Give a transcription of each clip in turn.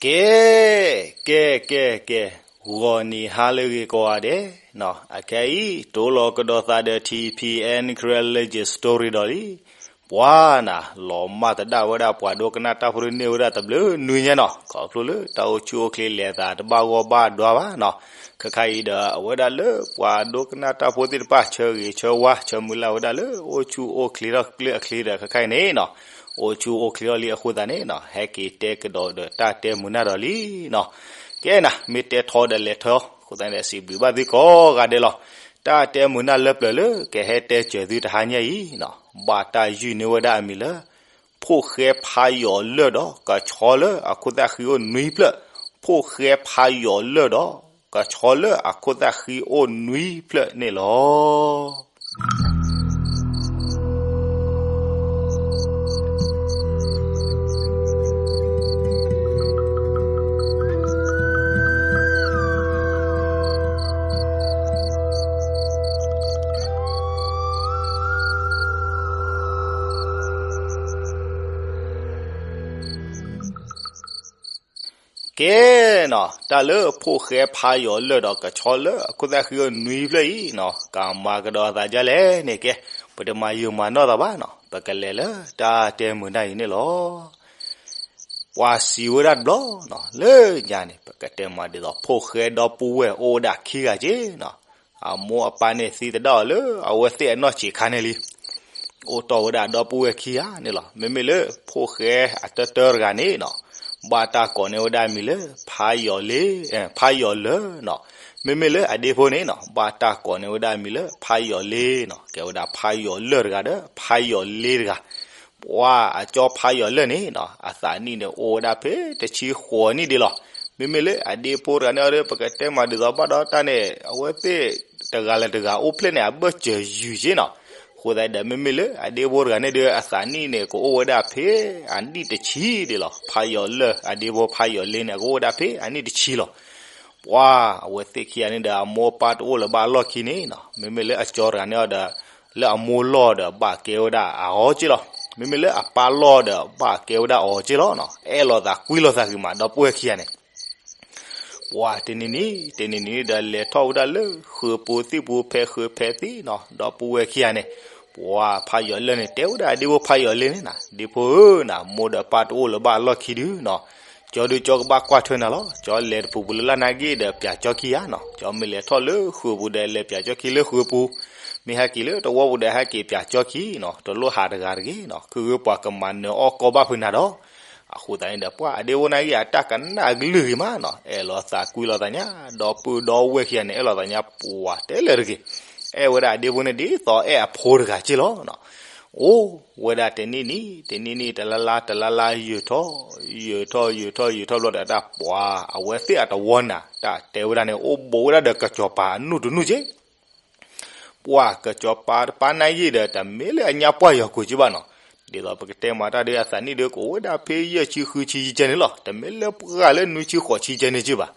ကဲ, ကဲ, ကဲ, ကဲ, ဂီၤနံၤဟါလၢအဂ့ၤကိးဂၤဒဲးနီၤ, အခဲအံၤ တိၢ်လီၤကဒီးသးဒီး ထံဖံအဲၣ် Karen Legend Story ဒီးလံ. ပှၤနၤ လီၤမၢ်သဒၣ်ဝဲဒၣ်ပှၤဒိကနၣ်တၢ်ဖိတန့ၢ်ဝဲဒၣ်တဘျုးနွံညါနီၤ, ခီဖျိလၢတၢ်အိၣ်ဆူၣ်အိၣ်ချ့လဲၤသးတဘၣ်ဂီၢ်ဘၣ်ဒွါဘၣ်နီၤ. ခဲခါအံၤဒီး အဝဲဒၣ်လၢပှၤဒိကနၣ်တၢ်ဖိသ့ၣ်တဖၣ် ဆၢဂ့ၤဆၢဝါ ဆၢမုၢ်လၢ်ဝဲဒၣ်လၢ အိၣ်ဆူၣ်အိၣ်ချ့ထီၣ်ကျဲအချ့ဒီး ခဲခါအံၤန့ၣ်နီၤ, အိၣ်ဆူၣ်အိၣ်ချ့ထီၣ်လံအဃိသတးန့ၣ်နီၤ, ဟဲက့ၤတဲကဒီးဒီးတၢ်တဲမုာ်နၢ်ဒီးလံနီၤ. ကဲနၤ မ့ၢ်တဲထီဒီးလဲၤထီ, အဃိသတးန့ၣ်ဒီး စံးဘျုးဘၣ်သုကိးဂၤဒဲးလီၤ. တၢ်တဲမုာ်နၢ်လၢပျၢၤလၢ ကဟဲတဲစၢၤသုတဟါညါအံၤနီၤ, ဘၣ်တၢ်ယုၢ်န့ၢ်ဝဲဒၣ်အမံၤလၢ ဖိၣ်ဃဲဖးယိာ်လၢၢ်ဒီး ကဆီလၢအခိၣ်သၣ်ဃံအိၣ်နွံဖျၢၣ်, ဖိၣ်ဃဲဖးယိာ်လၢၢ်ဒီး ကဆီလၢအခိၣ်သၣ်ဃံအိၣ်နွံဖျၢၣ်န့ၣ်လီၤ. ကဲနီၤ, တၢ်လၢဖိၣ်ဃဲဖးယိာ်လၢၢ်ဒီး ကဆီလၢအခိၣ်သၣ်ဃံအိၣ်နွံဖျၢၣ်အံၤနီၤ, ကမၤကဒီးသးဒ်လဲၣ်န့ၣ် ကဲ, ပတမၤယုာ်မၤနီၢ်သးဘၣ်နီၤ, ပကလဲၤလၢတၢ်တဲမုာ်နၢ်အံၤန့ၣ်လီၤ. ပှၤစံးဝဲဒၣ်တဘျီနီၤ, လၢညါန့ၣ် ပကတဲမၤဒ်သိး ဖိၣ်ဃဲဒီပုၢ်ဝဲၢ်အိၣ်ဝဲဒၣ်ခံဂၤက့နီၤ, အမိၢ်အပၢ်န့ၣ်သံသဒၣ်အီၤလၢအဝဲသ့ၣ်အနီၢ်ဆံးခါန့ၣ်လံ. အိၣ်တီၢ်ဝဲဒၣ်ဒီပုၢ်ဝဲၢ်ခံဂၤန့ၣ်လီၤ. မ့မ့ၢ်လၢဖိၣ်ဃဲအတၢတၢတဂၤန့ၣ်နီၤ, ဘၣ်တၢ်ကိးန့ၢ်ဝဲဒၣ်အမံၤလၢ ဖးယိာ်လၢၢ်, ဖးယိာ်လၢၢ်နီၤ. မ့မ့ၢ်လၢအဒ့ဖိန့ၣ်နီၤ, ဘၣ်တၢ်ကိးန့ၢ်ဝဲဒၣ်အမံၤလၢ ဖးယိာ်လ့ၢ်နီၤ. ကဲဝဲဒၣ်ဖးယိာ်လၢၢ်တဂၤဒီး ဖးယိာ်လ့ၢ်တဂၤ. ပှၤအကၠီဖးယိာ်လၢၢ်န့ၣ်နီၤ, အသးနံၣ်န့ၣ် အိၣ်ဝဲဒၣ်ဖဲတဆံဃိးနံၣ်ဒံးလီၤ. မ့မ့ၢ်လၢအဒ့ဖိတဂၤန့ၣ်ဒီး ပကတဲမၤဒ်သိးဘၣ်ဒီးတၢ်န့ၣ် အဝဲသ့ၣ်တဂၤလၢတဂၤအိၣ်ဖျဲၣ်န့ၣ် အဘၢၣ်စၢၤယုာ်က့နီၤ. အဃိသတးဒီး မ့မ့ၢ်လၢအဒ့ဖိတဂၤန့ၣ်ဒီး အသးနံၣ်န့ၣ် ကအိၣ်ဝဲဒၣ်ဖဲအနံၣ်တဆံဒံးလီၤ. ဖးယိာ်လၢၢ် အဒ့ဖိဖးယိာ်လ့ၢ်န့ၣ် ကအိၣ်ဝဲဒၣ်ဖဲအနံၣ်တဆံလီၤ. ပှၤအဝဲသ့ၣ်ခံဂၤန့ၣ်ဒီး အမိၢ်အပၢ်တအိၣ်လၢၤဘၣ်အလီၢ်ခံန့ၣ်နီၤ, မ့မ့ၢ်လၢအကၠီတဂၤန့ၣ်ဒီး လၢအမိၢ်လီၢ်ဒီး ဘၣ်ကဲဝဲဒၣ်အီၤက့လီၤ. မ့မ့ၢ်လၢအပၢ်လီၢ်ဒီး ဘၣ်ကဲဝဲဒၣ်အီၤက့လီၤနီၤ. အဲၣ်လိာ်သးကွံလိာ်သးဂ့ၤမး ဒီပုၢ်ဝဲၢ်ခံဂၤန့ၣ် ပှၤတနံၤနံၤ တနံၤနံၤဒီး လဲၤထီၣ်ဝဲဒၣ်လၢဃုာ်ပူၤသံၣ်ပူၤ ဖဲဃုာ်ဖဲသံၣ်နီၤ, ဒီပုၢ်ဝဲၢ်ခံဂၤန့ၣ်. ပှၤဖးယိာ်လၢၢ်န့ၣ် တဲဝဲဒၣ်အဒ့ဖိဖးယိာ်လ့ၢ်န့ၣ်နီၤ, ဒ့ဖိဧၢနီၤ, မိၢ်ဒီးပၢ်တအိၣ်လၢၤဘၣ်အလီၢ်ခံဒုနီၤ, ကၠီဒုကၠီကဘၣ်ကွၢ်ထွဲနၤလီၤ. ကၠီလဲၤတပူၤပူၤလၢ်လၢ်နာ်က့ဒီး ပၠးကၠီခံဂၤနီၤ. ကၠီမ့ၢ်လဲၤထီၣ်လၢဃုာ်ပူၤဒီး လဲၤပၠးကၠီခံလၢဃုာ်ပူၤ, မ့ၢ်ဟဲက့ၤလၢတဝီပူၤဒီး ဟဲက့ၤပၠးကၠီခံနီၤ, တလိၣ်ဟးတဂၤတဂ့ၤနီၤ, ခုၣ်ဂ့ၤပှၤကမၤနၢၤအီၣ်ကီဘၣ်ဖုးနၤဒီး. အဃိသတးန့ၣ်ဒီး ပှၤအဒ့ဖိနာ်က့ အတၢ်ကနၣ်အကလုၢ်ဂ့ၤမးနီၤ, အဲၣ်လိာ်သးကွံလိာ်သးညါ, ဒီပုၢ်ဒီဝဲၢ်ခံဂၤန့ၣ် အဲၣ်လိာ်သးညါပှၤတဲလၢာ်တဂ့ၤ. အဲၣ်ဝဲဒၣ်အဒ့ဖိန့ၣ် ဒ်သိးအဲၣ်အဖိတဂၤက့လီၤနီၤ. အိၣ်ဝဲဒၣ်တနံၣ်နံၤ တနံၣ်နံၤ တလါလါ တလါလါ ယုာ်ထီၣ် ယုာ်ထီၣ် ယုာ်ထီၣ် ယုာ်ထီၣ်ဘျီဒီး တၢ်ပှၤအဝဲသ့ၣ်အတဝီနၤ တၢ်တဲဝဲဒၣ်န့ၣ် အိၣ်ဘူးဝဲဒၣ်ဒီးကစီၤပၤအနူၢ်တနူၢ်က့ ပှၤကစီၤပၤတပၢ်နာ်က့ဒီး တမ့ၢ်လၢအညါပှၢ်ယီၤကွံာ်က့ဘၣ်နီၤ. ဒ်သိးပကတဲမၤတၢ်ဒီး အသးနံၣ်ဒီး ကအိၣ်ဝဲဒၣ်ဖဲယဲၢ်ဆံဃုဆံယကဲန့ၣ်လီၤ. တမ့ၢ်လၢပှၤလၢနွံဆံဃိးဆံယကဲန့ၣ်က့ဘၣ်.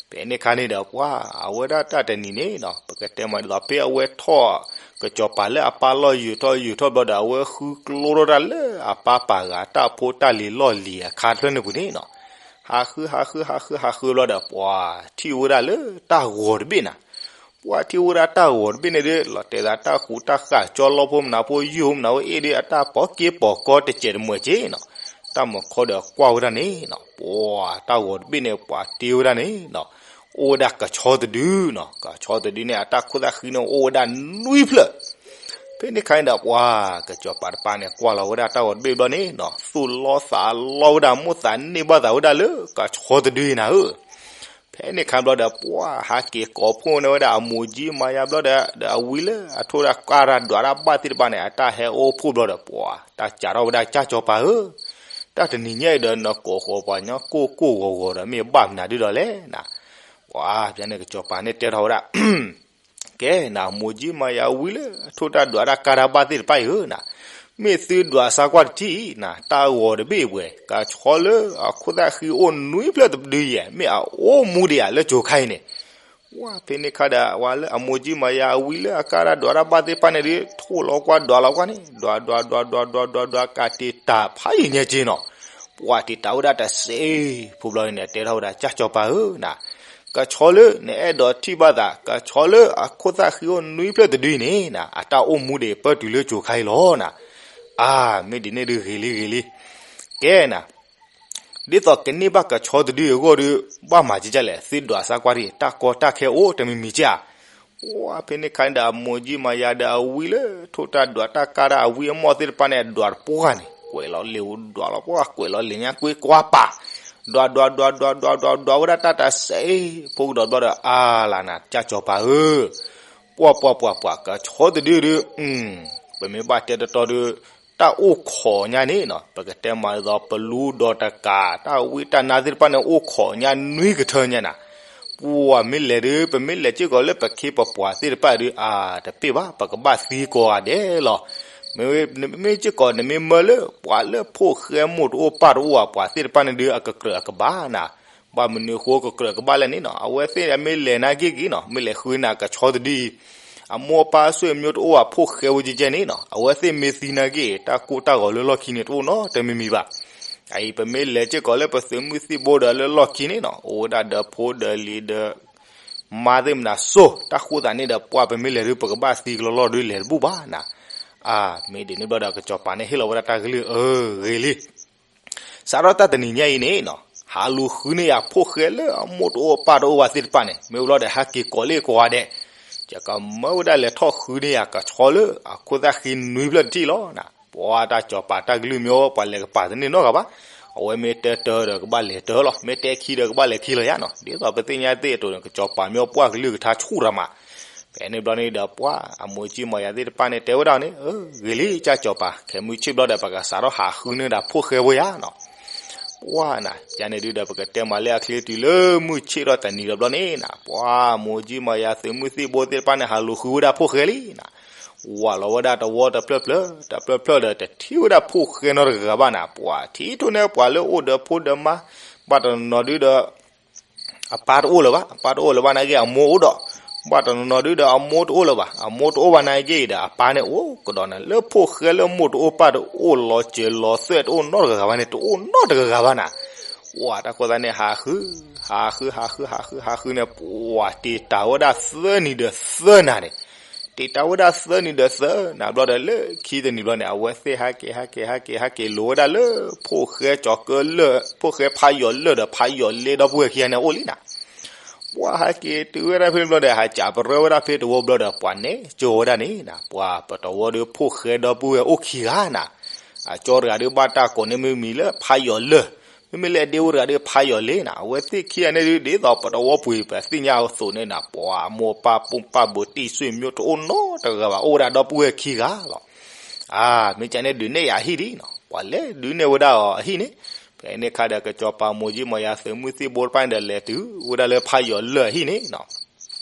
ဖဲန့ၣ်ခါန့ၣ်ဒီး ပှၤအဝဲဒၣ်တၢ်တနံၤန့ၣ်နီၤ ပကတဲမၤဒ်သိး ဖဲအဝဲထီၣ် ကစီၤပၤလၢအပၢ်လီၢ်ယုာ်ထီၣ်ယုာ်ထီၣ်ဘျီဒီး အဝဲဃုကျိထီၣ်တၢ်လၢအပၢ်ပာ်ဂၤတၢ်ဖိတၢ်လံၤလီၢ်လံၤအခါတဖျၢၣ်န့ၣ်ပူၤန့ၣ်နီၤ. ဟးဃု ဟးဃု ဟးဃု ဟးဃုဘျီဒီး ပှၤထံၣ်ဝဲဒၣ်လၢတၢ်ဂီၤတဘ့ၣ်နၤ ပှၤထံၣ်ဝဲဒၣ်တၢ်ဂီၤတဘ့ၣ်န့ၣ်ဒီး လီၤတဲာ်သးတၢ်ဃူတၢ်ဃာ် ကၠီလီဖိမနၤဖိ ယုၢ်ဖိမနၤဖိ အ့ၣ်ဒီး အတၢ်ပိာ်က့ပိာ်ကီတစဲးတမှဲးက့နီၤ. တၢ်မုၢ်ခီဒီးကွၢ်ဝဲဒၣ်န့ၣ်နီၤ ပှၤတၢ်ဂီၤတဘ့ၣ်န့ၣ် ပှၤတ့ဝဲဒၣ်န့ၣ်နီၤ အိၣ်ဝဲဒၣ်ကဆီတဒုနီၤ. ကဆီတဒုန့ၣ် အတၢ်ခိၣ်သၣ်ဃံန့ၣ် အိၣ်ဝဲဒၣ်နွံဖျၢၣ်. ဖဲန့ၣ်ခါန့ၣ်ဒီး ပှၤကစီၤပၤတပၢ်န့ၣ် ကွၢ်လီၤဝဲဒၣ်တၢ်ဂီၤတဘ့ၣ်ဘျီန့ၣ်နီၤ သူၣ်လီသးလီဝဲဒၣ် မိၣ်သးန့ၢ်ဘၣ်သးဝဲဒၣ်လၢ ကဆီတဒုအံၤနၤဧၢ ဖဲန့ၣ်ခါဘျီဒီး ပှၤဟးက့ၤကိးဖှိၣ်န့ၢ်ဝဲဒၣ် အမိၢ်ကၠံမၤယၤဘျီဒီး ဒီးအဝံလၢအထိၣ်တၢ်ကါတၢ်ဒွးတၢ်ဘၣ်သ့ၣ်တဖၣ်န့ၣ် အတၢ်ဟဲအိၣ်ဖှိၣ်ဘျီဒီး ပှၤတၢ်စးထီၣ်ဝဲဒၣ် ကၠၢ်ကၠီၤပၤဧၢ, တၢ်တနံၤညါအံၤဒီး နကိးဃီၤပှၤညီကိၢ်ကိၢ်ဂီၤဂီၤဒီး မ့ၢ်ဘၣ်မနုၤဒုဒီးလဲၣ်နၤ. ပှၤဖဲန့ၣ်ကစီၤပၤန့ၣ်တဲထီၣ်ဝဲဒၣ် ကဲနၤ မိၢ်ကၠံမၤယၤဝံလၢအထိၣ်တၢ်ဒွးတၢ်ကါတၢ်ဘၣ်သ့ၣ်တဖၣ်အံၤဧၢနၤ, မ့ၢ်သုဒွးစါကွၢ်တထံၣ်နၤ, တၢ်ဂီၤတဘ့ၣ်ပှဲၤ ကဆီလၢအခိၣ်သၣ်ဃံအိၣ်နွံဖျၢၣ်တဒုယဲၢ် မ့ၢ်အအိၣ်မူဒံးဧါလၢကၠိၤခါအံၤန့ၣ်. ဝဲဖဲန့ၣ်ခါဒီး ဝဲလၢအမိၢ်ကၠံမၤယၤဝံလၢအကါတၢ်ဒွးတၢ်ဘၣ်သ့ၣ်တဖၣ်န့ၣ်ဒီး ထိၣ်လီၤကွၢ်ဒွးလီၤကွၢ်န့ၣ် ဒွးဒွးဒွးဒွးဒွးဒွးဒွး ကးတံာ်တၢ်ဖးယံာ်ညါက့နီၤ. ပှၤတံာ်တာ်ဝဲဒၣ်တစဲးဖိဘျီန့ၣ် တဲထီၣ်ဝဲဒၣ် ကၠၢ်စီၤပၤဧၢနၤ, ကဆီလၢနအဲၣ်ဒိးထံၣ်ဘၣ်သး ကဆီလၢအခိၣ်သၣ်ဃံအိၣ်နွံဖျၢၣ်တဒုန့ၣ်နၤ အတၢ်အိၣ်မူဒံးပၢၢ်တုၤလၢကၠိၤခါအံၤလီၤနၤ. အါ, မ့ၢ်ဒ်န့ၣ်ဒုးဂ့ၤလံဂ့ၤလံ. ကဲနၤ ဒ်သိးကန့ၢ်ဘၣ်ကဆီတဒုအဂီၢ်ဒီး ဘၣ်မၤကကလဲၣ် သုဒွးစါကွၢ်တက့ၢ် တၢ်ကီတၢ်ခဲအိၣ်တမံၤမံၤကၢ်ဧါ. ပှၤဖဲန့ၣ်ခါန့ၣ်ဒီး အမိၢ်ကၠံမၤယၤဒီးအဝံလၢထိၣ်တၢ်ဒွးတၢ်ကၢ်တၢ်အဝံအမီၢ်သ့ၣ်တဖၣ်န့ၣ် အဒွးတပှၢ်န့ၣ် ကွဲးလီၤလံာ်ဒွးလီၤပှၢ် ကွဲးလီၤလံာ်ညါကွ့ကွၢ်ပာ် ဒွးဒွးဒွးဒွးဒွးဒွးဒွးဝဲဒၣ်တၢ်တစဲးဖိကဒီးဘျီဒီး အါလၢနၤ ကၠၢ်စီၤပၤဧၢ ပှၤပှၤပှၤပှၤ ကဆီတဒုဒီး ပမ့ၢ်ဘၣ်တဲတတီဒီး တၢ်အိၣ်ခိးညါန့ၣ်နီၤ ပကတဲမးဒ်သိး ပလူဒီးတကး တၢ်ဝံတၢ်နါသ့ၣ်တဖၣ်န့ၣ် အိၣ်ခိးညါနွံကထၢညါနၤ. ပှၤမ့ၢ်လဲၤဒီး ပမ့ၢ်လဲၤစ့ၢ်ကီးလၢပခ့ပပှၤသ့ၣ်တဖၣ်ဒီး အါ တပ့ၢ်ဘၣ် ပကဘၣ်သံကိးဂၤဒဲးလီၤ. မ့မ့ၢ်စ့ၢ်ကီး နမ့ၢ်မၢလၢ ပှၤလၢဖိၣ်ဃဲမိၢ်တအိၣ်ပၢ်တအိၣ်ဧါ ပှၤသ့ၣ်တဖၣ်န့ၣ်ဒီး အကကြၢးအကဘၣ်နၤ ဘၣ်မနုၤအဃိကကြၢးကဘၣ်လဲၣ်န့ၣ်နီၤ အဝဲသ့ၣ်မ့ၢ်လဲၤနာ်က့ၢ်က့ၢ်နီၤ မ့ၢ်လဲၤဃုန့ၢ်ကဆီတဒုအံၤ အမိၢ်အပၢ်အဆွေမျိုးတအိၣ်ဘၣ် ဖိၣ်ဃဲဝဲကဲကဲန့ၣ်နီၤ အဝဲသ့ၣ်မ့ၢ်သံနာ်က့ၢ် တၢ်ကိၢ်တၢ်ဂီၤလၢလီၢ်ခံန့ၣ် တအိၣ်နီတမံၤမံၤဘၣ်. အအံၤ ပမ့ၢ်လဲၤစ့ၢ်ကီးလၢပသုးမုၢ်သံၣ်ဘိဒီးလၢလီၢ်ခံန့ၣ်နီၤ အိၣ်ဝဲဒၣ်ဒီးဖိဒီးလံၤဒီး မါသ့ၣ်မနုၤစိၤ တၢ်ဃိသးန့ၣ်ဒီး ပှၤပမ့ၢ်လဲၤဒီး ပကဘၣ်သံကလီလီၢ်ဒီးလဲၤတဘူၣ်ဘၣ်နၤ. အါ မ့ၢ်ဒ်န့ၣ်ဘျီဒီး ကစီၤပၤန့ၣ်ဟ့ၣ်လီၤဝဲဒၣ်တၢ်ကလုၢ် အၢ ဂ့ၤလံ စးထီၣ်တၢ်တနံၤညါအံၤန့ၣ်နီၤ ဟးလူၤဃုန့ၢ်ယၤဖိၣ်ဃဲလၢအမိၢ်တအိၣ်ပၢ်တအိၣ်ဘၣ်သ့ၣ်တဖၣ်န့ၣ် မ့ၢ်ဘျီဒီးဟဲက့ၤကိးလၢကိးဂၤဒဲး ယကမၢဝဲဒၣ်လဲၤထီၣ်ဃုန့ၢ်ယၤကဆီလၢအခိၣ်သၣ်ဃံနွံဖျၢၣ်တထံၣ်လီၤနၤ. ပှၤတၢ်စီၤပၤတၢ်ကလုၢ်မ့ၢ်အိၣ် ပှၤလဲၤကပာ်တန့ၢ်နီတဂၤဘၣ်. အဝဲမ့ၢ်တဲတၢဒီးကဘၣ်လဲၤတၢလီၤ မ့ၢ်တဲခံဒီးကဘၣ်လဲၤခံလီၤယါနီၤ ဒ်သိးပသ့ၣ်ညါသ့ၣ်အတိၤန့ၣ် ကစီၤပၤမ့ၢ်အိၣ်ပှၢ်ကလုၢ်ကထါဆူၣ်တၢ်မး ဖဲန့ၣ်ဘျီန့ၣ်ဒီးပှၤအမိၢ်ကၠံမၤယၤသ့ၣ်တဖၣ်န့ၣ် တဲဝဲဒၣ်န့ၣ် အၢ ဂ့ၤလံ ကၠၢ်စီၤပၤ ခဲမုၢ်ဆ့ၣ်ဘျီဒီး ပကစးထီၣ်ဟးဃုန့ၢ်ဒၣ်ဖိၣ်ဃဲဖိယါနီၤ. ပှၤနၤ ကန့ၣ်ဒုဒီး ပကတဲမးလၢအချ့တုၤလၢမုၢ်ဆ့ၣ်ထီၣ်တနံၤဒီးဘျီန့ၣ်နၤ ပှၤမိၢ်ကၠံမၤယၤသုးမုၢ်သံၣ်ဘိသ့ၣ်တဖၣ်န့ၣ် ဟးလူၤဃုဝဲဒၣ်ဖိၣ်ဃဲလံနၤ. ဝးလီၤဝဲဒၣ်တဝီတဖျၢၣ်ဖျၢၣ် တဖျၢၣ်ဖျၢၣ်ဒီး တထံၣ်ဝဲဒၣ်ဖိၣ်ဃဲနီတဂၤဘၣ်နၤ ပှၤထံၣ်ထီၣ်န့ၣ်ပှၤလၢအိၣ်ဒီးဖိဒီးမါ ဘၣ်တနီၤနီၤဒုဒီး အပၢ်တအိၣ်လၢၤဘၣ် အပၢ်တအိၣ်လၢၤဘၣ်နာ်က့ အမိၢ်အိၣ်ဒီး ဘၣ်တနီၤနီၤဒုဒီးအမိၢ်တအိၣ်လၢၤဘၣ် အမိၢ်တအိၣ်ဘၣ်နာ်က့ဒီး အပၢ်န့ၣ်အိၣ်ကဒီးနၤ လၢဖိၣ်ဃဲလၢမိၢ်တအိၣ်ပၢ်တအိၣ်လီၤစၢၤလီၤသွဲၣ်တအိၣ်နီတဂၤဘၣ်န့ၣ် တအိၣ်နီတဂၤဘၣ်နၤ. ဝးတၢ်ဃိသတးန့ၣ် ဟးဃု ဟးဃု ဟးဃု ဟးဃု ဟးဃုန့ၣ် ပှၤတံာ်တာ်ဝဲဒၣ်သၢနံၤဒီးသၢနၤန့ၣ် တံာ်တာ်ဝဲဒၣ်သၢနံၤဒီးသၢနၤဘျီဒီး လၢခံတနံၤဘျီန့ၣ် အဝဲသ့ၣ်ဟဲက့ၤ ဟဲက့ၤ ဟဲက့ၤ ဟဲက့ၤလိၤဝဲဒၣ်လၢ ဖိၣ်ဃဲကၠီၤကၢလၢၢ် ဖိၣ်ဃဲဖးယိာ်လၢၢ်ဒီးဖးယိာ်လ့ဒီပုၢ်ဝဲၢ်ခံဂၤန့ၣ်အိၣ်လံနၤ. ပှၤဟဲက့ၤတုၤဝဲဒၣ်ဖဲန့ၣ်ဘျီဒီး ဟးစံးပတြၢၤဝဲဒၣ်ဖဲတဝီဘျီဒီး ပှၤနဲၣ်ကၠိဝဲဒၣ်န့ၣ်နၤ ပှၤပတဝီဒီးဖိၣ်ဃဲဒီပုၢ်ဝဲၢ်အိၣ်ခံဂၤနၤ အကၠီတဂၤဒီးဘၣ်တၢ်ကိးန့ၢ်မ့ၢ်မံၤလၢဖးယိာ်လၢၢ် မ့မ့ၢ်လၢအဒ့ဝဲတဂၤဒီးဖးယိာ်လ့နၤ အဝဲသ့ၣ်ခံဂၤန့ၣ်ဒုး ဒ်သိးပတဝီပှ့ၤပသ့ၣ်ညါအသိးန့ၣ်နၤ ပှၤမိၢ်ပၢ်ပိၢ်ပၢ်ဘုတံၢ်ဆွေမျိုးတအိၣ်နီတဂၤဘၣ် အိၣ်ဝဲဒၣ်ဒီပုၢ်ဝဲၢ်ခံဂၤလီၤ. အါ မ့ၢ်ကန့ၣ်ဒုးနဲၣ်ယၤအဟံၣ်ဒံးနီၤ ပှၤလဲၤဒုးနဲၣ်ဝဲဒၣ်အီၤအဟံၣ်န့ၣ် ဖဲန့ၣ်ခါဒီးကစီၤပၤမိၢ်ကၠံမီၤယၤသုးမုၢ်သံၣ်ဘိတဖၣ်န့ၣ်ဒီး လဲၤတုၤဝဲဒၣ်လၢဖးယိာ်လၢၢ်အဟံၣ်န့ၣ်နီၤ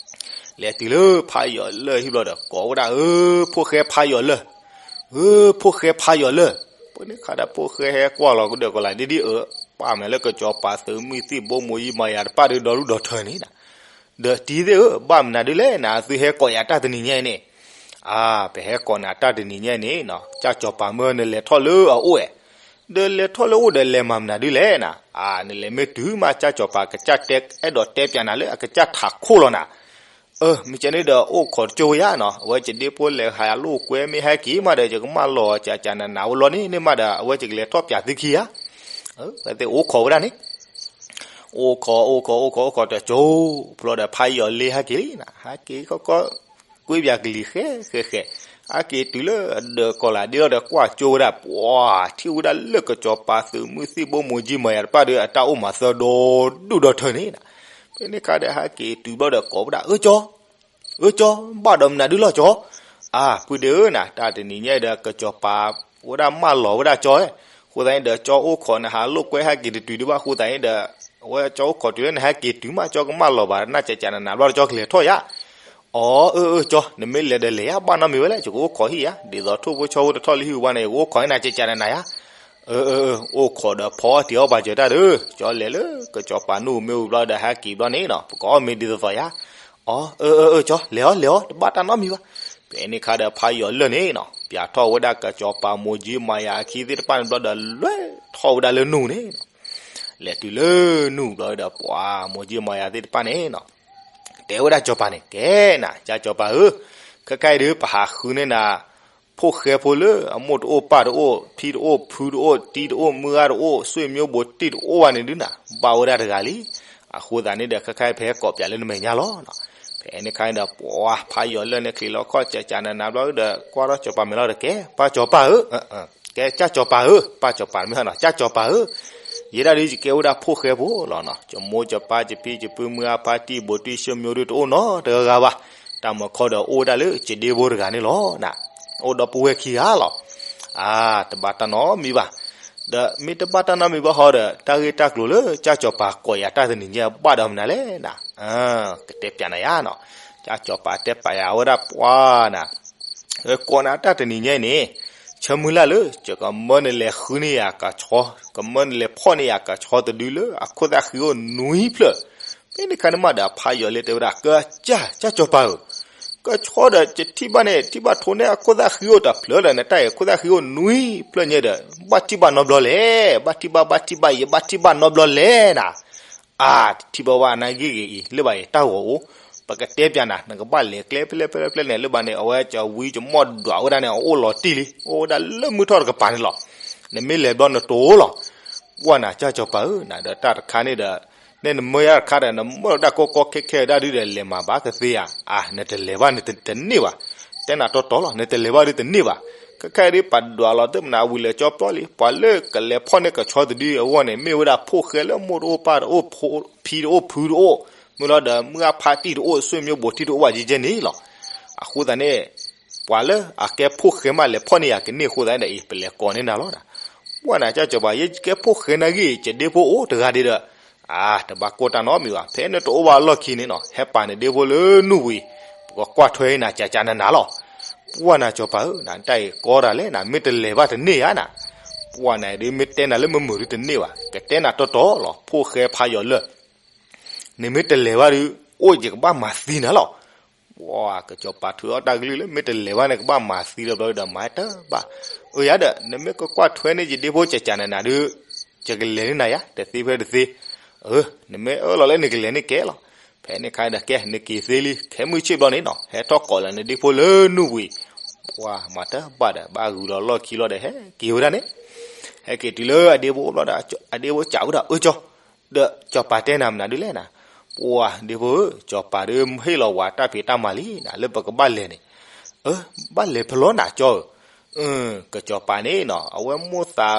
လဲၤတုၤလၢဖးယိာ်လၢၢ်အဟံၣ်ဘျီဒီး ကိးဝဲဒၣ် ဧၢ ဖိၣ်ဃဲဖးယိာ်လၢၢ် ဧၢ ဖိၣ်ဃဲဖးယိာ်လၢၢ် ဖဲန့ၣ်ခါဒီးဖိၣ်ဃဲဟဲကွၢ်လီၤကဒီးကီးလၢဒ်ဒ်အၢ ပၢ်မ့ၢ်လၢကစီၤပၤသုးမုၢ်သံၣ်ဘိမိၢ်ကၠံမီၤယၤတဖၣ်ဒီးဒီဒူၣ်ဒီထၢန့ၣ်နၤ ဒီးတံၤသ့ၣ်ဧၢ ဘၣ်မနုၤဒ်လဲၣ်နၤ သုဟဲကိးယၤတၢ်တနံၤညါအံၤန့ၣ် အါ ပဟဲကိးနၤတၢ်တနံၤညါအံၤန့ၣ်နီၤ ကၠၢ်စီၤပၤမၢနလဲၤထီၣ်လၢအအိၣ်ဝဲ ဒီးလဲၤထီၣ်လၢအိၣ်ဒီးလဲၤမၤမနုၤဒ်လဲၣ်နၤ အါ နလဲၤမ့ၢ်တုၤမး ကၠၢ်စီၤပၤကစၢ်တဲ အဲၣ်ဒိးတဲပၠးနၤလၢအကစၢ်ထးခိၣ်လီၤနၤ အၢ မ့ၢ်ကန့ၣ်ဒီးအိၣ်ခိးတကၠိဝဲယါနီၤ အဝဲယဒ့ဖိလဲၤဟးလိာ်ကွဲမ့ၢ်ဟဲက့ၤမးဒီး ယကမၢလီၤကကနနၤဝဲလီၤန့ၣ် န့ၣ်မးဒီး အဝဲယကလဲၤထီၣ်ပၠးသုခံဧါ အဝဲသ့ၣ်အိၣ်ခိးဝဲဒၣ်န့ၣ် အိၣ်ခိး အိၣ်ခိး အိၣ်ခိး အိၣ်ခိးတကၠိ ဖျီဒီးဖးယီၤလ့ဟဲက့ၤလံနၤ ဟဲက့ၤခီခီ ကွ့ပၠးကလံၤဃဲဃဲဃဲ ဟဲက့ၤတုၤလၢအဒၢးကီၢ်လၢဒ့လီၤဒီးကွၢ်ကၠိဝဲဒၣ် ပှၤထံၣ်ဝဲဒၣ်လၢကစီၤပၤသုးမုၢ်သံၣ်ဘိမိၢ်ကၠံမီၤယၤတဖၣ်ဒီး အတၢ်အိၣ်မၤသၢဒီဒူၣ်ဒီထၢန့ၣ်နၤ ဖဲန့ၣ်ခါဒီးဟဲက့ၤတုၤဘျီဒီးကိးဝဲဒၣ် အၢကၠီ အၢကၠီ ဘၣ်ဒီးမနုၤဒုလီၤကၠီ အါ ပုၢ်ဒ့ဧၢနၤ တၢ်တနံၤညါအံၤဒီး ကစီၤပၤဝဲဒၣ်မၢလီၤဝဲဒၣ်ကၠီ အဃိသတးန့ၣ်ဒီး ကၠီအိၣ်ခိးနဟးလိာ်ကွဲဟဲက့ၤတတုၤဒံးဘၣ်အဃိသတးန့ၣ်ဒီး အဝဲကၠီအိၣ်ခိးတုၤလၢနဟဲက့ၤတုၤမး ကၠီကမၢလီၤဘၣ် နကကနနၤဘျီဒီးကၠီကလဲၤထီၣ်ယါ အီ အၢ အၢ ကၠီ နမ့ၢ်လဲၤဒီးလဲၤယါ ဘၣ်နီတမံၤဝဲလဲၣ် ယကအိၣ်ခိးဟံၣ်ယါ ဒ်သိးထိၣ်ဖိဆီဖိတထီၣ်လၢဟံၣ်ဝဲန့ၣ် ယကအိၣ်ခိးဟံၣ်နၤကကနနၤယါ အၢ အၢ အၢ အိၣ်ခိးဒီးဖီအီၣ်တ့ၤအီၣ်ပာ်စၢၤတၢ်ဒီး ကၠီလဲၤလၢကစီၤပၤနူၢ်မ့ၢ်ဝံၤဘျီဒီးဟဲက့ၤဘျီန့ၣ်နီၤ ပကအီၣ်မ့ၤဒ်သိးသိးယါ အီ အၢ အၢ အၢ ကၠီ လဲၤအီၤ လဲၤအီၤ တဘၣ်တၢ်နီတမံၤဘၣ် ဖဲန့ၣ်ခါဒီးဖးယီၤလၢၢ်န့ၣ်နီၤ ပျးထီၣ်ဝဲဒၣ်ကစီၤပၤမိၢ်ကၠံမၤယၤအခံသ့ၣ်တဖၣ်န့ၣ်ဘျီဒီး လဲၤထီၣ်ဝဲဒၣ်လၢနူၢ်န့ၣ်လီၤ. လဲၤတုၤလၢနူၢ်ဘျီဒီး ပှၤမိၢ်ကၠံမၤယၤသ့ၣ်တဖၣ်န့ၣ်လီၤ တဲဝဲဒၣ်စီၤပၤန့ၣ်, ကဲနၤ ကၠၢ်စီၤပၤဧၢ, ခဲခါအံၤဒုး ပဟးဃုန့ၢ်နၤ ဖိၣ်ဃဲဖိလၢအမိၢ်တအိၣ်ပၢ်တအိၣ် ဖံတအိၣ်ဖုတအိၣ် တံၤတအိၣ်မုၢ်ဂၤတအိၣ် ဆွေမျိုးဘိးတံၢ်တအိၣ်ဘၣ်န့ၣ်ဒုးနၤ ဘၣ်ဝဲဒၣ်တဂၤလံ. အဃိသတးန့ၣ်ဒီး ခဲခါအံၤ ပဟဲကိးပျးလၢနမဲာ်ညါလီၤ. ဖဲန့ၣ်ခါန့ၣ်ဒီး ပှၤဖးယီၤလၢာ်န့ၣ် ချံးလီၤခီၣ် ကကနနၤဘျီဒီး ကွၢ်ထီၣ်စီၤပၤမဲာ်လီၤဒီး ကဲ ပၢ်စီၤပၤဧၢ, ကဲ ကၠၢ်စီၤပၤဧၢ, ပၢ်စီၤပၤမ့ၢ်နီၤ ကၠၢ်စီၤပၤဧၢ, ယဲဒၣ်ဒုး ယကဲဝဲဒၣ်ဖိၣ်ဃဲဖိလီၤနီၤ, ကမိၢ်ကပၢ် ကဖံကဖု မုၢ်ဂၤဖါတံၢ် ဘိးတံၢ်ဆွေမျိုးဒုး တအိၣ်နီတဂၤဂၤဘၣ်. တၢ်မုၢ်ခီဒီး အိၣ်ဝဲဒၣ်လၢ ကဒ့ဖိတဂၤန့ၣ်လီၤနၤ, အိၣ်ဒီပုၢ်ဝဲၢ်ခံဂၤလီၤ. အါ တဘၣ်တၢ်နီတမံၤဘၣ်. ဒီးမ့ၢ်တဘၣ်တၢ်နီတမံၤဘၣ်ဟီဒီး တၢ်ဂ့ၢ်တၢ်ကျိၤလၢ ကၠၢ်စီၤပၤကိးယၤတၢ်တနံၤညါ ဘၣ်ဒီးမနုၤလဲၣ်နၤ, ကတဲပျးနၤယါနီၤ, ကၠၢ်စီၤပၤတဲပျးယၤဝဲဒၣ် ပှၤနၤ ကိးနၤတၢ်တနံၤညါအံၤန့ၣ် ဆၢမုၢ်လၢ်လၢ ယကမၢနလဲၤဃုန့ၢ်ယၤကဆီ, ကမၢနလဲၤဖီၣ်န့ၢ်ယၤကဆီတဒုလၢ အခိၣ်သၣ်ဃံအိၣ်နွံဖျၢၣ်. ဖဲန့ၣ်ခါန့ၣ်မးဒီး အဖးယီၤလၢတဲဝဲဒၣ် ကၠၢ် ကၠၢ်စီၤပၤဧၢ, ကဆီဒီး ယထံၣ်ဘၣ်န့ၣ် ထံၣ်ဘၣ်ထိးန့ၢ်အခိၣ်သၣ်ဃံအိၣ်တဖျၢၣ်ဒီး နတၢ်အံၤ အခိၣ်သၣ်ဃံအိၣ်နွံဖျၢၣ်ညါဒီး ဘၣ်ထံၣ်ဘၣ်နီတဘျီလဲၣ်, ဘၣ်ထံၣ်ဘၣ် ဘၣ်ထံၣ်ဘၣ် ယဘၣ်ထံၣ်ဘၣ်နီတဘျီလဲၣ်နၤ. အါ တထံၣ်ဘၣ်ဘၣ်နဂ့ၢ်ဂ့ၤအံၤ လၢဘၣ်အံၤ တၢ်ဂီၤအိၣ်, ပကတဲပျးနၤ နကဘၣ်လဲၤကျဲဖဲလဲၣ်ဖဲလဲၣ်ဖဲလဲၣ်န့ၣ် လၢဘၣ်န့ၣ် အဝဲကဝံကမီၣ်ဒွးဝဲဒၣ်န့ၣ် အအိၣ်လီၤတံၢ်လံ, အိၣ်ဝဲဒၣ်လၢမုၢ်ထီၣ်တကပၤန့ၣ်လီၤ. နမ့ၢ်လဲၤဘျီနတိၤလီၤ. ပှၢ်နၤ ကၠၢ်စီၤပၤဧၢ, နဒီးတၢ်တခါန့ၣ်ဒီး နဲနမၢယၤတခါဒီး နမၢလီၤတၢ်ကိးကီခဲခဲဒၣ်ဒုဒီး လဲၤမၤဘၣ်ကသ့ဧါ. အါ နတလဲၤဘၣ်န့ၣ်တန့ၢ်ဘၣ်. တဲနၤတီတီလီၤ, နတလဲၤဘၣ်ဒုတန့ၢ်ဘၣ်. ခဲခါအံၤဒု ပှၤဒွးလီၤတမနုၤ ဝံၤလဲၤကၠီပျီလံ, ပှၤလၢကလဲၤဖီၣ်န့ၢ်ကဆီတဒုအဂီၢ်န့ၣ် မ့ၢ်ဝဲဒၣ်ဖိၣ်ဃဲလၢမိၢ်တအိၣ်ပၢ်တအိၣ် ဖံတအိၣ်ဖုတအိၣ်, မ့ၢ်လီၤဒီး မုၢ်အါဖါတံၢ်တအိၣ် ဆွေမျိုးဘိးတံၢ်တအိၣ်ဘၣ်ယဲကဲန့ၣ်လီၤ. အဃိသတးန့ၣ် ပှၤလၢအကဲဖိၣ်ဃဲမး လဲၤဖီၣ်န့ၢ်ယၤကန့ၢ်အဃိသတးန့ၣ်ဒီးအံၤ ပလဲၤကိးန့ၢ်နၤလီၤ. ပှၢ်နၤ ကၠၢ်စီၤပၤ, ယကဲဖိၣ်ဃဲနာ်ဂ့ၢ် ယဒ့ဖိအိၣ်တဂၤဒံးဒီး အါ တဘၣ်ကိၢ်တၢ်နီတမံၤဘၣ်. ဖဲနတအိၣ်ဘၣ်အလီၢ်ခံန့ၣ်နီၤ ဟဲပာ်နဒ့ဖိလၢနူၢ်ဝံၤ ပကကွၢ်ထွဲနၤ ကကနနၤလီၤ. ပှၢ်နၤ စီၤပၤဧၢ, နတၢ်အံၤကီတၢ်လဲၣ်နၤ, မ့ၢ်တလဲၤဘၣ်တန့ၢ်ဧါနၤ. ပှၢ်နၤဒု မ့ၢ်တဲနၤလၢမုာ်မုာ်ဒုတန့ၢ်ဘၣ်, ကတဲနၤတီတီလီၤ. ဖိၣ်ဃဲဖးယီၤလၢာ် နမ့ၢ်တလဲၤဘၣ်ဒု အိၣ်ယကဘၣ်မၤသံနၤလီၤ. ပှၢ် ကစီၤပၤထုးအီၣ်တၢ်ကလုၢ်လၢ မ့ၢ်တလဲၤဘၣ်န့ၣ် ကဘၣ်မၤသံဒီးဘျီဒီး မၤတဘၣ်. အၢ ယၤဒီး နမ့ၢ်ကကွၢ်ထွဲန့ၢ်ယဒ့ဖိ ကကနနၤဒု ယကလဲၤန့ၢ်နၤယါ တသ့ဖဲတသ့. အၢ နမ့ၢ်အၢၣ်လီၤလၢနကလဲၤန့ၣ်ကဲလီၤ. ဖဲန့ၣ်ခါဒီး ကဲ နက့ၤသ့လံ ခဲမုၢ်ဆ့ၣ်ဘျီန့ၣ်နီၤ ဟဲထီၣ်ကိးလၢနဒ့ဖိလၢနူၢ်ဝံၤ ပှၢ် မၤတဘၣ်ဒီး ဘၣ်ဂုာ်လီၤလီၢ်ခံလီၤဒီး ဟဲက့ၤဝဲဒၣ်န့ၣ် ဟဲက့ၤတုၤလၢအဒ့ဖိအိၣ်ဘျီဒီး အဒ့ဖိစံးဝဲဒၣ် အၢ ကၠီ ဒီးစီၤပၤတဲနၤမနုၤဒုလဲၣ်နၤ. ပှၢ် ဒ့ဖိဧၢ, စီၤပၤဒု ဟ့ၣ်လီၤဝဲတၢ်ဖံးတၢ်မၤလံနၤ လၢပကဘၣ်လဲၤန့ၣ်. အၢ ဘၣ်လဲၤဖဲလဲၣ်နၤ ကၠီဧၢ. ကစီၤပၤန့ၣ်နီၤ အဝဲမိၣ်သး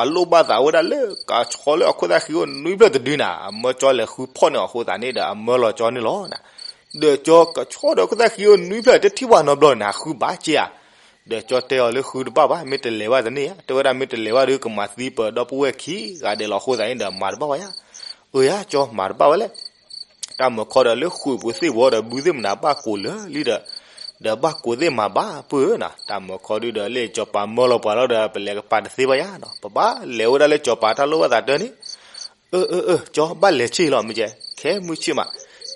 အလိၣ်ဘၣ်သးဝဲဒၣ်လၢ ကဆီလၢအခိၣ်သၣ်ဃံအိၣ်နွံဖျၢၣ်တဒုနၤ အမၢကၠီလဲၤဃုဖီၣ်န့ၢ်အီၤအဃိသတးန့ၣ်ဒီး အမၢလီၤကၠီန့ၣ်လီၤနၤ. ဒီးကၠီ ကဆီဒီးခိၣ်သၣ်ဃံအိၣ်နွံဖျၢၣ် တထံၣ်ဘၣ်နီတဘျီနၤ ဃုဘၣ်က့ဧါ. ဒီးကၠီတဲအီၤလၢ ဃုတဘၣ်ဘၣ် မ့ၢ်တလဲၤဘၣ်တန့ၢ်ဧါ, တဲဝဲဒၣ် မ့ၢ်တလဲၤဘၣ်ဒု ကမၤသံပဒီပုၢ်ဝဲၢ်ခံဂၤဒဲးလီၤအဃိသတးန့ၣ်ဒီး မၤတဘၣ်ဘၣ်ယါ. အၢ ယၤ ကၠီ မၤတဘၣ်ဝဲလဲၣ်. တၢ်မုၢ်ခီဒီး လၢဃုာ်ပူၤသ့ၣ်ဝီဒီး ဘုသ့ၣ်မနုၤဘၣ်ကိးလၢာ်လံဒီး ဒီးဘၣ်ကိးသ့ၣ်မၤဘၣ်ပုၢ်ဧၢနၤ. တၢ်မုၢ်ခီဒုဒီး လၢစီၤပၤမၢလီၤပှၤလီၤဒီး ပလဲၤကပၤတသ့ဘၣ်ယါနီၤ, ပဘၣ်လဲၤဝဲဒၣ်လၢစီၤပၤတၢ်လိၣ်ဘၣ်သးတၢ်န့ၣ်. အၢ အၢ အၢ ကၠီ ဘၣ်လဲၤဆ့ၣ်လီၤ မ့ၢ်ကဲ ခဲမုၢ်ဆ့ၣ်မး,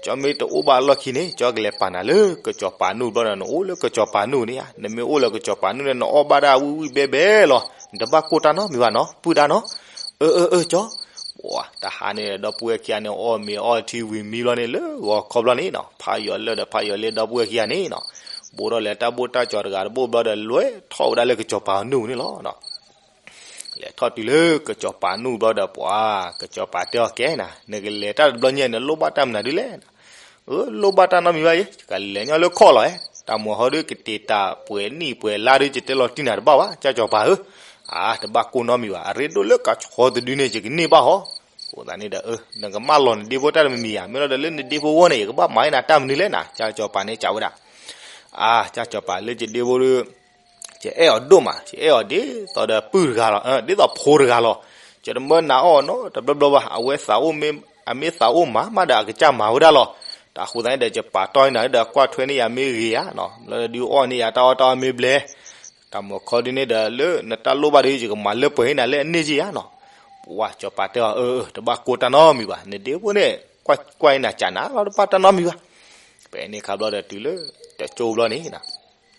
ကၠီမ့ၢ်တအိၣ်ဘၣ်အလီၢ်ခံန့ၣ် ကၠီကလဲၤပာ်နၤလၢကစီၤပၤနူၢ်ဘျီဒီး နအိၣ်လၢကစီၤပၤနူၢ်န့ၣ်ဧါ, နမ့ၢ်အိၣ်လၢကစီၤပၤနူၢ်န့ၣ် နအီၣ်ဘၣ်ဒၣ်ဝံၣ်ဝံၣ်ဘဲဘဲလီၤ, နတဘၣ်ကိၢ်တၢ်နီတမံၤဘၣ်နီၤ ပုၢ်ဒၣ်နီၤ. အၢ အၢ အၢ ကၠီ. ပှၢ် တဟါန့ၣ်ဒီး ဒီပုၢ်ဝဲၢ်ခံဂၤန့ၣ် အီၣ်မ့ၤအီထံဝံၤမံဘျီန့ၣ် လၢဂီၤခီဘျီန့ၣ်နီၤ ဖးယီၤလၢာ်ဒီးဖးယီၤလ့ ဒီပုၢ်ဝဲၢ်ခံဂၤန့ၣ်နီၤ ဘိးထီၣ်လဲၤတၢ်ဘိၣ်တၢ်ကၠီၤတဂၤတဘိၣ်ဘျီဒီး လဲၤထီၣ်ဝဲဒၣ်လၢကစီၤပၤနူၢ်န့ၣ်လီၤ. လဲၤထီၣ်တုၤလၢကစီၤပၤနူၢ်ဘျီဒီး ပှၤ ကစီၤပၤတဲအီၤ ကဲနၤ နကလဲၤတၢ်တဘျီညါ နလိၣ်ဘၣ်တၢ်မနုၤဒ်လဲၣ်. အၢ လိၣ်ဘၣ်တၢ်နီတမံၤဘၣ်ယဲ ယကလဲၤညီလၢခီၣ်လီၤဧဲ, တၢ်မုၢ်ဟီဒု ကတ့ၢ်တၢ်ပှဲၤနံၣ်ပှဲၤလါဒု ယတဲလီၤတံၢ်နၤတဘၣ်ဘၣ် ကၠၢ်စီၤပၤဧၢ. အါ တဘၣ်ကိၢ်နီတမံၤဘၣ်, အရ့ဒိၣ်လၢကဆီတဒုန့ၣ် ယကန့ၢ်ဘၣ်ဟီ. အဃိသတးန့ၣ်ဒီး အၢ နကမၢလီၤနဒ့ဖိတၢ်တမံၤမံၤဧါ, မ့ၢ်လီၤဒီးလၢနဒ့ဖိအဂီၢ်န့ၣ် ယကဘၣ်မၤန့ၢ်နၤတၢ်မနုၤလဲၣ်နၤ ကၠၢ်စီၤပၤန့ၣ်စံးဝဲဒၣ်. အါ ကၠၢ်စီၤပၤလၢယဒ့ဖိဒု ယအဲၣ်အီၤဒိၣ်မး, ယအဲၣ်အီၤဒ်သိးဒီးပုၢ်တဂၤလီၤ, ဒ်သိးဖိတဂၤလီၤ. ယတမၢနၤအီၣ်နီတဘျီဘျီဘၣ်, အဝဲသးအိၣ်မ့ၢ်, အမ့ၢ်သးအိၣ်မၤမးဒီးအကစၢ်မၤဝဲဒၣ်လီၤ. တၢ်အဃိသတးန့ၣ်ဒီး ယပာ်တီၢ်န့ၢ်နၤဒီး ကွၢ်ထွဲန့ၢ်ယၤမ့ၢ်ဂ့ၤဧါနီၤ, လၢဒုးအီၣ်န့ၢ်ယၤတၢ်အီၣ်တၢ်အီမ့ၢ်ဘျဲ, တၢ်မုၢ်ခီဒုန့ၣ်ဒီး လၢနတၢ်လိၣ်ဘၣ်ဒီး ယကမၤလၢပှဲၤန့ၢ်နၤလၢအန့ၢ်က့ဧါနီၤ. ပှၤစီၤပၤတဲအီၤ, အၢ တဘၣ်ကိၢ်တၢ်နီတမံၤဘၣ်, နဒ့ဖိန့ၣ် ကွၢ်ကွၢ်အံၤနၤကးနၤလီၤ, တဘၣ်တၢ်နီတမံၤဘၣ်. ဖဲန့ၣ်ခါဘျီဒီးတုၤလၢတကၠိဘျီန့ၣ်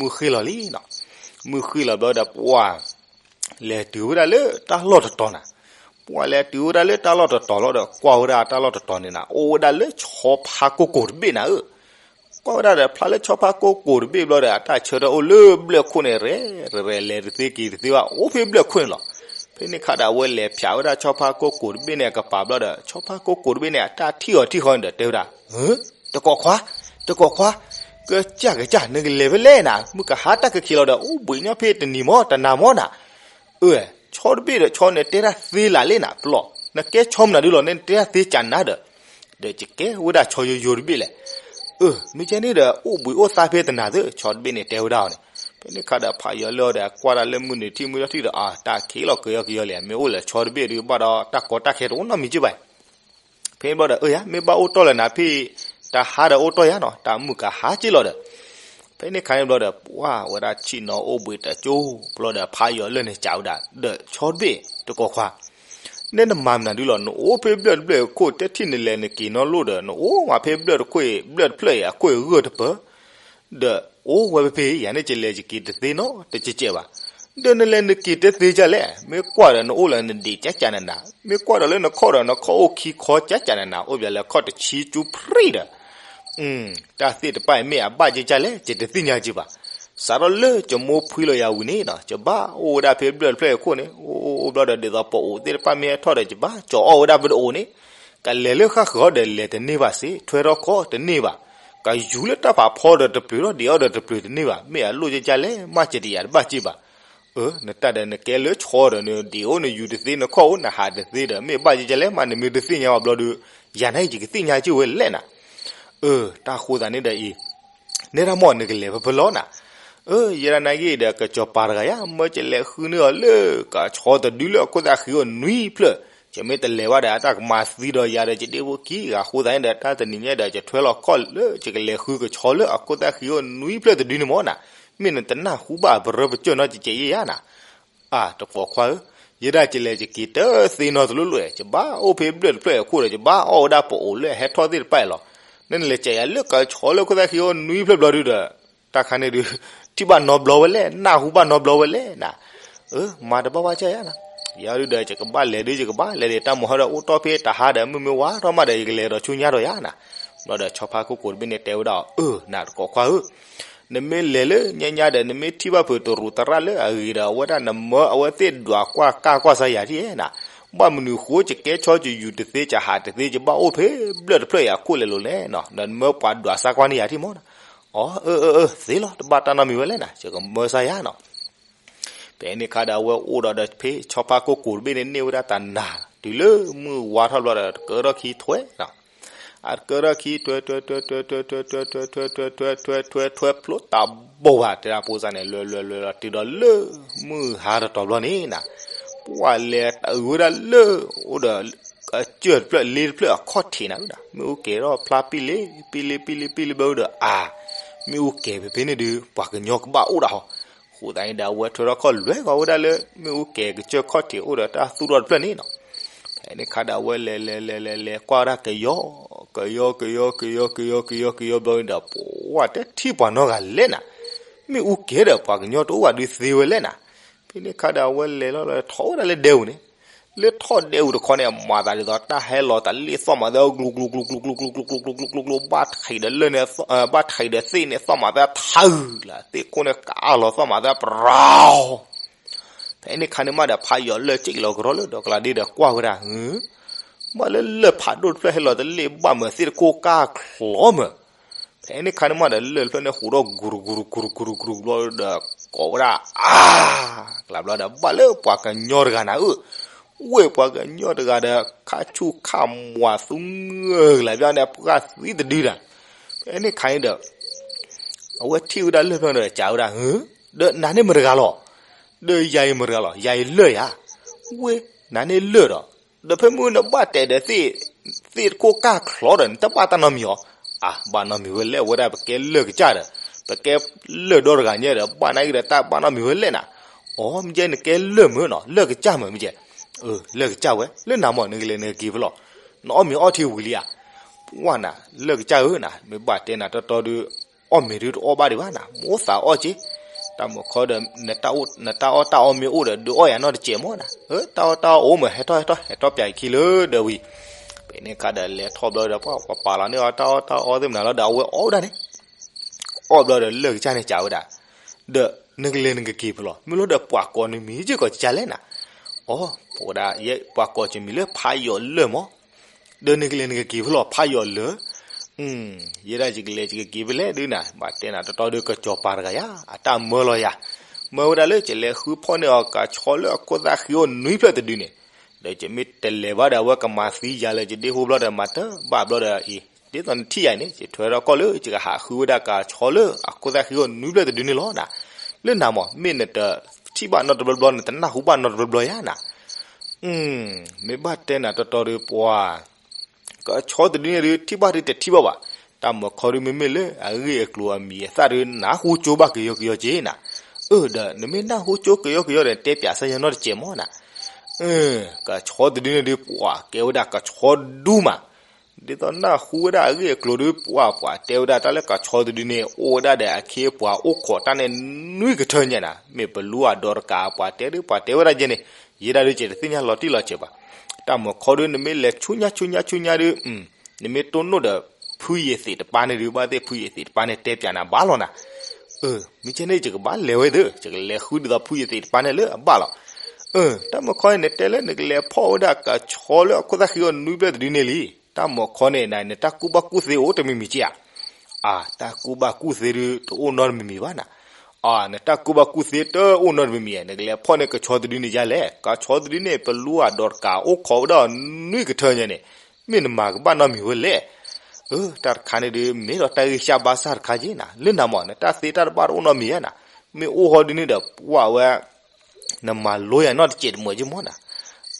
မုၢ်ဃ့ၢ်လီၤလံနီၤ. မုၢ်ဃ့ၢ်လီၤဘျီဒီး ပှၤ လဲၤတုၤဝဲဒၣ်လၢတၢ်လီၢ်တတီၤနၤ. ပှၤလဲၤတုၤဝဲဒၣ်လၢတၢ်လီၢ်တတီၤလီၤဒီး ကွၢ်ဝဲဒၣ်တၢ်လီၢ်တတီၤန့ၣ်နၤ အိၣ်ဝဲဒၣ်လၢဆီဖါကိၢ်ကိၤတဘ့ၣ်နၤဧၢ. ကွၢ်ဝဲဒၣ်ဒီး ဖျါလၢဆီဖါကိၢ်ကိၤတဘ့ၣ်ဘျီဒီး အတၢ်ဆၢထၢၣ်အိၣ်လၢဘျၢၣ်ခိၣ်န့ၣ် ရဲၣ်ရဲၣ် လဲၤတသ့က့ၤတသ့ဘၣ် အိၣ်ဖဲဘျၢၣ်ခိၣ်န့ၣ်လီၤ. ဖဲန့ၣ်ခါဒီး အဝဲလဲၤဖျါဝဲဒၣ်ဆီဖါကိၢ်ကိၤတဘ့ၣ်န့ၣ်အကပၤဘျီဒီး ဆီဖါကိၢ်ကိၤတဘ့ၣ်န့ၣ် အတၢ်ထံၣ်အီၤထံၣ်ဃီန့ၣ်ဒီး တဲဝဲဒၣ်, တကိးခွါ, တကိးခွါ, ကစၢ်ကစၢ် နကလဲၤဖဲလဲၣ်နၤ မုၢ်ကဟါတၢ်ကခံးလီၤဒီး အိၣ်ဘှံးညီဖဲတနံၤမ့ၢ်တနၤမ့ၢ်နၤ အၢ ဆီတဘ့ၣ်ဒီး ဆီန့ၣ်တဲတၢ်သ့လၢ်လံနၤ ပျီၢ် နကဲဆီမနုၤဒုလီၤန့ၣ် နတဲတၢ်သ့ကနၤဒီး, ဒီးယကဲဝဲဒၣ်ဆီယိယိတဘ့ၣ်လဲၣ်. အၢ မ့ၢ်ကဲန့ၣ်ဒီး အိၣ်ဘှံးအိၣ်သါဖဲတနၤသၢ ဆီတဘ့ၣ်န့ၣ်တဲဝဲဒၣ်အီၤန့ၣ်. ဖဲန့ၣ်ခါဒီး ဖးယီၤလၢအီၤဒီး ကွၢ်တၢ်လၢမုၢ်နုာ်ထံၣ်မုၢ်ထီၣ်ထံၣ်ဒီး အါ တၢ်ခံးလီၤကယီကယီလံ မ့ၢ်အိၣ်လၢဆီတဘ့ၣ်ဒီး ဘၣ်ဒီးတၢ်ကီတၢ်ခဲတအိၣ်နီတမံၤက့ဘၣ် ဖဲန့ၣ်ဘျီဒီး အၢယၤ မ့ၢ်ဘၣ်အိၣ်တီၢ်လၢနၤဖဲ တဟါဒီးအိၣ်တီၢ်ယၤနီၤ တၢ်မုၢ်ကဟါက့လီၤဒီး, ဖဲန့ၣ်ခါန့ၣ်ဘျီဒီး ပှၤဝဲဒၣ်ဆ့ၣ်နီၤအိၣ်ဘှံးတကၠိ ဘျီဒီးဖးယီၤလၢန့ၣ်စံးဝဲဒၣ် ဒီးဆီတဘ့ၣ် တကိးခွါ နဲနမၤမနုၤဒုလီၤ နအိၣ်ဖဲဘျၢၣ်တဘျၢၣ်အခိၣ် တထံၣ်နလဲၤနက့ၤနီတလိၣ်ဒီး နအိၣ်မးဖဲဘျၢၣ်တခွ့ၣ် ဘျၢၣ်တဖျၢၣ်အံၤ အခိၣ်အဂၢၢ်တပၢၢ် ဒီးအိၣ်ဝဲဖဲဖဲ ယၤန့ၣ် ယလဲၤယက့ၤတသ့နီတစဲးစဲးဘၣ်. ဒီးနလဲၤနက့ၤတသ့ဒ်လဲၣ် မ့ၢ်ကွၢ်ဒီးနအိၣ်လၢနဒံးကကနနၤ, မ့ၢ်ကွၢ်ဒီးလၢနခီၣ်ဒီးနခီၣ်အိၣ်ခံခီကကနနၤ အိၣ်ဘၣ်လၢခီၣ်တဆံကၠူဖရံဒီး တၢ်သ့ၣ်တဖၣ်အံၤမ့ၢ်အဘၣ်ကကလဲၣ် ယတသ့ၣ်ညါက့ဘၣ်. စးထီၣ်လၢယမိၢ်ဖှံလီၤယၤဝံၤန့ၣ် ယဘၣ်အိၣ်ဝဲဒၣ်ဖဲဘျၢၣ်တဖျၢၣ်အံၤအခိၣ်န့ၣ် အိၣ်အိၣ်အိၣ်ဘျီဒီး ဒ်သိးပအိၣ်သ့ၣ်တဖၣ်မ့ၢ်ဟဲထီၣ်ဒီး ယဘၣ်ကၠီၤအီၣ်ဝဲဒၣ်ပတအိၣ်န့ၣ် ကလဲၤလၢဃၣ်ဃၢၤဒီးလဲၤတန့ၢ်ဘၣ်စ့ၢ် ထွဲထီၣ်ခီၣ်တန့ၢ်ဘၣ်. ကယူၤလၢတၢ်ဖးဖီဒီးတပျုၤထီၣ် ဒံးအီၣ်ဒီးတပျုၤတန့ၢ်ဘၣ် မ့ၢ်အလိၣ်ကကလဲၣ် မ့ၢ်ကတယၤတဘၣ်က့ဘၣ်. အၢ နတၢ်ဒီးနကဲလၢဆီဒီး နဒံးအိၣ်နယူၤတသ့ နခီၣ်အိၣ်နဟးတသ့ဒီး မ့ၢ်ဘၣ်ကကလဲၣ် မ့ၢ်နမ့ၢ်တသ့ၣ်ညါဘၣ်ဘျီဒီး ယၤန့ၣ် ယကသ့ၣ်ညါက့ဝဲလဲၣ်နၤ. အၢ တၢ်ဃိသးန့ၣ်ဒီးအံၤ နဲဒၣ်မ့ၢ်နကလဲၤဖဲဖဲလီၤနၤ. အၢ ယဲဒၣ်နာ်က့ဒီး ကစီၤပၤတဂၤယါ မၢယလဲၤဃုန့ၢ်အီၤလၢ ကဆီတဒုလၢအခိၣ်သၣ်ဃံအိၣ်နွံဖျၢၣ်, ယမ့ၢ်တလဲၤဘၣ်ဒီး အတၢ်ကမၤသံဒီးယၤဒီး ယဒ့ဖိခံဂၤ အဃိသတးန့ၣ်ဒီး တၢ်တနံၤညါဒီး ယထွဲလီၤခီၣ်လၢ ယကလဲၤဃုကဆီလၢအခိၣ်သၣ်ဃံအိၣ်နွံဖျၢၣ်တဒုန့ၣ်မ့ၢ်နၤ, မ့ၢ်နတနၢ်ဟူဘၣ်အပရၢပကၢၢ်နီတကဲးယဲယါနၤ. အၢ တကိးခွါဧၢ, ယဲဒၣ်ယလဲၤယက့ၤတသ့နီတလိၣ်လိၣ်, ယဘၣ်အိၣ်ဖဲဘျၢၣ်တဖျၢၣ်အံၤအခိၣ်ဒီး ယဘၣ်အီၣ်ဝဲဒၣ်ပအိၣ်လၢအဟဲထီၣ်သ့ၣ်တဖၣ်အံၤလီၤ. နနလဲၤစံးယၤလၢကဆီလၢခိၣ်သၣ်ဃံအိၣ်နွံဖျၢၣ်ဘျီဒုဒီး တၢ်ခါန့ၣ်ဒုး ထံၣ်ဘၣ်နီတဘျီဝဲလဲၣ်, နၢ်ဟူဘၣ်နီတဘျီဝဲလဲၣ်နၤ. အၢ မၤတဘၣ်ဘၣ်ကစၢ်ယါနၤ. ယၤဒုဒီး ယကဘၣ်လဲၤဒုး ယကဘၣ်လဲၤဒီး တၢ်မၤဟီဒီး အိၣ်တီၢ်ဖဲတဟါဒီး မုၢ်မ့ၢ်ဝါထီၣ်မးဒီး ယကလဲၤဒီးဆူညါဒီးယါနၤ. ဘျီဒီးဆီဖါကိၢ်ကိၢ်တဘ့ၣ်န့ၣ်တဲဝဲဒၣ်အီၤ, အၢ နၤတကိးခွါဧၢ, နမ့ၢ်လဲၤလၢညါညါဒီး နမ့ၢ်ထံၣ်ဘၣ်ဖုးတရူးသရၣ်လၢအဂ့ၤဒီး အဝဲဒၣ်နမၢအဝဲသ့ၣ်ဒွးကွၢ်ကၢ်ကွၢ်စၢ်ယၤထံၣ်နၤ. ဘၣ်မနုၤဃိ ယကဲဆီ ယယူၤတသ့ ယဟးတသ့ ယဘၣ်အိၣ်ဖဲဘျၢၣ်တဖျၢၣ်အံၤအခိၣ်လဲၤလိၤလဲၣ်နီၤ, ဒီးနမၢပှၤဒွးစၢ်ကွၢ်န့ၢ်ယၤထံၣ်မးနၤ. အၢ အၢ အၢ အၢ သ့လီၤ တဘၣ်တၢ်နီတမံၤဝဲလဲၣ်နၤ, ယကမၢစၢ်ယါနီၤ. ဖဲန့ၣ်အခါဒီး အဝဲအိၣ်ဒီးဒီးဖဲဆီဖါကိၢ်ကိၢ်တဘ့ၣ်န့ၣ် န့ၢ်ဝဲဒၣ်တနၤ, တုၤလၢမုၢ်ဝါထီၣ်ဘျီဒီး တကၢထီၣ်ခံထွဲနီၤ. အတကၢထီၣ်ခံထွဲထွဲထွဲထွဲထွဲထွဲထွဲထွဲထွဲထွဲထွဲထွဲထွဲထွဲ ဖျိတၢ်ဘိၣ်ဘၣ် တဲဒၣ်ဖိသၣ်န့ၣ် လဲၤလဲၤလဲၤလဲၤတုၤဒီးလၢမုၢ်ဟါတတီၤဘျီန့ၣ်နၤ, ပှၤလဲၤတုၤဝဲဒၣ်လၢ အိၣ်ဒီး အစၢၢ်တဖျၢၣ်လ့တဖျၢၣ်အခီၣ်ထံးနၤဝဲဒၣ်, မ့ၣ်အူကဲၤထီၣ်ဖျါပံၣ်လ့ပံၣ်လ့ပံၣ်လ့ပံၣ်လ့ဘျီဒီး အါ မ့ၣ်အူကဲၤဖဲဖဲန့ၣ်ဒုး ပှၤကညီကဘၣ်အိၣ်ဒၣ်ဟီ. အဃိသတးန့ၣ်ဒီး အဝဲထွဲထီၣ်ခီၣ်လွဲၢ်ဂီၤဝဲဒၣ်လၢ မ့ၣ်အူကဲၤကစၢၢ်ခီၣ်ထံးအိၣ်ဒီးတၢ်သူၣ်ထီၣ်တဖျၢၣ်န့ၣ်နီၤ. ဖဲန့ၣ်ခါဒီး အဝဲလဲၤလဲၤလဲၤလဲၤလဲၤကွၢ်ဝဲဒၣ်ကယီ, ကယီကယီကယီကယီကယီကယီဘျီန့ၣ်ဒီး ပှၤတထံၣ်ပှၤနီတဂၤလဲၣ်နၤ. မ့ၣ်အူကဲၤဒီး ပှၤကညီတအိၣ်ဘၣ်ဒုးသ့ဝဲလဲၣ်နၤ. ဖဲန့ၣ်ခါဒီး အဝဲလဲၤလီၤလၢထီၣ်ဝဲဒၣ်လၢဒဲပူၤန့ၣ်, လၢထီၣ်ဒဲပူၤတခီန့ၣ် မၤသးဒ်သိးတၢ်ဟဲလီၤတၢ်လ့ၣ်သီၣ်မးသဲ ကျူကျူကျူကျူကျူကျူကျူကျူကျူကျူကျူ ဘၣ်ထံးဒီးလၢၢ်န့ၣ်, ဘၣ်ထံးဒီးသ့ၣ်န့ၣ်သီၣ်မးသဲထၢၣ်လၢသ့ၣ်ခိၣ်န့ၣ် ကးလီၤသီၣ်မးသဲပရီ ဖဲန့ၣ်ခါန့ၣ်မးဒီး ဖးယီၤလၢၢ်စ့ၢ်ကီးလီၤကရီလၢဒီကလးဒ့ဒီးကွၢ်ဝဲဒၣ်, ဘၣ်လၢလၢၢ်ဖးဒိၣ်တဖျၢၣ်ဟဲလီၤတလ့ၣ်ဘၣ်မးသ့ၣ်တခိၣ်ကၢ်ချီမး. ဖဲန့ၣ်ခါန့ၣ်မးဒီး လၢၢ်တဖျၢၣ်န့ၣ်ဟူးထီၣ် ကူကူကူကူကူကူဘျီဒီး ကိးဝဲဒၣ် အါ ကလးဘျီဒီး ဘၣ်လၢပှၤကညီတဂၤနၤဧၢ, ဝ့ၢ်ပှၤကညီတဂၤဒီး ခါဆူၣ်ခါမွၤသူငၢၢ်ကလးဘျီန့ၣ် ပှၢ်သံတဒုဒၣ်. ဖဲန့ၣ်ခါန့ၣ်ဒီး အဝဲထံၣ်ဝဲဒၣ်လၢၢ်ဖျၢၣ်န့ၣ်ဒီး စံးဝဲဒၣ်, ဒီးနၤန့ၣ်မတၤတဂၤလီၤ, ဒီးယၤအံၤမတၤတဂၤလီၤ, ယၤအံၤလၢၢ်ယၤ, ဝ့ၢ် နၤန့ၣ်လၢၢ်ဒီး ဒီးဖဲမုၢ်နဘၣ်တဲာ်ဒီးသ့ၣ်, သ့ၣ်တခိၣ်ကၢ်ချီဒီး နတဘၣ်တၢ်နီတမံၤအီၤ, အါ ဘၣ်နီတမံၤဝဲလဲၣ် ဝဲဒၣ်ပကဲလၢၢ်ကစၢ်ဒီး, ပကဲလၢၢ်ဒီတဂၤညါဒီး ဘၣ်နာ်က့ဒီးတၢ်ဘၣ်နီတမံၤဝဲလဲၣ်နၤ, အီ မ့ၢ်ကဲနကဲလၢၢ်မုၢ်နီၤ လၢၢ်ကစၢ်မုၢ်မ့ၢ်ကဲ, လၢၢ်ကစၢ်ဝဲ လၢနၤမး နကလဲၤနကက့ၤဖဲလဲၣ်, နအီၣ်မ့ၤအီထံဝံၤလံဧါ, ပှၢ်နၤ လၢၢ်ကစၢ်ဧၢနၤ မ့ၢ်ဘၣ်တဲနၤတီတီဒီး အီၣ်မ့ၤဒုးတအီၣ်ဘၣ်ဒံးဘၣ်နၤ မိၣ်သးအီၣ်က့, တၢ်မုၢ်ခီဒီး နတၢ်အီၣ်တၢ်အီမ့ၢ်အိၣ်ဒီး ဒုးအီၣ်ယၤနီတစဲးမးနၤ, တၢ်အီၣ်တၢ်အီအိၣ်မး ဟဲထီၣ်ဟဲထီၣ် ဟဲထီၣ်ပၠးယခံလၢဒၢးဝံၤ, ဖဲန့ၣ်ခါဒီးလဲၤထီၣ်ဘျီဒီး ပှၤပာ်လီၤန့ၢ်အီၤတၢ်အီၣ်တၢ်အီသ့ၣ်မနုၤလီၤဒီး အဝဲအီၣ်ဝဲဒၣ်န့ၣ်, အီၣ်ဘျီဒီးလၢၢ်ကစၢ်န့ၣ်စံးဝဲဒၣ်, ဒီးနကလဲၤနကက့ၤဖဲလဲၣ် မ့ၢ်လီၤဒီးပှၤကိးနမံၤက့ၤကိးကစၢ်လဲၣ်နၤ, အီ ပဝဲဒၣ်ယဲပှၤကိးကမံၤလၢဖးယီၤလၢၢ်မး ဒီးနကလဲၤနကက့ၤဖဲလဲၣ် ဖးယီၤလၢၢ်, ယဲဒၣ်ယကလဲၤယကက့ၤဖဲလဲၣ်ဒုးနၤ ဘၣ်တဲနၤတီတီဒီး ကစီၤပၤတဂၤယၤ အတၢ်မၢလီၤယၤ, မၢဝဲဒၣ်လၢယလဲၤဃုဖီၣ်န့ၢ်အီၤ ကဆီလၢအခိၣ်သၣ်ဃံအိၣ်နွံဖျၢၣ်တဒုန့ၣ်, ဒီးယမ့ၢ်တလဲၤဘၣ်ဒီး အဝဲကမၤသံယၤလၢယဒ့ဟူဘျီဒီး မၤတဘၣ်ဘျီဒီးအံၤ ဒ်သိးနထံၣ်ယၤန့ၣ် ယထွဲထီၣ်ကီၢ်လၢ ယကဟးဃုဝဲဒၣ်ကဆီလၢအခိၣ်သၣ်ဃံအိၣ်နွံဖျၢၣ်တဒုန့ၣ်လီၤနၤ, လၢနၤမး မ့ၢ်နတထံၣ်ဘၣ်နီတဘျီဘျီ နတနၢ်ဟူဘၣ်နီတဘျီဘျီယၤနၤ, မ့ၢ်ဘၣ်တဲနၤတီတီဒီး ပှၤ ကဆီတဒုန့ၣ်ဒုး ထံၣ်ဘၣ်ဒုးတထံၣ်ဘၣ်ဘၣ်, တၢ်မုၢ်ခီဒုးမ့မ့ၢ်လၢအဂ့ၢ်အကျိၤအမံၤအသၣ်ဒုး နၢ်ဟူကၠိဘၣ်ကယီကယီက့နၤ, အၢ ဒီးနမ့ၢ်နၢ်ဟူကၠိကယီကယီဒီး တဲပၠးစၢ်ယၤနီတစဲးမးနၤ, ကဆီတဒုန့ၣ်ဒုး ပှၤကဲဝဲဒၣ်ကဆီဒူမး ဒ်သိးနၢ်ဟူဝဲဒၣ်အဂ့ၢ်အကျိၤဒုး ပှၤပှၤတဲဝဲဒၣ်တၢ်လၢကဆီတဒုန့ၣ် အိၣ်ဝဲဒၣ်ဒီးအခ့အပှၤအိၣ်ခိးတၢ်န့ၣ်နွံကထၢညါနၤ, မ့ၢ်ပလူအဒိးတကးပှၤတဲဒုး ပှၤတဲဝဲဒၣ်ယဲန့ၣ်, ယဲဒၣ်ဒုး ကဲတသ့ၣ်ညါလီၤတံၢ်လီၤဆဲးဘၣ်, တၢ်မုၢ်ခီဒုး နမ့ၢ်လဲၤဆူညါဆူညါဆူညါဒုး နမ့ၢ်တိၢ်နီၣ်ဒီး ဖုယ့ၤသ့းတပၤန့ၣ်ဒုး ဘၣ်သ့ၣ်ဖုယ့ၤသ့းတပၤန့ၣ် တဲပၠးနၤဘၣ်လီၤနၤ, မ့ၢ်ကဲန့ၣ် ယကဘၣ်လဲၤဝဲသ့ၣ် ယကလဲၤဃုဒ်သိးဖုယ့ၤသ့းတပၤန့ၣ်လၢအဘၣ်လီၤ, တၢ်မုၢ်ခီန့ၣ် နတဲလၢနကလဲၤဖီၣ်ဝဲဒၣ်ကဆီလၢအခိၣ်သၣ်ဃံအိၣ်နွံဖျၢၣ်တဒုန့ၣ်လံ, တၢ်မုၢ်ခီန့ၣ် နတၢ်ကူၣ်ဘၣ်ကူၣ်သ့အိၣ်တမံၤမံၤက့ဧါ, အါ တၢ်ကူၣ်ဘၣ်ကူၣ်သ့ဒုး တအိၣ်နီတမံၤမံၤဘၣ်နၤ, အါ နတၢ်ကူၣ်ဘၣ်ကူၣ်သ့တအိၣ်နီတမံၤမံၤ နကလဲၤဖီၣ်န့ၢ်ကဆီတဒုန့ၣ်ယါလဲၣ်, ကဆီတဒုန့ၣ် ပလူအဒိးတကးအိၣ်ခိးဝဲဒၣ်နွံကထၢညါန့ၣ်, မ့ၢ်နမၤကဘၣ်နီတမံၤဝဲလဲၣ် တၢ်တခါန့ၣ်ဒုး မ့ၢ်ဒီးတၢ်ဂံၢ်စၢ်ဘါစၢ်တခါက့နၤ, လၢနၤမး နတၢ်သ့တၢ်တဘၣ်တအိၣ်နီတမံၤဧါနၤ, မ့ၢ်အိၣ်ဟီဒုးန့ၣ်ဒီး ပှၤဝဲ နမၤလိယၤနီတစဲးတမံၤက့မးနၤ,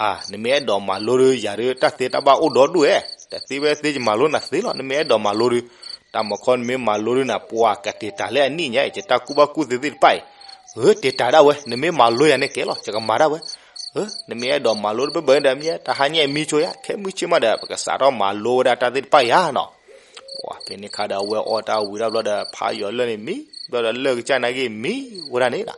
အါ နမ့ၢ်အဲၣ်ဒိးမၤလိဒုး ယၤဒုး တၢ်သ့တၢ်ဘၣ်အိၣ်ဒီဒူၣ်ဝဲ, တသ့ဝဲသ့ ယမၤလိနၤသ့လီၤ, နမ့ၢ်အဲၣ်ဒိးမၤလိဒုး, တၢ်မုၢ်ခီနမ့ၢ်မၤလိဒုးနၤ ပှၤကတ့ၤတၢ်လၢအနံၣ်ညါအံၤ ယတၢ်ကူၣ်ဘၣ်ကူၣ်သ့သ့ၣ်တဖၣ်အံၤ, တ့ၤတၢ်ဒၣ်ဝဲ နမ့ၢ်မၤလိယၤန့ၣ်ကဲလီၤ ယကမၤဒၣ်ဝဲ နမ့ၢ်အဲၣ်ဒိးမၤလိတဘၢဘၢန့ၣ်ဒီး မ့ၢ်တဟါညါအံၤမံဆိယါ ခဲမုၢ်ဆ့ၣ်မးဒီး ပကစးထီၣ်မၤလိဝဲဒၣ်တၢ်သ့ၣ်တဖၣ်ယါနီၤ. ပှၤဖဲန့ၣ်ခါဒီး အဝဲအီၣ်တၢ်ဝံၤတၢ်ဘျီဒီး ဖးယီၤလၢၢ်န့ၣ်မံ, ဘျီဒီးလၢၢ်ကစၢ်နာ်က့မံဝဲဒၣ်န့ၣ်လီၤ.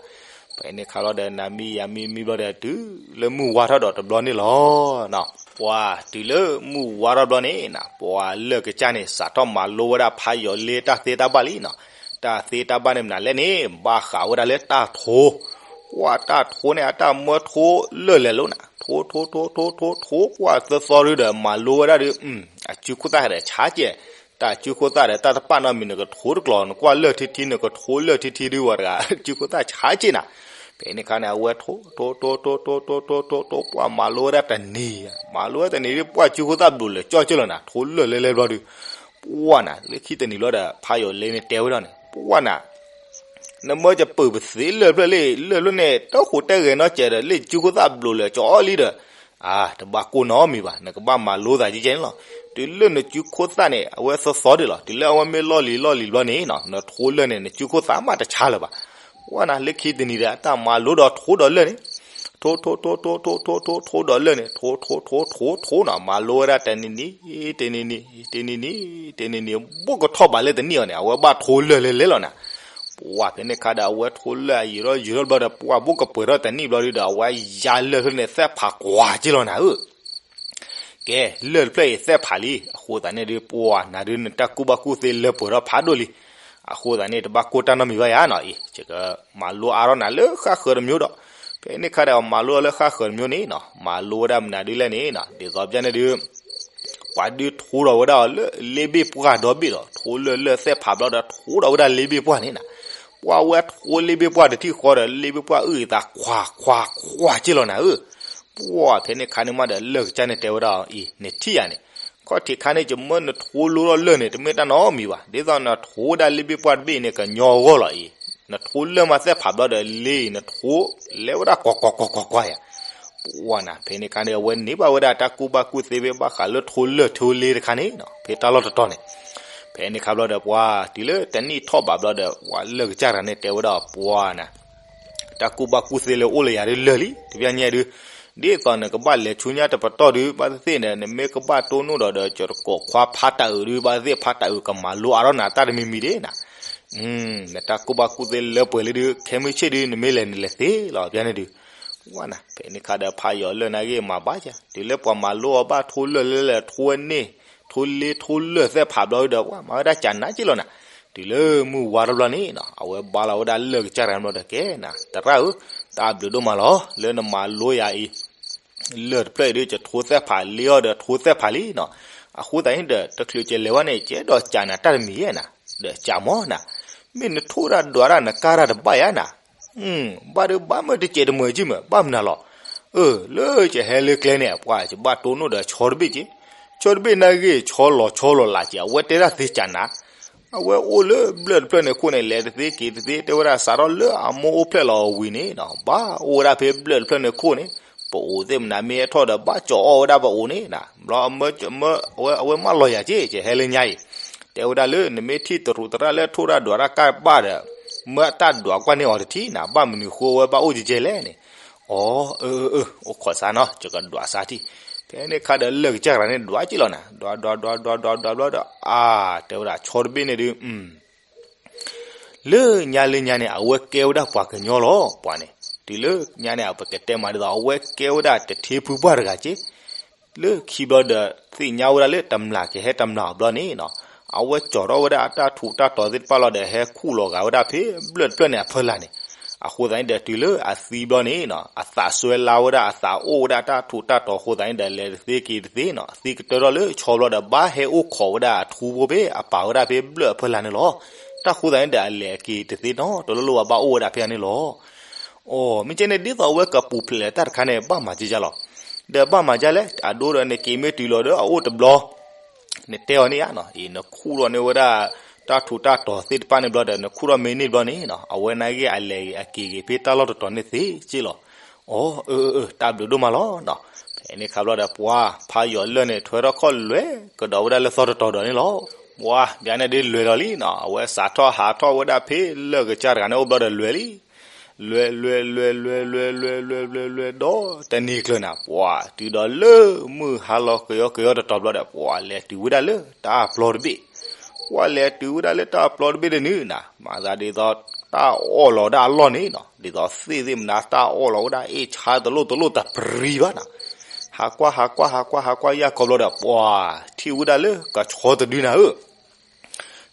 ဖဲန့ၣ်ခါလီၤဒီး နၤမံယၤမံမံဘျီဒီး တုၤလၢမုၢ်ဝါထီၣ်ဒီးတဘျီန့ၣ်လီၤနီၤ. ပှၤတုၤလၢမုၢ်ဝါထီၣ်ဘျီန့ၣ်နီၤ ပှၤလၢၢ်ကစၢ်န့ၣ် စးထီၣ်မၤလိဝဲဒၣ်ဖးယီၤလၢၢ်တၢ်သ့တၢ်ဘၣ်လံနီၤ. တၢ်သ့တၢ်ဘၣ်န့ၣ်မနုၤလဲၣ်န့ၣ် ဘၣ်ဃးဝဲဒၣ်လၢတၢ်ထိ ပှၤတၢ်ထိန့ၣ် အတၢ်မၢထိလၢာ်လဲၤလိၤနၤ, ထိထိထိထိထိထိ ပှၤသၢသီဒုဒီး မၤလိဝဲဒၣ်ဒီး အစုခိၣ်သၣ်ဒီးဆါကဲ, တၢ်စုခိၣ်သၣ်ဒီးတၢ်တပာ်နီတမံၤ နကထိတကျိၤ နကွၢ်လၢၢ်ထံထံ နကထိလၢၢ်ထံထံဒု ဝဲတဂၤ စုခိၣ်သၣ်ဆါကဲနၤ. ဖဲန့ၣ်ခါန့ၣ် အဝဲထိ ထိ ထိ ထိ ထိ ထိ ထိ ထိ ပှၤမၤလိဝဲဒၣ်တနံၤ, မၤလိဝဲတနံၤဒု ပှၤစုခိၣ်သၣ်ဘျိးလၢာ်ကၠီကၢလီၤနၤ, ထိလၢာ်လဲၤလဲၤဘျီဒု ပှၤနၤ လၢခံတနံၤလီၤဒီး ဖးယီၤလၢၢ်န့ၣ်တဲဝဲဒၣ်န့ၣ် ပှၤနၤ နမၢကပၢၢ်ပသ့လၢၢ်ဖျၢၣ်လံ, လၢၢ်ဖျၢၣ်န့ၣ် တၢ်ဟူးတၢ်ဂဲၤနီတစဲးဒီး လၢစုခိၣ်သၣ်ဘျိးလၢာ်ကၠီလံဒီး အါ တဘၣ်ကိၢ်နီတမံၤဘၣ်, နကဘၣ်မၤလိသးကဲကဲန့ၣ်လီၤ. တုၤလၢနစုခိၣ်သၣ်န့ၣ် အဝဲသီသီဒံးလီၤ. တုၤလၢအဝဲမ့ၢ်လီၢ်လံၤလီၢ်လံၤဘျီန့ၣ်နီၤ နထိလၢၢ်န့ၣ် နစုခိၣ်သၣ်မးတဆါလၢၤဘၣ်. ဝဲနၤလၢခံတနံၤဒီး အတၢ်မၤလိဒီးထိဒီးလၢၢ်န့ၣ် ထိ ထိ ထိ ထိ ထိ ထိ ထိ ထိဒီးလၢၢ်န့ၣ် ထိ ထိ ထိ ထိ ထိနီၤ မၤလိဝဲဒၣ်တနံၤနံၤ တနံၤနံၤ တနံၤနံၤ တနံၤနံၤ ဘိၣ်ကထီၣ်ဘးလၢတနံၣ်အီၤန့ၣ် အဝဲဘၣ်ထိလၢၢ်လဲၤလဲၤလီၤနၤ. ပှၤဖဲန့ၣ်ခါဒီး အဝဲထိလၢၢ်အယံာ်ထီၣ်ယံာ်ထီၣ်ဘျီဒီး ပှၤဘိၣ်ကပှဲၤထီၣ်တနံၣ်ဘျီဒီး အဝဲယါလၢၢ်ဖျၢၣ်န့ၣ် သဲၣ်ဖးကွၢ်က့လီၤနၤဧၢ ကဲ လၢၢ်တဖျၢၣ်အံၤသဲၣ်ဖးလံ. အဃိသတးန့ၣ်ဒုး ပှၤနၤဒုး နတၢ်ကူၣ်ဘၣ်ကူၣ်သ့လၢပှဲၤထီၣ်ဖးဒိၣ်လံ. အဃိသတးန့ၣ် တဘၣ်ကိၢ်တၢ်နီတမံၤဘၣ်ယၤနီၤအံၤ ယကမၤလိအါထီၣ်နၤလၢဃၣ်ဃၢၤတမျိုးဒီး ဖဲန့ၣ်ခါဒီး မၤလိအီၤလၢဃၣ်ဃၢၤတမျိုးန့ၣ်နီၤ မၤလိဝဲဒၣ်မနုၤဒုးလဲၣ်န့ၣ်နီၤ ဒ်သိးပျၢ်န့ၣ်ဒုး ပှၤဒုးထိဒီးဝဲဒၣ်အီၤလၢလ့ဘ့ၣ်ပှၢ်ဒီဘ့ၣ်ဒီး ထိလၢၢ်လၢၢ်သဲၣ်ဖးဘျီဒီး ထိဒီးဝဲဒၣ်လ့ဘ့ၣ်ပှၢ်န့ၣ်နၤ. ပှၤဝဲထိလ့ဘ့ၣ်ပှၢ်တထံၣ်ဃီဒီး လ့ဘ့ၣ်ပှၢ်အုၣ်အသးခွးခွးခွးက့လီၤနၤဧၢ ပှၤဖဲန့ၣ်ခါန့ၣ်မးဒီး လၢၢ်ကစၢ်န့ၣ်တဲဝဲဒၣ်အီၤအံၤ နထံၣ်ယၤန့ၣ် ခီၣ်ထံးခါန့ၣ် ယမၢနထိလိထီၣ်လၢၢ်န့ၣ် တမ့ၢ်တၢ်နီတမံၤဘၣ်. ဒ်သိးနထိဝဲဒၣ်လ့ဘ့ၣ်ပှၢ်တဘ့ၣ်န့ၣ် ကညီအဂီၢ်လီၤအံၤ နထိလၢၢ်မးသဲၣ်ဖးဘျီဒီး လ့အံၤ နထိလဲဝဲဒၣ်ကွၢ်ကွၢ်ကွၢ်ကွၢ်ကွၢ်ယၤ ပှၤနၤ ဖဲန့ၣ်ခါန့ၣ် အဝဲန့ၢ်ဘၣ်ဝဲဒၣ်တၢ်ကူၣ်ဘၣ်ကူၣ်သ့ဖဲဘၣ်ဃးလၢထိလၢၢ်ထိလ့တခါန့ၣ်နီၤ ဖဲတၢ်လီၢ်တတီၤန့ၣ် ဖဲန့ၣ်ခါဘျီဒီး ပှၤတုၤလၢတနံၣ်ထီၣ်ဘးဘျီဒီး ပှၤလၢၢ်ကစၢ်တဂၤန့ၣ်တဲဝဲဒၣ်ပှၤနၤ တၢ်ကူၣ်ဘၣ်ကူၣ်သ့လၢအိၣ်လၢယၤဒုးလၢာ်လံ တပျၢ်ညါဒုး ဒ်သိးနကဘၣ်လဲၤဆူညါတပတီၢ်ဒုး ဘၣ်သ့ၣ်သ့ၣ်န့ၣ် နမ့ၢ်ကဘၣ်တိၢ်နီၣ်ဒီးဒီး ယတကိးခွါဖးတၢ်အုးဒုး ဘၣ်သ့ၣ်သ့ၣ်ဖးတၢ်အုးကမၤလိအါထီၣ်နၤတၢ်တမံၤမံၤဒၣ်နၤ နတၢ်ကူၣ်ဘၣ်ကူၣ်သ့လၢပှဲၤလံဒုး ခဲမုၢ်ဆ့ၣ်ဒုး နမ့ၢ်လဲၤနလဲၤသ့လီၤ ပျၢ်န့ၣ်ဒုး ဝဲနၤ ဖဲန့ၣ်ခါဒီးဖးယီၤလၢၢ်နာ်က့မၤဘၣ်ယၤ တုၤလၢပှၤမၤလိအီၤဘၣ်ထိလၢၢ်လၢလၢ ထိဝဲန့ၣ် ထိလ့ထိလၢၢ်သဲၣ်ဖးဘျီဒုးဒီး ပှၤမၤဝဲဒၣ်ကၢ်နးက့လီၤနၤ တုၤလၢမုၢ်ဝါထီၣ်ဘျီန့ၣ်နီၤ အဝဲဘါလီၤဝဲဒၣ်လၢၢ်ကစၢ်တဂၤန့ၣ်ဘျီဒီး ကဲနၤ သရၣ်ဧၢ တၢ်ဘျုးဒိၣ်မးလီၤ လၢနမၤလိယၤအံၤ လၢၢ်တဖျၢၣ်အံၤဒုး ယထိသဲၣ်ဖးလံအီၤဒီးထိသဲၣ်ဖးလံနီၤ အဃိသတးန့ၣ်ဒီး တချုးယလဲၤဝဲန့ၣ် ယအဲၣ်ဒိးကၢ်နၤတၢ်တမံၤယဲနၤ ဒီးကၢ်မီၢ်နၤ မ့ၢ်နထိတၢ်ဒွးတၢ်နကါတၢ်တဘၣ်ယၤနၤ ဘၣ်ဒုးဘၣ်မၢတစဲးတမှဲးကံၢ်မး ဘၣ်မနုၤလီၤ အၢ လၢယဟဲလၢကျဲန့ၣ် ပှၤယဘၣ်တိၢ်နီၣ်ဒီးဆီတဘ့ၣ်က့ၤ ဆီတဘ့ၣ်နာ်က့ၤ ဆီလီၤဆီလီၤလးက့ၤ အဝဲတဲတၢ်သ့ကၢ်နၤ အဝဲအိၣ်လၢဘျၢၣ်တဖျၢၣ်န့ၣ်ခိၣ်န့ၣ် လဲၤတသ့က့ၤတသ့ တဲဝဲဒၣ်စးထီၣ်လၢအမိၢ်အိၣ်ဖျဲၣ်လီၤအဝံၤန့ၣ်နီၤ ဘၣ်အိၣ်ဝဲဒၣ်ဖဲဘျၢၣ်တဖျၢၣ်န့ၣ်ခိၣ်န့ၣ် ပအိၣ်သ့ၣ်မနၤမ့ၢ်ဟဲထီၣ်ဒီး ဘၣ်ကၠီၤအီၣ်ဝဲဒၣ်ပအိၣ်န့ၣ်နၤ ဘျီအမၢ အဝဲမၢလီၤယၤက့ၤ ယဟဲလၢညါအံၤ တဲဝဲဒၣ်လၢနမ့ၢ်ထံၣ်တရူးသရၣ်လၢထိတၢ်ဒွးတၢ်ကါဘၣ်ဒီး မၢအတၢ်ဒွးကွၢ်န့ၢ်အီၤတထံၣ်နၤ ဘၣ်မနုၤဃိအဝဲဘၣ်အိၣ်ကဲကဲလဲၣ်န့ၣ် အီ အၢ အၢ အိၣ်ခိးစါနီၤ ယကဒွးစါထံၣ် ဖဲန့ၣ်ခါဒီးလၢၢ်ကစၢ်တဂၤန့ၣ်ဒွးက့ၤလီၤနၤ ဒွးဒွးဒွးဒွးဒွးဒွးဘျီဒီး အါ တဲဝဲဒၣ်ဆီတဘ့ၣ်န့ၣ်ဒုး လၢညါလၢညါန့ၣ် အဝဲကဲဝဲဒၣ်ပှၤကညီလီၤ ပှၤန့ၣ် တုၤလၢညါန့ၣ် ပကတဲမးဒ်သိး အဝဲကဲဝဲဒၣ်တထ့ဖုပှၢ်တဂၤက့ၤ လၢခံဘျီဒီး သ့ၣ်ညါဝဲဒၣ်လၢတမျာ်ကဟဲတမျာ်အီၤဘျီန့ၣ်နီၤ အဝဲကၠီၤထီၣ်ဝဲဒၣ်အတၢ်ထူးတၢ်တီၤသ့ၣ်တဖၣ်လီၤဒီး ဟဲခူၣ်လီၤဂာ်ဝဲဒၣ်ဖဲဘျၢၣ်တဖျၢၣ်န့ၣ်အဖီလာ်န့ၣ် အဃိသတးန့ၣ်ဒီး တုၤလၢအသံဘျီန့ၣ်နီၤ အသးစွဲလါဝဲဒၣ် အသးအိၣ်ဝဲဒၣ်တၢ်ထူးတၢ်တီၤအဃိသတးန့ၣ်ဒီး လဲၤတသ့က့ၤတသ့နီၤ အသံကတၢၢ်ထီၣ်လၢဆီဘျီဒီး ဘၣ်ဟဲအိၣ်ခိးဝဲဒၣ်အထူဖိဖဲအပာ်ဝဲဒၣ်ဖဲဘျၢၣ်အဖီလာ်န့ၣ်လီၤ. တၢ်ဃိသတးန့ၣ်ဒီး အလဲၤက့ၤတသ့နီတလီၢ်လၢၤဘၣ် ဘၣ်အိၣ်ဝဲဒၣ်ဖဲအံၤန့ၣ်လီၤ. အိ မ့ၢ်ကဲန့ၣ် ဒ်သိးအဝဲကပူၤဖျဲးတၢ်တခါန့ၣ် ဘၣ်မၤက့ၤယါလီၤ. ဒီးဘၣ်မၤယါလဲၣ် အဒိဒီးနက့ၤမ့ၢ်တုၤလီၤဒီးအအိၣ်တဘျီ နတဲအီၤန့ၣ်ဧါနီၤ အံၤနခူၣ်ထီၣ်န့ၢ်ဝဲဒၣ် တၢ်ထူးတၢ်တီၤသ့ၣ်တဖၣ်န့ၣ်ဘျီဒီး နခူၣ်ထီၣ်မ့ၢ်န့ၢ်ဘျီန့ၣ်နီၤ အဝဲနာ်က့ၤအလဲၤက့ၤအက့ၤက့ၤဖဲတၢ်လီၢ်တတီၤန့ၣ်သ့က့လီၤ. အိ အၢ အၢ တၢ်ဘျုးဒိၣ်မးလီၤနီၤ. ဖဲန့ၣ်ခါဘျီဒီး ပှၤဖးယီၤလၢၢ်န့ၣ် ထွဲထီၣ်ခီၣ်လွဲကဒီးဝဲဒၣ်လၢသီတတီၤဒီးန့ၣ်လီၤ. ပှၤဘျါန့ၣ်ဒ်လဲၤလီၤလံနီၤ အဝဲစးထီၣ်ဟးထီၣ်ဝဲဒၣ်ဖဲလၢၢ်ကစၢ်တဂၤန့ၣ်အိၣ်ဘျီဒီးလွဲၤလံ လွဲၤ လွဲၤ လွဲၤ လွဲၤ လွဲၤ လွဲၤ လွဲၤ လွဲၤ ဒီးတနံၤကျၢၤနၤ ပှၤတုၤဒီးလၢမုၢ်ဟါလီၤကယီကယီတတီၤဘျီဒီး ပှၤလဲၤတုၤဝဲဒၣ်လၢတၢ်ပျီတဘ့ၣ် ပှၤလဲၤတုၤဝဲဒၣ်လၢတၢ်ပျီတဘ့ၣ်တနုၤနၤ မၤသးဒ်သိး တၢ်အီၣ်လီၤဝဲဒၣ်အလီၢ်န့ၣ်နီၤ ဒ်သိးသ့ၣ်သ့ၣ်မနၤ တၢ်အီၣ်လီၤဝဲဒၣ် အ့ၣ်ဆါတလိၣ်တလိၣ်တပရံၤဘၣ်နီၤ ဟးကွၢ် ဟးကွၢ် ဟးကွၢ် ဟးကွၢ် ယၢ်ကီဘျီဒီး ပှၤထံၣ်ဝဲဒၣ်လၢကဆီတဒုနၤဧၢ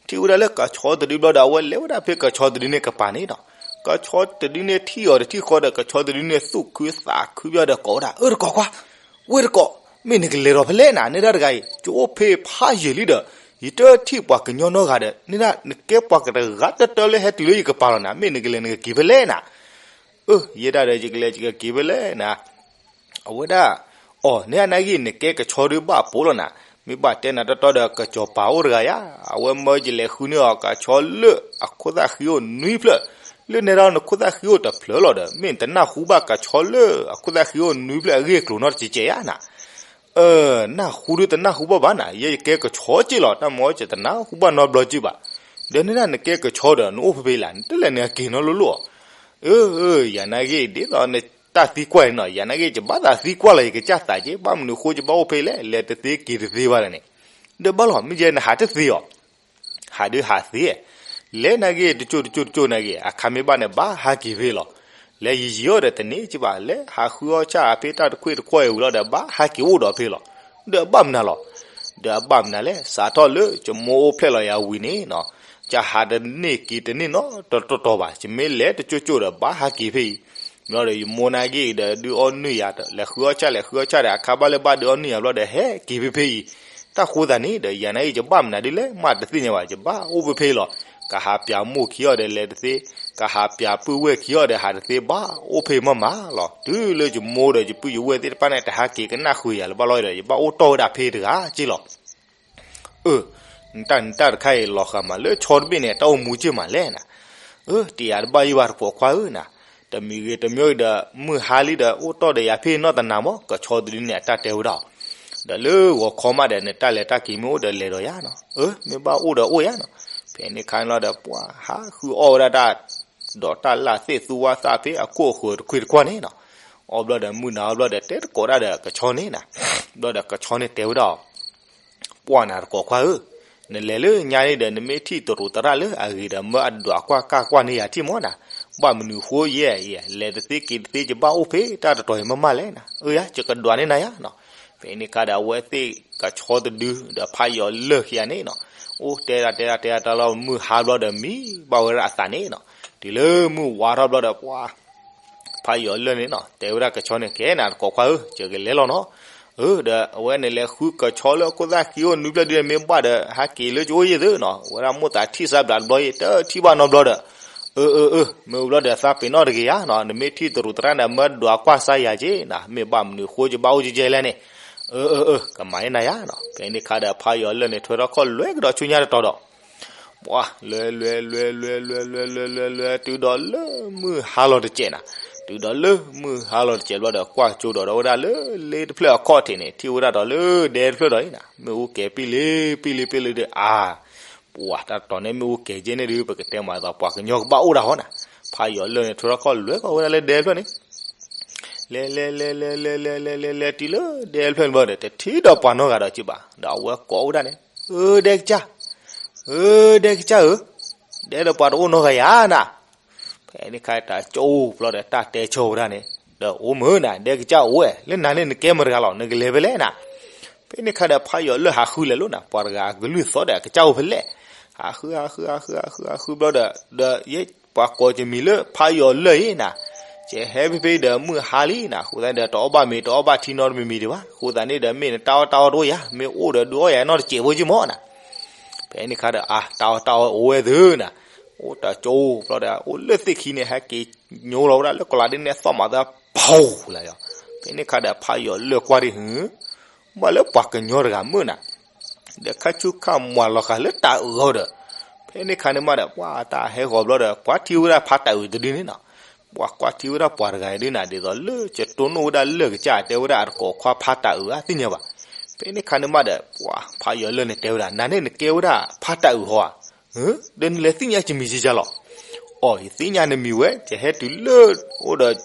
ထံၣ်ဝဲဒၣ်လၢကဆီတဒုဘျီဒီး အဝဲလဲၤဝဲဒၣ်ဖဲကဆီတဒုန့ၣ်ကပၤန့ၣ်နီၤ ကဆီတဒုန့ၣ်ထံၣ်အီၤတထံၣ်ဃီဒီး ကဆီတဒုန့ၣ်သူၣ်ခုသးခုဘျီဒီးကိးဝဲဒၣ် အၢတကိးခွါ ဝ့ၢ်တကိး မ့ၢ်နကလဲၤထီၣ်ဖဲလဲၣ်နၤ နဲဒၣ်တဂၤအံၤ ယအိၣ်ဖဲဖးယံာ်လံဒီး ယတထံၣ်ပှၤကညီနီတဂၤဒီး နဲဒၣ်နကဲပှၤကတဂၤတၢတၢလၢဟဲတုၤလၢယကပၤလီၤနၤ မ့ၢ်နကလဲၤနကက့ၤဖဲလဲၣ်နၤ အၢ ယဲဒၣ်ဒီးယကလဲၤယကက့ၤဖဲလဲၣ်နၤ အဝဲဒၣ် အိ နဲဒၣ်နာ်က့ၤ နကဲကဆီဒုးဘၣ်ပိာ်လီၤနၤ မ့ၢ်ဘၣ်တဲနၤတီတီဒီး ကစီၤပၤအိၣ်တဂၤယါ အဝဲမၢယလဲၤဃုန့ၢ်အီၤ ကဆီလၢအခိၣ်သၣ်ဃံအိၣ်နွံဖျၢၣ် လၢနဲဒၣ်နခိၣ်သၣ်ဃံအိၣ်တဖျၢၣ်လီၤဒီး မ့ၢ်နတနၢ်ဟူဘၣ်ကဆီလၢအခိၣ်သၣ်ဃံအိၣ်နွံဖျၢၣ်အဂ့ၢ်အကျိၤနီတစဲးစဲးယါနၤ အၢ နၢ်ဟူဒုတနၢ်ဟူဘၣ်ဘၣ်နၤ, ယဲယကဲကဆီက့ၢ်လီၤ, တၢ်မ့ၢ်အီၣ်ယတနၢ်ဟူဘၣ်နီတဘျီက့ၢ်ဘၣ်. ဒီးန့ၣ်ဒၣ်နကဲကဆီဒီး နအိၣ်ဖဲဖဲလၢ်, နတလဲၤန့ၣ်အက့ၤနီတလိၣ်လိၣ်ဧါ. အၢ အၢ ယၤနာ်က့ ဒ်သိးနတၢ်သံကွၢ်အံၤနီၤ, ယၤနာ်က့ ယဘၣ်သးသံကွၢ်လီၤ ယကစၢ်သးက့, ဘၣ်မနုၤဃိယဘၣ်အိၣ်ဖဲလဲၣ်, လဲၤတသ့က့ၤတသ့ဘၣ်လဲၣ်န့ၣ်. ဒီးဘၣ်လီၤ မ့ၢ်ယဲနဟးတသ့အီၤ ဟးဒုးဟးသ့, လဲၤနာ်က့ တကၠိၢ်တကၠိၢ်တကၠိၢ်နာ်က့ အခါမ့ၢ်ဘၣ်န့ၣ် ဘၣ်ဟးက့ၤဖဲလီၤ. လဲၤယံာ်ယံာ်အီၤဒီးတန့ၢ်က့ဘၣ်, လဲၤဟးဃုအီၣ်ဆၣ်အဖဲတၢ်တခွ့ၣ်တခွီၣ်အံၤဝံၤလီၤဒီး ဘၣ်ဟးက့ၤအိၣ်ဒီးဖဲလီၤ. ဒီးအဘၣ်မနုၤလီၤ. ဒီးအဘၣ်မနုၤလဲၣ်, စးထီၣ်လၢယမိၢ်အိၣ်ဖျဲၣ်လီၤယၤဝံၤန့ၣ်နီၤ, ယဟးတန့ၢ်က့ၤတန့ၢ်နီတတီၤဘၣ်, ယမ့ၢ်လဲၤတကၠိၢ်ကၠိၢ်ဒီး ဘၣ်ဟးက့ၤဖဲအံၤ ဘျီဒီးယမိၢ်နာ်က့ဒီး ဒုးအီၣ်နုၢ်ယၤ, လဲၤဃုအီၣ်ဆၣ် လဲၤဃုအီၣ်ဆၣ်ဒီး အခါဘၣ်လၢဘၣ်ဒုးအီၣ်နုၢ်ယၤဘျီဒီး ဟဲက့ၤဖဲဖဲအံၤ. တၢ်ဃိသးန့ၣ်ဒီး ယၤနာ်က့ ယဘၣ်မနုၤဒ်လဲၣ် မ့ၢ်တသ့ၣ်ညါဘၣ်, ယဘၣ်အိၣ်ဖဲဖဲလီၤ. ကဟးပျးမိၢ်ခံအီၤဒီးလဲၤတသ့, ကဟးပျးပုၢ်ဝဲၢ်ခံအီၤဒီးဟးတသ့, ဘၣ်အိၣ်ဖဲမးမးလီၤ. တုၤလၢယမိၢ်ဒီးယပုၢ်ယဝဲၢ်သ့ၣ်တဖၣ်န့ၣ် တဟးက့ၤကနၣ်ဃုာ်ယၤလၢၤဘၣ်လီၤဒီး ယဘၣ်အိၣ်တီၢ်ဝဲဒၣ်ဖဲတဂၤက့ၢ်လီၤ. အၢ နတၢ်နတၢ်တခါအံၤ လီၤဃာ်မးလၢဆီတဘ့ၣ်န့ၣ် တၢ်အိၣ်မူက့ၢ်မးလဲၣ်နၤ. အၢ တယၤတဘၣ်ယံၢ်ဘၣ်တကိးခွါဧၢနၤ, တမံၤဂ့ၤတမံၤဂ့ၤဒီး မုၢ်ဟါလံဒီး အိၣ်တီၢ်ဒီးယၤဖဲနီၢ်တနၤမး, ကဆီတဒုန့ၣ် အတၢ်တဲဝဲဒၣ်အီၤ. ဒီးလၢဂီၤခီမးဒီး နတၢ်လဲၤတၢ်က့ၤမ့ၢ်အိၣ်ဒီးလဲၤဒီးယၤနီၤ, အၢ မ့ၢ်ဘၣ်အိၣ်ဒီးအိၣ်ယၤနီၤ. ဖဲန့ၣ်ခါန့ၣ်လီၤဒီး ပှၤဟးဃုအီၣ်ဝဲဒၣ်တၢ် ဒီးတၢ်လၢ်သ့ၣ်သူဝါသးဖဲအခိၣ်အဃၢၤတခွ့ၣ်တခွီၣ်န့ၣ်နီၤ. အီၣ်ဘျီဒီးမုၢ်နၤအီၣ်ဘျီဒီး တဲတကိးဒၣ်ဒီးကဆီန့ၣ်နၤ, ဘျီဒီးကဆီန့ၣ်တဲဝဲဒၣ်အီၤ ပှၢ်နၤတကိးခွါဧၢ, နလဲၤလၢညါန့ၣ်ဒီး နမ့ၢ်ထံၣ်တရူးသရၣ်လၢအဂ့ၤဒီး မၢအဒွးကွၢ်ကၢ်ကွၢ်န့ၢ်ယၤထံၣ်မးနၤ, ဘၣ်မနုၤဃိယဲ လဲၤတသ့က့ၤတသ့ ယဘၣ်အိၣ်ဖဲတၢ်တတီၤအံၤမးမးလဲၣ်နၤ, အၢယၤ ယကဒွးန့ၢ်နၤယၤနီၤ. ဖဲန့ၣ်ခါဒီး အဝဲသ့ၣ်ကဆီတဒု ဒီးဖးယီၤလၢၢ်ခံဂၤန့ၣ်နီၤ, အိၣ်တဲဒၣ်တဲဒၣ်တဲဒၣ်တၢ်လီၤ မုၢ်ဟါဘျီဒီးမံဘၣ်ဝဲဒၣ်အသးန့ၣ်နီၤ, တုၤလၢမုၢ်ဝါထီၣ်ဘျီဒီး ပှၤ ဖးယီၤလၢၢ်န့ၣ်နီၤ တဲဝဲဒၣ်ကဆီန့ၣ် ကဲနၤတကိးခွါဧၢ, ယကလဲၤလီၤနီၤ. အၢ ဒီးအဝဲန့ၣ်လဲၤဃုကဆီလၢအခိၣ်သၣ်ဃံအိၣ်နွံဖျၢၣ်ဒုန့ၣ် မ့ၢ်ဘၣ်ဒီး ဟဲက့ၤလၢကအိၣ်ယဲၢ်သုနီၤ, အဝဲဒၣ်မိၢ်သးထံၣ်စၢ်ဘျးတဘျီအံၤ တထံၣ်ဘၣ်နီတဘျီဒီး အၢ အၢ အၢ မ့ၢ်အိၣ်ဘျီဒီးသးပ့ၤနီၣ်တဂ့ၤယၤနီၤ, နမ့ၢ်ထံၣ်တရူးသရၣ်န့ၣ် မၢဒွးကွၢ်စါယၤက့ၤနၤ, မ့ၢ်ဘၣ်မနုၤဃိယဘၣ်အိၣ်ကဲကဲလဲၣ်န့ၣ်, အၢ အၢ အၢ ကမၤန့ၢ်နၤယၤနီၤ. ဖဲန့ၣ်ခါဒီးဖးယီၤလၢၢ်န့ၣ် ထွဲထီၣ်ခီၣ်လွဲကဒီးဆူညါတတီၤဒီး ပှၤ လွဲ လွဲ လွဲ လွဲ လွဲ လွဲ လွဲ လွဲ လွဲ တုၤဒီးလၢမုၢ်ဟါလီၤတစဲးနၤ, တုၤဒီးလၢမုၢ်ဟါလီၤတစဲးဘျီဒီး ကွၢ်ကၠိဒီးဝဲဒၣ်လၢလ့တဖျၢၣ်အခီၣ်ထံးန့ၣ် ထံၣ်ဝဲဒၣ်ဒီးလၢဒဲတဖျၢၣ်ဒီးအံၤနၤ, မ့ၣ်အူကဲၤပံၣ်လံ ပံၣ်လံ ပံၣ်လံဒီး အါ ပှၤတၢ်တတီၤန့ၣ်မ့ၣ်အူကဲၤကဲန့ၣ်ဒုး ပကတဲမးသိးပှၤကညီကဘၣ်အိၣ်ဒၣ်ဟီနၤ. ဖးယီၤလၢၢ်န့ၣ်ထွဲထီၣ်ခီၣ်လွဲကီးဝဲဒၣ်လၢဒဲတဖျၢၣ်န့ၣ် လဲၤ လဲၤ လဲၤ လဲၤ လဲၤ လဲၤ လဲၤ လဲၤ လဲၤ တုၤလၢဒဲတဖျၢၣ်န့ၣ်ဘျီဒီး တထံၣ်ဒီးပှၤနီတဂၤဒီးက့ၤဘၣ်, ဒီးအဝဲကိးဝဲဒၣ်န့ၣ်, အၢ ဒဲကစၢ်, အၢ ဒဲကစၢ်ဧၢ, ဒဲဒီးပှၤတအိၣ်နီတဂၤယၤနၤ. ဖဲန့ၣ်ခါတၢ်ကၠိဘျီဒီးတၢ်တဲဆၢဝဲဒၣ်န့ၣ်, ဒီးအိၣ်မုၢ်နၤ ဒဲကစၢ်အိၣ်ဝဲ လၢနၤန့ၣ်နကဲမတၤတဂၤလီၤ နကလဲၤဖဲလဲၣ်နၤ. ဖဲန့ၣ်ခါဒီးဖးယီၤလၢၢ်ဟးဃုလဲၤလိာ်နၤ, ပှၤတဂၤအကလုၢ်သီဒီးအကစၢ်အိၣ်ဖဲလဲၣ်, ဟးဃု ဟးဃု ဟးဃု ဟးဃု ဟးဃုဘျီဒီး ဒီးယဲပှၤကိးယမံၤလၢဖးယီၤလၢၢ်အံၤနၤ, ယဟဲဖဲဖဲဒီးမုၢ်ဟါလံနၤ, အဃိသတးန့ၣ်ဒီး တအီၣ်ဘၣ်မ့ၤ တအီၣ်ဘၣ်ထံနီတမံၤမံၤဒံးဘၣ်, အဃိသတးန့ၣ်ဒီး မ့ၢ်နတၢ်အီၣ်တၢ်အီတအိၣ်ယၤ, မ့ၢ်အိၣ်ဒီးဒုးအီၣ်ယၤနီတစဲးဖိက့မးနၤ. ဖဲန့ၣ်ခါဒီး အါ တၢ်အီၣ်တၢ်အီအိၣ်ဝဲသုနၤ, အိၣ်တၢ်ကၠိဘျီဒီး အိၣ်လၢသ့ၣ်ခံန့ၣ် ဟဲက့ၤညိလီၤဝဲဒၣ်လၢကလးဒ်န့ၣ် သီၣ်မးသး ပူၤလၢယီၤ. ဖဲန့ၣ်ခါဒီးဖးယီၤလၢၢ်ကွၢ်ဒ် ဘၣ်လၢပှၤကညီတဂၤမုၢ်နၤ, ဒီးခါဆူခါမွၤလီၤဃာ်လၢတၢ်အုးအီၤဒီး, ဖဲန့ၣ်ခါန့ၣ်မးဒီး ပှၤတၢ်ဟဲဂီၤဘျီဒီး ကွၢ်ထံဝဲဒၣ်ဖးတၢ်အုးတဒုန့ၣ်နီၤ, ပှၤကွၢ်ထံဝဲဒၣ်ပှၤတဂၤအံၤဒ်နၤ ဒ်သိးလၢကတိၢ်နီၣ်ဝဲဒၣ်လၢၢ်ကစၢ် တဲဝဲဒၣ်အတကိးခွါဖးတၢ်အုးဧါ သ့ၣ်ညါဘၣ်. ဖဲန့ၣ်ခါန့ၣ်မးဒီး ပှၤဖးယီၤလၢၢ်န့ၣ်တဲဝဲဒၣ် နၤန့ၣ်နကဲဝဲဒၣ်ဖးတၢ်အုးဟီဧါ, ဒီးနလဲၤသ့ၣ်ညါယမံၤကကလီၤ. အိ ယသ့ၣ်ညါနမံၤဝဲ ယဟဲတုၤလၢ အိၣ်ဒီး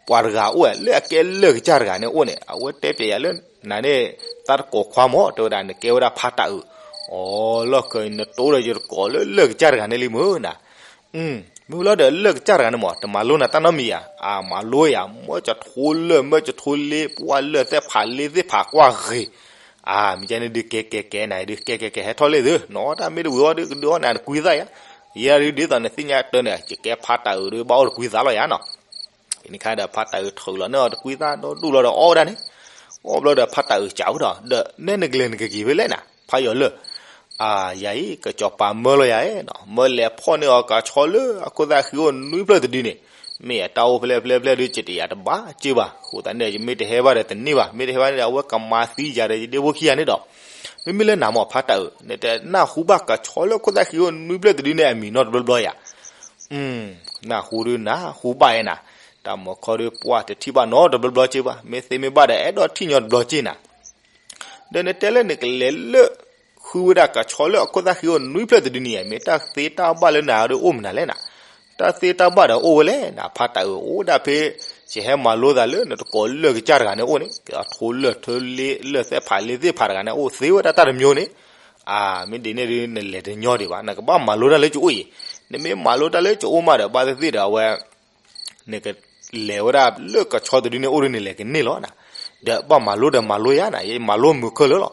ပှၤတဂၤအိၣ်ဝဲ လၢအကဲလၢၢ်ကစၢ်တဂၤန့ၣ်အိၣ်န့ၣ် အဝဲတဲပျဲယၤလၢ နၤန့ၣ် သးတကိးခွါမး တဲဝဲဒၣ် နကဲဝဲဒၣ်ဖးတၢ်အုး. အိ လီၢ်ခၢအံၤ နတိၢ်ဒီးယတကိးလၢလၢၢ်ကစၢ်တဂၤန့ၣ်လံမုၢ်နၤ. မ့ၢ်ဝဲလီၤဒီးလၢၢ်ကစၢ်တဂၤန့ၣ်မး တမၤလိနၤတၢ်နီတမံၤဧါ. အမၤလိယၤ မၢကထိလၢၢ် မၢကထိလ့ ပှၢ်လၢၢ်သ့ၣ်ဖးလ့သ့ၣ်ဖးကွၢ်ဂ့ၤ. အမ့ၢ်ကဲန့ၣ်ဒုးကဲကဲကဲနၤဒုး ကဲကဲကဲဟဲထီၣ်လံသု နီၢ်တၢ်မ့ၢ်တဝံၤအီၤဒုး ကဒုးအီၣ်နၤတကွံသၣ်ယါ. ယဲဒုးဒ်သိးနသ့ၣ်ညါတၢ်န့ၣ် ယကဲဖးတၢ်အုးဒုး ဘၣ်အီၣ်တကွံသၣ်လီၤယါနီၤ. ဖဲန့ၣ်ခါဒီးဖးတၢ်အုးထုးလီၤန့ၢ်အီၤတကွံသၣ်ဒီဒူၣ်လီၤဒီးအီၣ်ဝဲဒၣ်န့ၣ်. အီၣ်ဘျီဒီးဖးတၢ်အုးစံးဝဲဒီး ဒီးနဲနကလဲၤနကက့ၤဖဲလဲၣ်နၤ ဖးယီၤလၢၢ်. အယၤအံၤ ကစီၤပၤမၢလီၤယၤနီၤ မၢလဲၤဖီၣ်န့ၢ်အီၤကဆီလၢအခိၣ်သၣ်ဃံအိၣ်နွံဖျၢၣ်တဒုန့ၣ်. မ့ၢ်အတၢ်အိၣ်ဖဲလဲၣ်ဖဲလဲၣ်ဖဲလဲၣ်ဒုး ယတယၤတဘၣ်က့ဘၣ်. အဃိသတးန့ၣ် ယမ့ၢ်တဟဲဘၣ်ဒီးတန့ၢ်ဘၣ်. မ့ၢ်တဟဲဘၣ်န့ၣ်ဒီး အဝဲကမၤသံယၤဒီးယဒ့ဖိခံဂၤန့ၣ်ဒီး. မ့မ့ၢ်လၢနၤမ့ၢ်ဖးတၢ်အုး နတနၢ်ဟူဘၣ်ကဆီလၢခိၣ်သၣ်ဃံအိၣ်နွံဖျၢၣ်တဒုန့ၣ်အမံၤနီတဘျီဘျီယၤ. နၢ်ဟူဒုးနၢ်ဟူဘၣ်ယဲနၤ. တၢ်မၤခီဒုးပှၢ်တထံၣ်ဘၣ်နီတဘျီဘျီက့ဘၣ်. မ့ၢ်သ့မ့ၢ်ဘၣ်ဒီးအဲၣ်ဒိးထံၣ်ညီတဘျီက့နၤ. ဒီးနတဲလၢနကလဲၤလၢ ဃုဝဲဒၣ်ကဆီလၢအခိၣ်သၣ်ဃံအိၣ်နွံဖျၢၣ်တဒုန့ၣ် မ့ၢ်တၢ်သ့တၢ်ဘၣ်လၢနၤဒီးအိၣ်မနုၤလဲၣ်နၤ. တၢ်သ့တၢ်ဘၣ်ဒီးအိၣ်ဝဲလဲၣ်နၤ. ဖါတၢ်အုးအိၣ်ဒၣ်ဖဲ ယဟဲမၤလိသးလၢနတကိးလၢၢ်ကစၢ်တဂၤန့ၣ်အိၣ်န့ၣ် ကထိလၢၢ်ထၢလ့လၢၢ်သဲၣ်ဖးလ့သ့ၣ်ဖးတဂၤန့ၣ် အိၣ်သ့ဝဲဒၣ်တၢ်တမျိုးန့ၣ် အါ မ့ၢ်ဒ်န့ၣ်ဒုးနလဲၤတညီဒံးဘၣ်. နကဘၣ်မၤလိတၢ်လၢကအိၣ်အံၤ, နမ့ၢ်မၤလိတၢ်လၢကအိၣ်မးဒီး ဘၣ်သ့ၣ်သ့ၣ်ဒီးအဝဲ နကလဲၤဝဲဒၣ်လၢကဆီတဒုန့ၣ်အိၣ်ဒုးနလဲၤကန့ၢ်လီၤနၤ. ဒီးဘၣ်မၤလိဒီးမၤလိယါနၤ, ယမၤလိမုာ်ခဲလၢာ်လီၤ.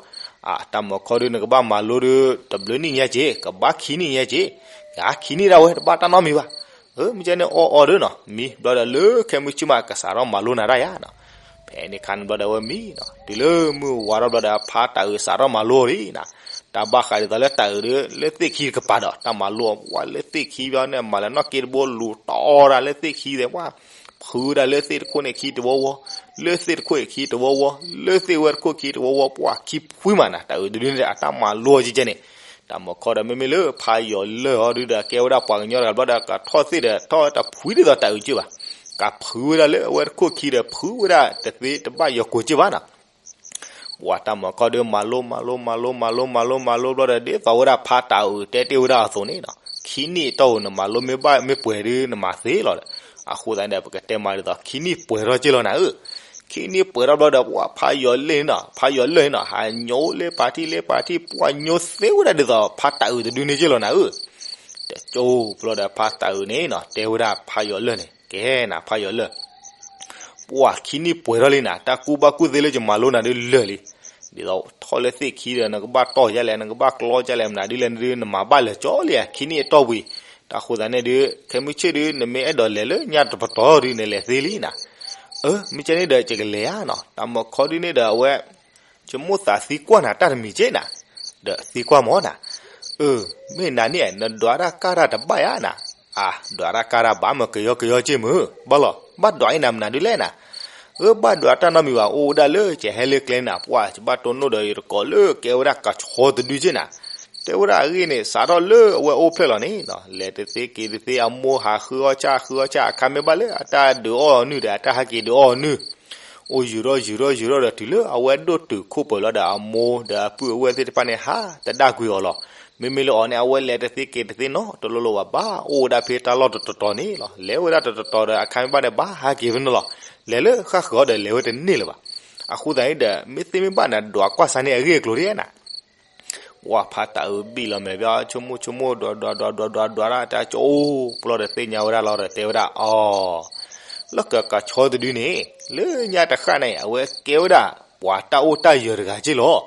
အတၢ်မၤခီဒုးနကဘၣ်မၤလိဒုး တဘျုးနံၣ်ညါက့ၤ ကဘၣ်ခံနံၣ်ညါက့ၤ ယခံနံၣ်ဒၣ်ဝဲတဘၣ်တၢ်နီတမံၤဘၣ်. မ့ၢ်ကဲန့ၣ်အီၣ်အီဒုးနီၤ မံဘျီဒီးလၢခဲမုၢ်ဆ့ၣ်မးကစးထီၣ်မၤလိနၤဒၣ်ယါနီၤ. ဖဲန့ၣ်ခါန့ၣ်ဘျီဒီးအဝဲမံနီၤ တုၤလၢမုၢ်ဝါထီၣ်ဘျီဒီးဖါတၢ်အုးစးထီၣ်မၤလိအီၤလံနၤ. တၢ်ဘၣ်ဃးဒ်သိးလၢတၢ်အုးဒုး လၢသ့ၣ်ခံတကပၤဒီး တၢ်မၤလိအီၤ ပှၤလၢသ့ၣ်ခံဘျီန့ၣ် မၤလၢနီၣ်က့တဘိလူၤတီၢ်ဒၣ်လၢသ့ၣ်ခံသ့ၣ်ပှၢ် ဖုးဝဲဒၣ်လၢသ့ၣ်တခိၣ်န့ၣ်ခံတဝီဝီ, လၢသ့ၣ်တခိၣ်အခံတဝီဝီ, လၢသ့ၣ်ဝဲတခိၣ်ခံတဝီဝီ ပှၤခံဖှံမးနၤ. တၢ်အုးတဒုန့ၣ်ဒီး အတၢ်မၤလိအီၤကဲကဲန့ၣ် တၢ်မၤခီဒီးမ့မ့ၢ်လၢဖါယီၤလၢၢ်အီၤဒုးဒီး ကဲဝဲဒၣ်ပှၤကညီတဂၤဘျီဒီး ကထီၣ်သ့ၣ်ဒီးထီၣ်တဖှံဒ်သိးတၢ်အုးက့ဘၣ်. ကဖုးဝဲဒၣ်လၢအဝဲတခိၣ်ခံဒီး ဖုးဝဲဒၣ်တသ့တဘၣ်ယီၤကိာ်က့ဘၣ်နၤ. ပှၤတၢ်မၤခီဒုး မၤလိ မၤလိ မၤလိ မၤလိ မၤလိ ဘျီဒီးဒ်သိးဝဲဒၣ်ဖါတၢ်အုးတဲတ့ၢ်ဝဲဒၣ်အသိးန့ၣ်နီၤ ခံနံၣ်အတီၢ်ဧိၤ နမၤလိမ့ၢ်ဘၣ်မ့ၢ်ပှဲၤဒုး နမၤသ့လီၤဒီး အဃိသတးန့ၣ်ဒီး ပကတဲမးဒ်သိး ခံနံၣ်ပှဲၤထီၣ်က့လီၤနၤဧၢ. ခံနံၣ်ပှဲၤထီၣ်ဘျီဒီး ပှၤဖါယီၤလၢၢ်န့ၣ်နီၤ ဖါယီၤလၢၢ်န့ၣ်နီၤ ဟးညိလ့ပာ်ထံၣ်လ့ပာ်ထံၣ် ပှၤညိသ့ဝဲဒၣ်ဒ်သိးဖါတၢ်အုးတဒုန့ၣ်က့လီၤနၤဧၢ. တကၠိဘျီဒီးဖါတၢ်အုးန့ၣ်နီၤ တဲဝဲဒၣ်ဖါယီၤလၢၢ်န့ၣ် ကဲနၤ ဖါယီၤလၢၢ် ပှၤခံနံၣ်ပှဲၤထီၣ်လံနၤ တၢ်ကူၣ်ဘၣ်ကူၣ်သ့လၢယမၤလိနၤဒုးလၢာ်လံ. ဒ်သိးထီၣ်လၢသ့ၣ်ခံဒီး နကဘၣ်တီၢ်ယါလဲၣ် နကဘၣ်ကျီယါလဲၣ် မနုၤဒ်လဲၣ်ဒုး နမၤဘၣ်လၢာ်ကၠီလံဧါ ခံနံၣ်အတီၢ်ပူၤအံၤ. တၢ်ဃိသတးန့ၣ်ဒုး ခဲမုၢ်ဆ့ၣ်ဒုး နမ့ၢ်အဲၣ်ဒိးလဲၤလၢညါတပတီၢ်ဒုး နလဲၤသ့လံနၤ. အၢ မ့ၢ်ကဲန့ၣ်ဒီး ယကလဲၤဧါနီၤ တၢ်မၤခီဒုးန့ၣ်ဒီးအဝဲ ယမိၣ်သးသံကွၢ်နၤတၢ်တမံၤက့နၤ, ဒီးသံကွၢ်မၢ်နၤ, အၢ မ့ၢ်နၤန့ၣ် နဒွးတၢ်ကၢ်တၢ်တဘၣ်ယါနၤ, အၢ ဒွးတၢ်ကၢ်တၢ်ဘၣ်မၢ်ကယီကယီက့မုၢ် ဘၣ်လီၤ ဘၣ်ဒွးအံၤနၤမနုၤဒုးလဲၣ်နၤ, အၢ ဘၣ်ဒွးတၢ်နီတမံၤဘၣ် အိၣ်ဝဲဒၣ်လၢကဟဲလၢကျဲနၤ ပှၤယဘၣ်တိၢ်နီၣ်ဒီးယတကိးလၢကဲဝဲဒၣ်ကဆီတဒုက့နၤ, တဲဝဲဒၣ်အဂ့ၢ်န့ၣ် စးထီၣ်လၢအဝဲအိၣ်ဖျဲၣ်လီၤန့ၣ် လဲၤတသ့က့ၤတသ့ အမိၢ်ဟးဃုအီၣ်ဆၣ်ဃုအီၣ်ဆၣ် အခါမ့ၢ်ဘၣ်လၢအတၢ်ဒုးအီၣ်နုၢ်ဒီး အတၢ်ဟဲက့ၤဒုးအီၣ်နုၢ် အိၣ်ယူၤထီၣ်ယူၤထီၣ်ယူၤထီၣ်ဒီး တုၤလၢအဝဲဒိၣ်တုာ်ခိၣ်ပၢၤလီၤဒီး အမိၢ်ဒီးအပုၢ်အဝဲၢ်သ့ၣ်တဖၣ်န့ၣ် ဟးတဒၣ်ကွံာ်အီၤလီၤ. မ့မ့ၢ်လၢအီၤန့ၣ် အဝဲလဲၤတသ့က့ၤတသ့နီတလိၤလိၤဘၣ် ဘၣ်အိၣ်ဝဲဒၣ်ဖဲတၢ်လီၢ်တတီၤတီၤန့ၣ်လီၤ. လဲၤဝဲဒၣ်တတီၤတီၤဒီး အခါမ့ၢ်ဘၣ်န့ၣ် ဘၣ်ဟဲက့ၤဖဲန့ၣ်လီၤ. လဲၤလၢဃၣ်ဃၢၤဒီး လဲၤဝဲတန့ၢ်လၢၤဘၣ်. အဃိသတးန့ၣ်ဒီး မ့ၢ်သ့မ့ၢ်ဘၣ်န့ၣ် ဒွးကွၢ်စၢ်န့ၣ်အဂ့ၢ်အကျိၤဒ်နၤ ပှၤဖါတၢ်အုးဘံၣ်လီၤမဲာ်ဘျီ ဆိကမိၣ်ဆိကမိၣ်ဒွးဒွးဒွးဒွးဒွးဒွးဒၣ်တၢ်ကၠိ ပျီဒီးသ့ၣ်ညါဝဲဒၣ်လီၤဒီးတဲဝဲဒၣ် အီၤ လၢကကဆီတဒုန့ၣ် လၢညါတဃၣ်န့ၣ် အဝဲကဲဝဲဒၣ် ပှၤတၢ်အိၣ်တၢ်ယၢၤတဂၤက့လီၤ.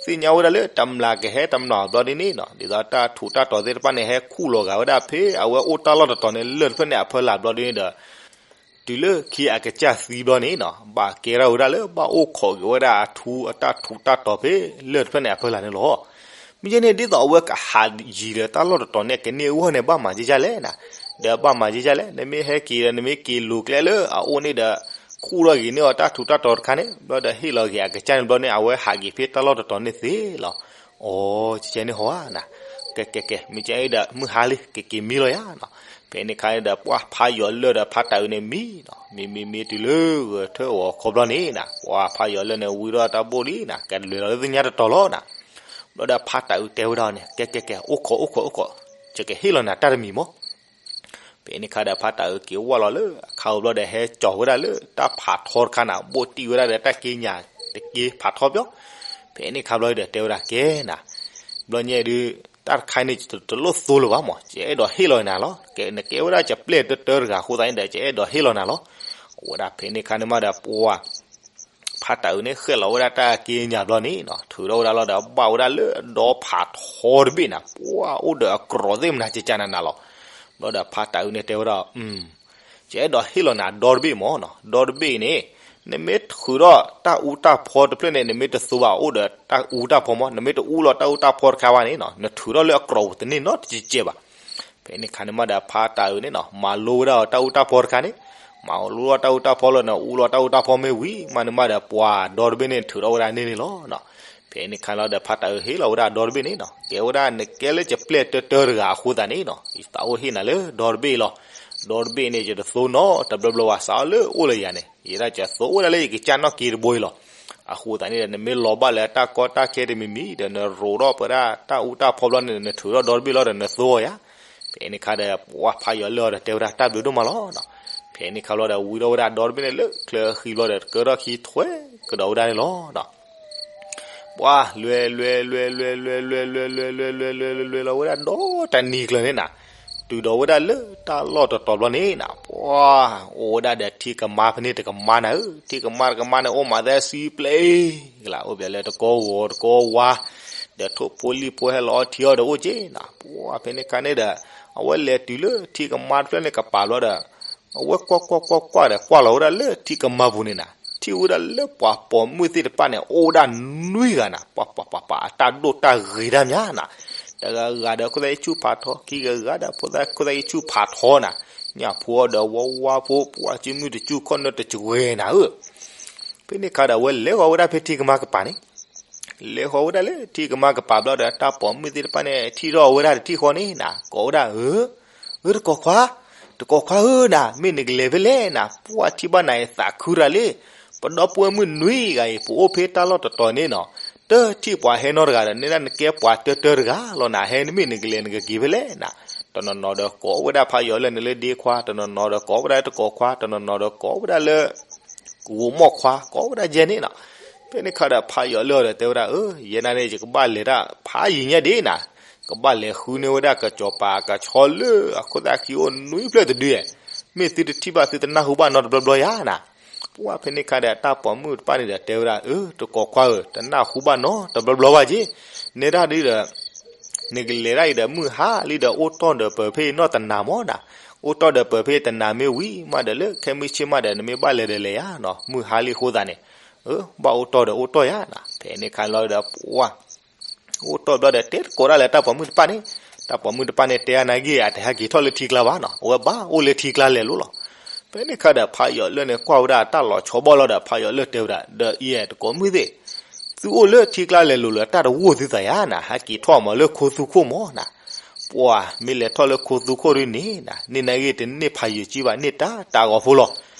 သ့ၣ်ညါဝဲဒၣ်လၢတမျးကဟဲတမျးဘျီဒ်န့ၣ်နီၤ ဒ်သိးတၢ်ထူးတၢ်တီၤသ့ၣ်တဖၣ်န့ၣ် ဟဲခူၣ်လီၤဂာ်ဝဲဒၣ်ဖဲအဝဲအိၣ်တၢ်လီၢ်တတီၤန့ၣ် လၢၢ်တဖျၢၣ်န့ၣ်အဖီလာ်ဘျီဒ်န့ၣ်ဒီး တုၤလၢခံအကစၢ်သံဘျီန့ၣ်နီၤ ဘၣ်ကဲထီၣ်ဝဲဒၣ်လၢဘၣ်အိၣ်ခိးက့ၤဝဲဒၣ်အထူအတၢ်ထူးတၢ်တီၤဖဲလၢၢ်တဖျၢၣ်န့ၣ်အဖီလာ်န့ၣ်လီၤ. မ့ၢ်ကဲန့ၣ် ဒ်သိးအဝဲကဟးယံၤဒီးတၢ်လီၢ်တတီၤန့ၣ် ကန့ၢ်အဂီၢ်န့ၣ် ဘၣ်မၤက့ယါလဲၣ်နၤ, ဒီးဘၣ်မၤက့ယါလဲၣ် နမ့ၢ်ဟဲက့ၤဒီး နမ့ၢ်က့ၤလူၤကျဲလၢအအိၣ်န့ၣ်ဒီး ခူၣ်ထီၣ်က့ၤန့ၢ်အီၤတၢ်ထူးတၢ်တီၤတခါန့ၣ် ဘျီဒီးဟ့ၣ်လီၤက့ၤအကစၢ်န့ၣ်ဘျီန့ၣ် အဝဲဟးက့ၤဖဲတၢ်လီၢ်တတီၤန့ၣ်သ့လီၤ. အိ ကကဲန့ၣ်ဟီဧါနၤ, ကဲကဲကဲ မ့ၢ်ကဲအံၤဒီး မုၢ်ဟါလံ ကက့ၤမံလီၤယါနီၤ. ဖဲန့ၣ်ခါန့ၣ်ဒီး ပှၤဖးယီၤလၢၢ်ဒီးဖးတၢ်အုးန့ၣ်မံနီၤ မံမံမံတုၤလၢဂဲၤထၢၣ်အီၤခီဘျီန့ၣ်နၤ ပှၤဖးယီၤလၢၢ်န့ၣ် ဝံထီၣ်တၢ်ဘိၣ်လံနၤ ကလဲၤလီၤလၢသ့ၣ်ညါတတီၤလီၤနၤ. ဘျီဒီးဖးတၢ်အုးတဲဝဲဒၣ်န့ၣ် ကဲကဲကဲ အိၣ်ခိးအိၣ်ခိးအိၣ်ခိး ယကဟ့ၣ်လီၤနၤတၢ်တမံၤမၢ်. ဖဲန့ၣ်ခါဒီးဖးတၢ်အုးက့ၤဝၢ်လီၤလၢအခါအံၤဘျီဒီး ဟဲကၠီၤဝဲဒၣ်လၢတၢ်ဖးထီတခါနၤ ဘိၣ်တံၢ်ဝဲဒၣ်ဒီးတၢ်က့ညၣ်တက့ဖးထီပျီ. ဖဲန့ၣ်ခါဘျီဒီးတဲဝဲဒၣ် ကဲနၤ, ဘျီညါဒုး တၢ်တခါန့ၣ် တလိၣ်သိလၢၤဘၣ်မၢ် ယအဲၣ်ဒိးဟ့ၣ်လီၤနၤလီၤ. နကဲဝဲဒၣ်ယပျဲၢ်တၢတၢတဂၤအဃိသတးန့ၣ်ဒီး ယအဲၣ်ဒိးဟ့ၣ်လီၤနၤလီၤ. အဝဲဒၣ်ဖဲန့ၣ်ခါန့ၣ်မးဒီးပှၤ ဖးတၢ်အုးန့ၣ် ဃဲၣ်လီၤဝဲဒၣ်တၢ်က့ညၣ်ဘျီန့ၣ်နီၤ ထုးထီၣ်ဝဲဒၣ်လီၤဒီး ဘၣ်ဝဲဒၣ်လၢဒီဖးထီတဘ့ၣ်နၤ ပှၤအိၣ်ဒီးအကြီၢ်သ့ၣ်မနၤ ကကနးနးလီၤ. ဘျီဒီးဖးတၢ်အုးန့ၣ်တဲဝဲဒၣ် ယအဲၣ်ဒိးဟ့ၣ်လီၤနၤဒီတဘ့ၣ်မၢ်နီၤ ဒီတဘ့ၣ်န့ၣ် နမ့ၢ်ထုးထီၣ်တၢ်အူတၢ်ဖီတဖျၢၣ်န့ၣ် နမ့ၢ်တသိဘၣ် အိၣ်ဒီးတၢ်အူတၢ်ဖီမၢ် နမ့ၢ်တအူလီၤတၢ်အူတၢ်ဖီတခါဘၣ်န့ၣ်နီၤ နထုးထီၣ်လၢအကြီၢ်ပူၤတန့ၢ်နီတကဲးဘၣ်. ဖဲန့ၣ်ခါန့ၣ်မးဒီးဖးတၢ်အုးန့ၣ်နီၤ မၤလိဝဲဒၣ်တၢ်အူတၢ်ဖီတခါန့ၣ် မၤလိလီၤတၢ်အူတၢ်ဖီလၢနအူလီၤတၢ်အူတၢ်ဖီမ့ၢ်ဝံၤမးန့ၣ်မးဒီး ပှၤဒီတဘ့ၣ်န့ၣ်ထုးထီၣ်ဝဲဒၣ်န့ၢ်န့ၣ်လီၤ. ဖဲန့ၣ်ခါလီၤဒီးဖးတၢ်အုးဟ့ၣ်လီၤဝဲဒၣ်ဒီတဘ့ၣ်န့ၣ်နီၤ ကဲဝဲဒၣ် နကဲလၢယပျဲၢ်တၢတၢတဂၤအဃိသတးန့ၣ်နီၤ ယသးအိၣ်ဟ့ၣ်နၤလၢဒီတဘ့ၣ်လီၤ. ဒီတဘ့ၣ်န့ၣ် ယတသိနီတဘျီဘျီဘၣ် စးထီၣ်လၢအိၣ်လၢယၤန့ၣ် ယဲဒၣ်ယသိဝဲဒၣ်လၢယကစၢ်နီၣ်က့တဘိအံၤလီၤ. အဃိသတးန့ၣ်ဒီး နမ့ၢ်လီၤဘၣ်လၢတၢ်ကီတၢ်ခဲတမံၤမံၤဒီး နရိးထီၣ်ပဝဲဒၣ်တၢ်အူတၢ်ဖီဘျီန့ၣ် နထုးထီၣ်ဒီတဘ့ၣ်လီၤဒီး နသိအီၤယၤ. ဖဲန့ၣ်ခါဒီး ပှၢ်ဖးယီၤလၢာ်အီၤဒီး တဲဝဲဒၣ်တၢ်ဘျုးဒိၣ်မးလီၤ. ဖဲန့ၣ်ခါဘျီဒီး ဝံထီၣ်ဝဲဒၣ်ဒီတဘ့ၣ်န့ၣ်လၢချၢဃံဘျီဒီး ကၢထီၣ်ခံထွဲကဒီးဝဲဒၣ်န့ၣ်လီၤ. ပှၢ်လွဲ လွဲ လွဲ လွဲ လွဲ လွဲ လွဲ လွဲ လွဲ လွဲ လွဲ လွဲ လွဲ လွဲ လွဲ လွဲ လွဲ လီၤဝဲဒၣ်ဒီတနံၤကျၢၤန့ၣ်နၤ, တုၤဒီးဝဲဒၣ်လၢတၢ်လီၢ်တတီၤဘျီန့ၣ်နၤ, ပှၢ် အိၣ်ဝဲဒၣ်ဒီးထံကမါဖဲန့ၣ်တကမါနၤဧၢ, ထံကမါတကမါန့ၣ် အိၣ်မးသဲစံပျဲကလး အိၣ်ဘၣ်လၢတကီဝီၤတကီဝါ, ဒီးထိၣ်ဖိလံၣ်ဖိဟဲလီၤအီထံအီဒီးအိၣ်က့နၤ, ပှၢ်ဖဲန့ၣ်ခါန့ၣ်ဒီး အဝဲလဲၤတုၤလၢထံကမါတဖျၢၣ်န့ၣ်ကပၤဘျီဒီး အဝဲကွၢ်ကွၢ်ကွၢ်ကွၢ်ဒီး ကွၢ်လီၤဝဲဒၣ်လၢထံကမါပူၤန့ၣ်နၤ, ထံၣ်ဝဲဒၣ်လၢပှၤပိာ်မုၣ်သ့ၣ်တဖၣ်န့ၣ် အိၣ်ဝဲဒၣ်နွံဂၤနၤ, ပှၤပှၤပှၤပှၤ အတၢ်ဒိၣ်တၢ်ဂ့ၤတၢ်မးနၤ, တဂၤဂၤဒီးခိၣ်သၣ်အံၤဆူၣ်ဖးထီ, ခံဂၤဂၤဒီးဖိသၣ်ခိၣ်သၣ်အံၤဆူၣ်ဖးထီနၤ, ညၣ်ဖိအီၤဒီးဝါဝါဖိ ပှၤစုမုၢ်တစူၢ်ခီၣ်နၢတစှဲၤနၤဧၢ. ဖဲန့ၣ်ခါဒီးအဝဲလဲၤဃီၤဝဲဒၣ်ဖဲထံကမါကပၤန့ၣ် လဲၤဃီၤဝဲဒၣ်လၢထံကမါကပၤဘျီဒီး တၢ်ပိာ်မုၣ်သ့ၣ်တဖၣ်န့ၣ် ထံၣ်ထီၣ်အဝဲဒၣ်တထံၣ်ဃီန့ၣ်နၤ, ကိးဝဲဒၣ်ဧၢ, ဧၢတကိးခွါ, တကိးခွါဧၢနၤ, မ့ၢ်နကလဲၤဖဲလဲၣ်နၤ, ပှၢ်ထံၣ်ဘၣ်နၤအံၤသးခုတၢ်လံ, ပဒီပုၢ်ဝဲၢ်မုၣ်နွံဂၤအံၤ ပအိၣ်ဖဲတၢ်လီၢ်တတီၤန့ၣ်နီၤ, တထံၣ်ပှၤဟဲနီတဂၤဒီး နဲဒၣ်နကဲပှၤတၢတၢတဂၤလီၤနၤ, ဟဲနမ့ၢ်နကလဲၤနကက့ၤဖဲလဲၣ်နၤ, တနီၤနီၤဒီးကိးဝဲဒၣ်ဖးယီၤလၢာ်န့ၣ်လၢဒ့ခွါ, တနီၤနီၤဒီးကိးဝဲဒၣ်တကိးခွါ, တနီၤနီၤဒီးကိးဝဲဒၣ်လၢ ကဝိၤမီၣ်ခွါ ကိးဝဲဒၣ်ယဲန့ၣ်နီၤ. ဖဲန့ၣ်ခါဒီးဖးယီၤလၢာ်အီၤဒီးတဲဝဲဒၣ် ဧၢ, ယဲဒၣ်န့ၣ် ယကဘၣ်လဲၤတၢ်ဖးယံာ်ညါဒံးနၤ, ကဘၣ်လဲၤဃုန့ၢ်ဝဲဒၣ်ကစီၤပၤကဆီလၢအခိၣ်သၣ်ဃံအိၣ်နွံဖျၢၣ်တဒု, မ့ၢ်သုတထံၣ်ဘၣ်သုတနၢ်ဟူဘၣ်နီတဘျီဘျီယၤနၤ. ပှၢ်ဖဲန့ၣ်ခါဒီးတၢ်ပိာ်မုၣ်တဖၣ်န့ၣ်ဒီးတဲဝဲဒၣ် ဧၢ, တကိးခွါဧၢ, တနၢ်ဟူဘၣ်နီတဘျီဘျီဘၣ်က့, နဲဒၣ်ဒ်ဒီး နကလဲၤဒၣ်အံၤဒီး မုၢ်ဟါလံဒီး အိၣ်တီၢ်ဒီးပၢၤဖဲအံၤနီၢ်တနၤမၢ်နၤ, အိၣ်တီၢ်ဒီးပၢၤဖဲအံၤတနၤမ့ၢ်ဝံၤမးဒီး လၢခဲမုၢ်ဆ့ၣ်မးဒီး နမ့ၢ်ဘၣ်လဲၤဒီးလဲၤယၤနီၤ, မုၢ်ဟါလံအဃိသတးန့ၣ်, ဘၣ်အိၣ်တီၢ်ဒီးအိၣ်တီၢ်ယၤနၤ. ဖဲန့ၣ်ခါလီၤဒီး ပှၢ် အိၣ်တီၢ်ဘျီဒီး တဲတကိးဒၣ်လၢတၢ်ပိာ်မုၣ်တဖၣ်န့ၣ်, တၢ်ပိာ်မုၣ်တဖၣ်န့ၣ် တဲအါနာ်ဂ့ၢ် အတဟဲက့ၤထီၣ်လၢထံကျါဘၣ်နီၤ, အဝဲဘၣ်အိၣ်လၢထံကျါလဲၤလိၤလီၤ. ဖဲန့ၣ်ခါဒီး ဖးယီၤလၢာ်န့ၣ် ကွၢ်ဝဲဒၣ်တၢ်လီၤဆီဘီၣ်လီၤဒီး ဖးယီၤလၢာ်တဲဝဲဒၣ် ဒီးအံၤတကိးမုၣ်သ့ၣ်, သုအိၣ်လၢထံကျါလဲၤလိၤလၢတၢ်တဝိၢ်သုသးယၤနၤ, ဟဲက့ၤထီၣ်မးလၢခိသူခိၣ်မၢ်နၤ. ပှၢ်မ့ၢ်လဲၤထီၣ်လၢခိသူခိၣ်ဒ်န့ၣ်နၤ, န့ၢ်နာ်ဂ့ၢ်တန့ၢ်ဖးယံာ်ကံဘၣ် န့ၢ်တၢ်တၢ်ဂီၤဖိလီၤ.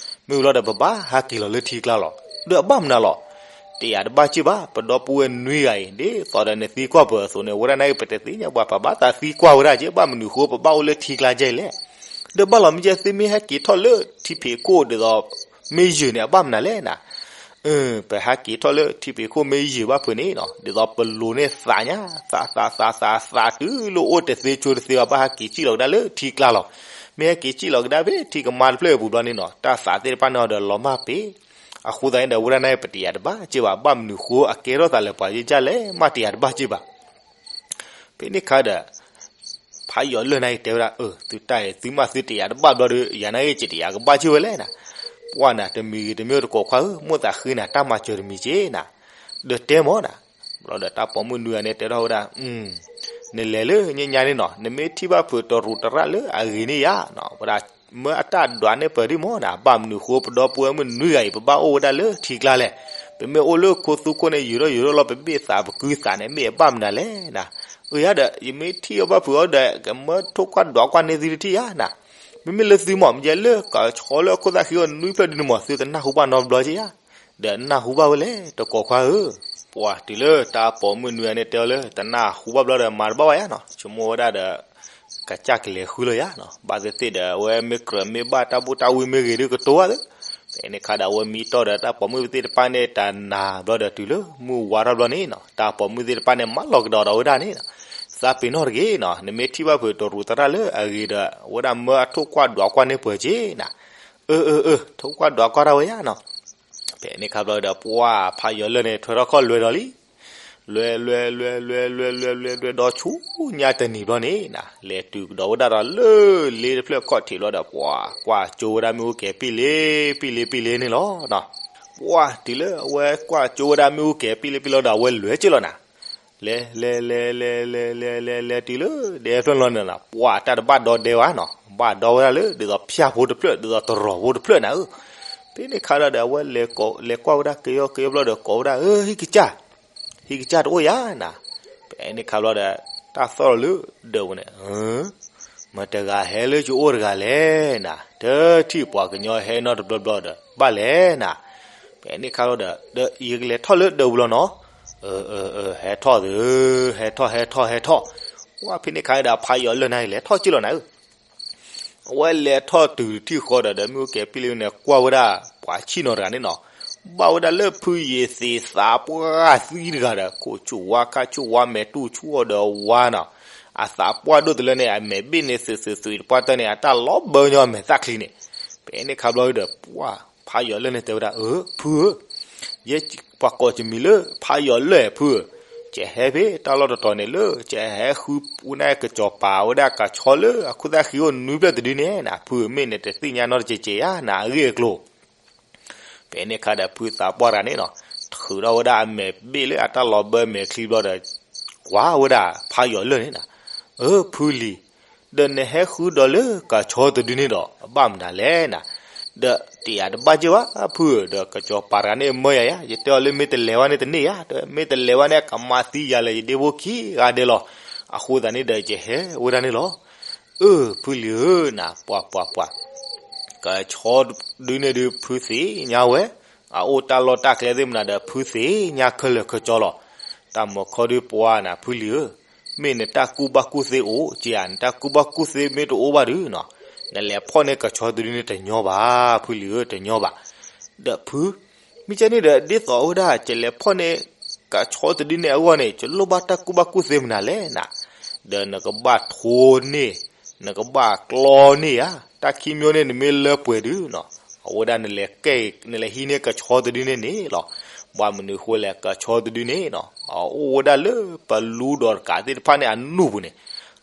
မ့ၢ်ဝံၤလီၤဒီး ပဘၣ်ဟဲက့ၤလီၤလၢထံကျါလီၤ. ဒီးအဘၣ်မနုၤလီၤ. တယာ်တဘၣ်က့ဘၣ်, ပဒီပုၢ်ဝဲၢ်နွံဂၤအံၤ ဒ်သိးဒီးနသံကွၢ်ပၢၤအသိးန့ၣ် ဝဲဒၣ်နာ်ဂ့ၢ် ပတသ့ၣ်ညါဘၣ်, ပဘၣ်သးသံကွၢ်ဝဲဒၣ်က့, ဘၣ်မနုၤဃိပဘၣ်အိၣ်လၢထံကျါကဲလဲၣ်. ဒီးဘၣ်လီၤမ့ၢ်ကဲ သုမ့ၢ်ဟဲက့ၤထီၣ်လၢထံဖံးခိၣ်ဒ်သိး မ့ၢ်ယုာ်န့ၣ် အဘၣ်မနုၤလဲၣ်နၤ. ပဟဲက့ၤထီၣ်လၢထံဖံးခိၣ်မ့ၢ်ယုာ်ဘၣ်ဖုးန့ၣ်နီၤ, ဒ်သိးပလိၤန့ၣ်သးညါ, သးသးသးသး သးတုၤလၢအိၣ်တသ့ဆိတသ့ဘၣ်, ဘၣ်ဟဲက့ၤစံၣ်လီၤကဒါလၢထံကျါလီၤ. မ့ၢ်ဟဲက့ၤစံၣ်လီၤကဒါဖဲထံကမါတဖျၢၣ်အပူၤဘျီန့ၣ်နီၤ, တၢ်သးသ့ၣ်တဖၣ်န့ၣ်ဒီးလီၤမၢ်ပ့ၤ. အဃိသတးန့ၣ်ဒီး ဝဲဒၣ်န့ၣ် ပတယာ်တဘၣ်က့ဘၣ်, ဘၣ်မနုၤဃိအကဲထီၣ်သးလၢပှၤယကၢ်လဲၣ် မ့ၢ်တယာ်တဘၣ်က့ဘၣ်. ဖဲန့ၣ်ခါဒီး ဖးယီၤလၢာ်န့ၣ်တဲဝဲဒၣ်, အၢ သုတၢ်အံၤ သုမ့ၢ်သုတယာ်တဘၣ်ဘျီဒီး ယၤနာ်ဂ့ၢ် ယတယာ်ကဘၣ်က့ဝဲလဲၣ်နၤ. ပှၢ်နၤ တမံၤဂ့ၤတမံၤ တကိးခွါဧၢ, မိၣ်သးဃ့နၤ တၢ်မၤစၢၤတမံၤက့နၤ, ဒီးတဲမၢ်နၤ. ဘျီဒီးတၢ်ပိာ်မုၣ်နွံဂၤန့ၣ်တဲထီၣ်ဝဲဒၣ်, နလဲၤလၢညါညါန့ၣ်နီၤ, နမ့ၢ်ထံၣ်ဘၣ်ဖုးတရူးတရၣ်လၢအဂ့ၤန့ၢ်ယၤနီၤ, ဝဲဒၣ်မၢအတၢ်ဒွးန့ၢ်ပၢၤဒ်မၢ်နၤ, ဘၣ်မနုၤဃိ ပဒီပုၢ်ဝဲၢ်မုၣ်နွံဂၤအံၤ ပဘၣ်အိၣ်ဝဲဒၣ်လၢထံကျါလဲၣ်. ပမ့ၢ်အိၣ်လၢခိသူခိၣ်န့ၣ် ယုာ်ထီၣ်ယုာ်ထီၣ်လီၤ ပဘ့ၣ်သးပကုသးန့ၣ် မ့ၢ်အဘၣ်မနုၤလဲၣ်နၤ. အၢ ယၤဒီး ယမ့ၢ်ထံၣ်အီၤဘၣ်ဖုးအီၤဒီး ကမၢထိၣ်ကွၢ်ဒွးကွၢ်န့ၢ်သုတထံၣ်ယၤနၤ. မ့မ့ၢ်လၢသုမၢ် မ့ၢ်ကဲလၢကဆီလၢခိၣ်သၣ်ဃံအိၣ်နွံဖျၢၣ်ဒ်န့ၣ်မၢ် သုတနၢ်ဟူဘၣ်နီတဘျီက့ယၤ, ဒီးနၢ်ဟူဘၣ်ဝဲလဲၣ် တကိးခွါဧၢ. ပှၢ်တုၤလၢတၢ်ပိာ်မုၣ်နွံဂၤန့ၣ်တဲအီၤလၢ တနၢ်ဟူဘၣ်ဘျီဒီး မၤတဘၣ်ဘၣ်ယၤနီၤ, ဆိကမိၣ်ဝဲဒၣ်ဒီး ကစၢ်ကလဲၤဃုလီၤယၤနီၤ, ဘၣ်သ့ၣ်သ့ၣ်ဒီး အဝဲမ့ၢ်ကြၢးမ့ၢ်ဘၣ်တၢ်ဘူၣ်တၢ်ဝံမ့ၢ်ဂ့ၤဒုးကတိၤဘၣ်သ့. ဖဲန့ၣ်ခါဒီး အဝဲမံတီၢ်ဒီးတၢ်ပိာ်မုၣ်သ့ၣ်တဖၣ်န့ၣ် တနၤဘျီဒီးတုၤလၢမုၢ်ဝါထီၣ်ဘျီန့ၣ်နီၤ, တၢ်ပိာ်မုၣ်သ့ၣ်တဖၣ်န့ၣ် မၤလီၤကဒီးဒီးဝဲဒၣ်န့ၣ်နီၤ, သးပ့ၤနီၣ်တဂ့ၤနီၤ, နမ့ၢ်ထံၣ်ဘၣ်ဖုးတရူးသရၣ်လၢအဂ့ၤဒီး အဝဲဒၣ်မၢအထိၣ်ကွၢ်ဒွးကွၢ်န့ၢ်ပှၤက့နၤ. အၢ အၢ အၢ ထိၣ်ကွၢ်ဒွးကွၢ်တၢ်ဝဲယၤနီၤ. ဖဲန့ၣ်ခါဘျီဒီး ပှၢ်ဖးယီၤလၢာ်န့ၣ် ထွဲထီၣ်ခီၣ်လွဲၤဒီးလံ. လွဲၤ လွဲၤ လွဲၤ လွဲၤ လွဲၤ လွဲၤ လွဲၤ ဒီးဆူညါတနံၤဘျီန့ၣ်နၤ, လဲၤတုၤကဒီးဝဲဒၣ်ဒီးလၢလ့တဖျၢၣ်ခီၣ်ထံးဘျီဒီး ပှၢ်ကွၢ်ကၠိဝဲဒၣ်မ့ၣ်အူကဲၤပံၣ်လ့ပံၣ်လ့ပံၣ်လ့န့ၣ်လီၤ. ပှၢ်တုၤလၢအဝဲကွၢ်ကၠိဝဲဒၣ်မ့ၣ်အူကဲၤပံၣ်လ့ပံၣ်လ့ဒီး အဝဲလွဲၤက့လီၤနၤ. လဲၤ လဲၤ လဲၤ လဲၤ လဲၤ လဲၤ လဲၤ လဲၤတုၤလၢဒဲဖျၢၣ်လီၤန့ၣ်နၤ, ပှၢ်တၢ်တဘၣ်ဒီဒဲဝဲနီၤ, ဘၣ်ဒီဝဲဒၣ်လၢဒ်သိးဖၠၣ်ဖိတဖျၢၣ် ဒ်သိးတရီးဖိတဖျၢၣ်နၤဧၢ. ဖဲန့ၣ်ခါဒီး အဝဲလဲၤကွၢ်ဝဲဒၣ်ကယီကယီဘျီဒီး ကိးဝဲဒၣ် အၢ ဟံၣ်ကစၢ် ဟံၣ်ကစၢ်တအိၣ်ယၤနၤ. ဖဲန့ၣ်ခါဘျီဒီး တၢ်သီၣ်လီၤလၢဒၢးပူၤန့ၣ်, မတၤတဂၤဟဲလၢယအိၣ်တဂၤလဲၣ်နၤ, တထံၣ်ပှၤကညီဟဲနီတဘျီဘျီဒီး ဘၣ်လဲၣ်နၤ. ဖဲန့ၣ်ခါလီၤဒီး ဒီးယကလဲၤထီၣ်လၢဒၢးပူၤလီၤနီၤ. ဟဲထီၣ်သု, ဟဲထီၣ် ဟဲထီၣ် ဟဲထီၣ်. ဝဲဖဲန့ၣ်ခါဒီး ဖးယီၤလၢၢ်န့ၣ်လဲၤထီၣ်က့ၢ်လီၤနၤဧၢ. အဝဲလဲၤထီၣ်တုၤထံၣ်ဃီဒီး ဒီးမ့ၣ်အူကဲၤပံလ့န့ၣ် ကွၢ်ဝဲဒၣ်ပှၤဆံၣ်နီၤတဂၤန့ၣ်နီၤ, ဘၣ်ဝဲဒၣ်လၢဖုယ့ၤသ့းသးပှၢ်သံတဂၤဒီး ခိၣ်ဆူၣ်ဝါခါဆူၣ်ဝါ မဲာ်တူၢ်ဆူၣ်အီၤဒီးဝါနီၤ, အသးပှၢ်ဒိၣ်တလၢန့ၣ် အမဲာ်ဘ့ၣ်န့ၣ်သုးသုးသုးတပှၢ်တၢၢ်န့ၣ် အတၢ်လီၤဘၢညီအမဲာ်သၣ်ချံန့ၣ်. ဖဲန့ၣ်ခါဘျီဒီး ပှၢ်ဖးယီၤလၢၢ်န့ၣ်တဲဝဲဒၣ်, အၢ ဖုဧၢ, ယဲပှၤကိးယမံၤလၢဖးယီၤလၢၢ်ဖုဧၢ, ယဟဲဖဲတၢ်လီၢ်တတီၤန့ၣ်လၢ ယဟဲဃုဝဲဒၣ်ကစီၤပၤဝဲဒၣ်ကဆီလၢအခိၣ်သၣ်ဃံအိၣ်နွံဖျၢၣ်တဒုန့ၣ်နၤ, ဖုဧၢ, မ့ၢ်နတသ့ၣ်ညါနီတကဲးကဲးဧါနၤ အဂ့ၢ်အကျိၤ. ဖဲန့ၣ်ခါဒီးဖုသးပှၢ်တဂၤန့ၣ်နီၤ, ထုးထီၣ်ဝဲဒၣ်အမဲာ်ဘ့ၣ်လၢအတၢ်လီၤဘၢမဲာ်ချံဘျီဒီး ကွၢ်ဝဲဒၣ်ဖးယီၤလၢၢ်န့ၣ်နၤ, အၢ ဖုလံၤ, ဒီးနဟဲဃုဒီးလၢကဆီတဒုန့ၣ်ဒီး အဘၣ်မနုၤလဲၣ်နၤ, ဒီးတယၤတဘၣ်က့ၢ်ဘၣ်ဖုဧၢ, ဒီးကစီၤပၤတဂၤန့ၣ်မၢယၤယါ, ယတဲအီၤလၢမ့ၢ်တလဲၤဝဲန့ၣ်တန့ၢ်ယါ, ဒီးမ့ၢ်တလဲၤဝဲန့ၣ် ကမၤသံယၤလၢယဒ့ဖိခံဂၤဒဲးလီၤ. အဃိသတးန့ၣ်ဒီးယဟဲဝဲဒၣ်န့ၣ်လီၤ. အၢ ဖုလံၤဧၢနၤ, ပှၤပှၤပှၤ ကဆီဒုန့ၣ်ဒုးဖုသ့ၣ်ညါဝဲ, အအိၣ်တၢ်လီၢ်တၢ်ကျဲသ့ၣ်မနုၤဒီး ဖုသ့ၣ်ညါခဲလၢာ်ခဲဆ့လီၤ. တၢ်မၤခီဒုးပှၤနၤ ဖုလံၤဧၢ, မ့ၢ်နတၢ်ကူၣ်ဘၣ်ကူၣ်သ့အိၣ်က့ဧါ, နတၢ်ကူၣ်ဘၣ်ကူၣ်သ့မ့ၢ်တအိၣ်ဘၣ်ဒုးနီၤ, နလဲၤဖီၣ်န့ၢ်ကဆီတဒုန့ၣ်တညီဘၣ်, ဖုလံၤဧၢ, တညီဘၣ်. ဒီးဖု မ့ၢ်ကဲန့ၣ်ဒီး ဒ်သိးဝဲဒၣ် ယလဲၤဖီၣ်န့ၢ်ကဆီတဒုန့ၣ်အဂီၢ်န့ၣ် ယလိၣ်ဘၣ်တၢ်ကူၣ်ဘၣ်ကူၣ်သ့မနုၤလဲၣ်နၤ, ဒီးနကဘၣ်ထိန့ၢ်, နကဘၣ်ကျီန့ၢ်ဧါ, တၢ်ခံမံၤန့ၣ် နမ့ၢ်လၢပှဲၤဒုးနီၤ, အဝဲဒၣ်နလဲၤကဲ, နလဲၤဟံးန့ၢ်ကဆီတဒုန့ၣ်န့ၣ်လီၤ. ဘၣ်မနုၤဃိလဲၣ်, ကဆီတဒုန့ၣ်နီၤ, အအိၣ်ဝဲဒၣ်လၢပလူဒီးတကးသ့ၣ်တဖၣ်န့ၣ်အနူၢ်ပူၤန့ၣ်,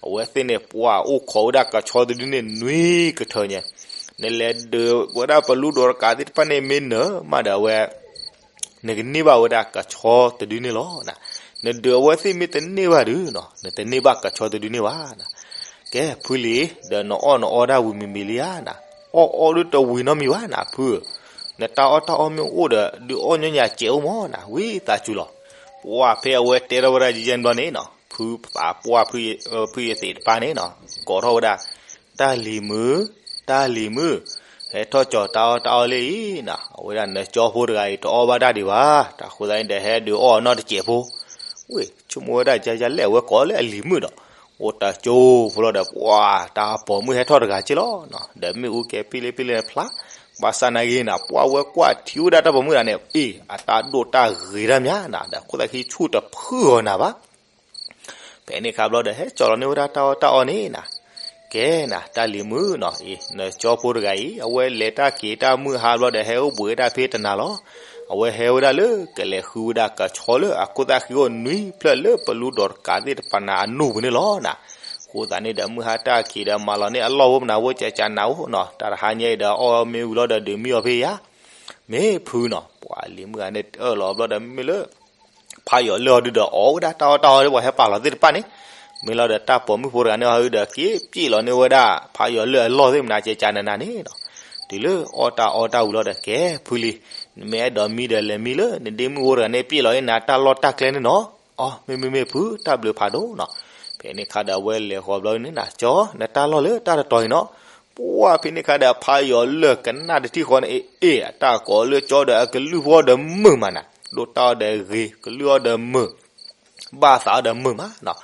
အဝဲသ့ၣ်န့ၣ် ပှၤအိၣ်ခိးဝဲဒၣ်ကဆီတဒုန့ၣ်နွံကထၢညါ, နလဲၤဒုးဝဲဒၣ်ပလူဒီးတကးသ့ၣ်တဖၣ်န့ၣ် မ့ၢ်နၢၤမးဒီးအဝဲ နကန့ၢ်ဘၣ်ဝဲဒၣ်ကဆီတဒုန့ၣ်လီၤ. နဒုးအဝဲသ့ၣ်မ့ၢ်တန့ၢ်ဘၣ်ဒုးနီၤ, နတန့ၢ်ဘၣ်ကဆီတဒုန့ၣ်ဘၣ်. ကဲ ဖုလံၤ, ဒီးနအီၣ်နအီဒၣ်ဝံၤမံၤမံၤလံဧါနၤ, အီၣ်အီဒုးတဝံၤနီတမံၤဘၣ်နၤ ဖု, နတၢ်အီၣ်တၢ်အီမ့ၢ်အိၣ်ဒီး ဒုးအီၣ်ညီနုၢ်စဲးအိၣ်မးနၤ, ဝံသးစူၤလီၤ. ပှၢ်ဖဲအဝဲတဲထီၣ်ဝဲဒၣ်ယဲၢ်ဘျီန့ၣ်နီၤ, ဖုသးပှၢ် ဖုယ့ၤသ့းတဖၣ်န့ၣ်နီၤ, ကိးထီၣ်ဝဲဒၣ် တၢ်လံၤမုၣ်, တၢ်လံၤမုၣ်, ဟဲထီၣ်ကၠီၤတၢ်အီၣ်တၢ်အီလံအံၤနၤ, အဝဲဒၣ်နကၠီဖိတဂၤအံၤ တအီၣ်ဘၣ်တၢ်ဒံးဘၣ်, တၢ်ဃိသတးန့ၣ်ဒီး ဟဲဒုးအီၣ်အနီၢ်တစဲးဖိ. ဝ့ၢ် ဆိကမိၣ်ဝဲဒၣ်ယါယါလဲၣ် အဝဲကိးလၢအလံၤမုၣ်ဒီး, အိၣ်တၢ်ကၠိဖိလီၤဒီး ပှၢ်တၢ်ပိာ်မုၣ်ဟဲထီၣ်တဂၤက့ၢ်လီၤ. ဒီးမ့ၣ်အူကဲၤပံလ့ပံလ့ဖျါ, ဘၣ်ဆၣ်နာ်က့နၤ ပှၢ်ဝဲကွၢ်ထံဝဲဒၣ်တၢ်ပိာ်မုၣ်တဂၤန့ၣ် အ့ၣ် အတၢ်ဒိၣ်တၢ်ဂ့ၤတၢ်မးနၤ, ဒီးခိၣ်သၣ်ခံဆူၣ်တဖုဂီၤနၤဘၣ်. ဖဲန့ၣ်ခါဘျီဒီး ဟဲကၠီၤလီၤန့ၢ်ဝဲဒၣ်တၢ်အီၣ်တၢ်အီန့ၣ်နၤ, ကဲနၤ တၢ်လံၤမုၣ်နီၤ, အ့ၣ် နကၠီဖိတဂၤအံၤ အဝဲလဲၤတၢ်က့ၤတၢ်မုၢ်ဟါဘျီဒီး ဟဲအိၣ်ဘှံးဝဲဒၣ်ဖဲတနၤလီၤ. အဝဲဟဲဝဲဒၣ်လၢကလဲၤဃုဝဲဒၣ်ကဆီလၢအခိၣ်သၣ်ဃံအိၣ်နွံဖျၢၣ်လၢပလူဒီးတကးသ့ၣ်တဖၣ်န့ၣ်အနူၢ်ပူၤန့ၣ်လီၤနၤ. အဃိသတးန့ၣ်ဒီး မုၢ်ဟါတၢ်က့ၤဒီးမၤလီၤန့ၢ်အလီၢ်ဖိမနုၤဖိ ကကနၤအိၣ်နီၤ, တၢ်တဟါညါအံၤဒီး အီၣ်မ့ၢ်ဝံၤလီၤဒီး ဒုးမံအီၤဖဲယါ မ့ၢ်ဖုနီၤ. ပှၢ်လံၤမုၣ်ဂၤန့ၣ် အၢၣ်လီၤဘျီဒီး မ့မ့ၢ်လၢ ဖးယီၤလၢၢ်အီၤဒုးဒီး အီၣ်ဝဲဒၣ်တၢ်အီၣ်တၢ်အီ ပှၤဟဲပာ်လီၤသ့ၣ်တဖၣ်န့ၣ်, မ့ၢ်လီၤဒီး တၢ်ပိာ်မုၣ်ဖိတဂၤန့ၣ်အီၤဒုးဒီး က့ၤပျ့ၢ်လီၤန့ၢ်ဝဲဒၣ် ဖးယီၤလၢၢ်အလီၢ်သ့ၣ်မနၤ ကကနၤနၤန့ၣ်နီၤ. တုၤလၢအီၣ်တၢ်အီၣ်တၢ်ဝံၤလီၤဒီး ကဲဖုလံၤ, နမ့ၢ်အဲၣ်ဒိးမံဒီး လဲၤမံလၢနဒ့မုၣ်ဖိတဂၤန့ၣ် ပျ့ၢ်လီၤန့ၢ်နၤတၢ်လီၢ်တၢ်ကျဲန့ၣ်နီၤ. အီ မ့မ့ၢ်မ့ၢ်ဖု တၢ်ဘျုးဖးဒိၣ်နီၤ. ဖဲန့ၣ်ခါဒီး အဝဲလဲၤဃီၤဘျီန့ၣ်နၤ ကၠီ နတၢ်လီၢ်လၢတၢ်တတီၤအံၤနီၤ. ပှၢ်ဖဲန့ၣ်ခါဒီး ဖးယီၤလၢၢ်ကနၣ်တထံၣ်ဃီန့ၣ် အ့ၣ် အတၢ်ကိးလၢကၠီဒီး အကလုၢ်ဖိအီၤဒီးမုာ်မးနၤ, ဒိၣ်တၢ်အီၤဒီးဂ့ၤ, ကလုၢ်အီၤဒီးမုာ်, ဘၣ်သးအီၤဒီးမုာ်မးနီၤ.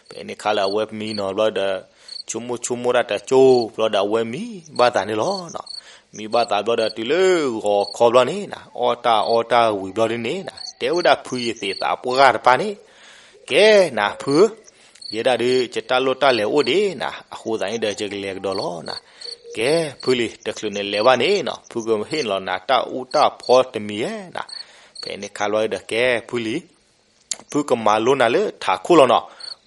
ဖဲန့ၣ်ခါလၢအဝဲမံနီၤဘျီဒီး ဆိကမိၣ်ဆိကမိၣ်တၢ်တကၠိဘျီဒီး အဝဲမံဘၣ်သးန့ၣ်လီၤနီၤ. မံဘၣ်သးဘျီဒီး တုၤလၢဂီၤခီဘျီန့ၣ်နၤ အီၣ်တၢ်အီၣ်တၢ်ဝံၤဘျီဒ်န့ၣ်နၤ တဲဝဲဒၣ်ဖုယသ့းသးပှၢ်တဖၣ်န့ၣ်, ကဲနၤဖုဧၢ, ယဲဒၣ်ဒုး ယတၢ်လိၣ်တၢ်လဲၤအိၣ်ဒံးနၤ, အဃိသတးန့ၣ်ဒီး ယကလဲၤကဒီးလီၤနၤ. ကဲဖုလံၤ တချုးန့ၣ်လဲၤဘၣ်န့ၣ်နီၤ ဖုကဟ့ၣ်လီၤနၤတၢ်အူတၢ်ဖီတမံၤဧဲနၤ. ဖဲန့ၣ်ခါဘျီဒီး ကဲဖုလံၤ ဖုကမၤလိနၤလၢထးခိၣ်လီၤနီၤ.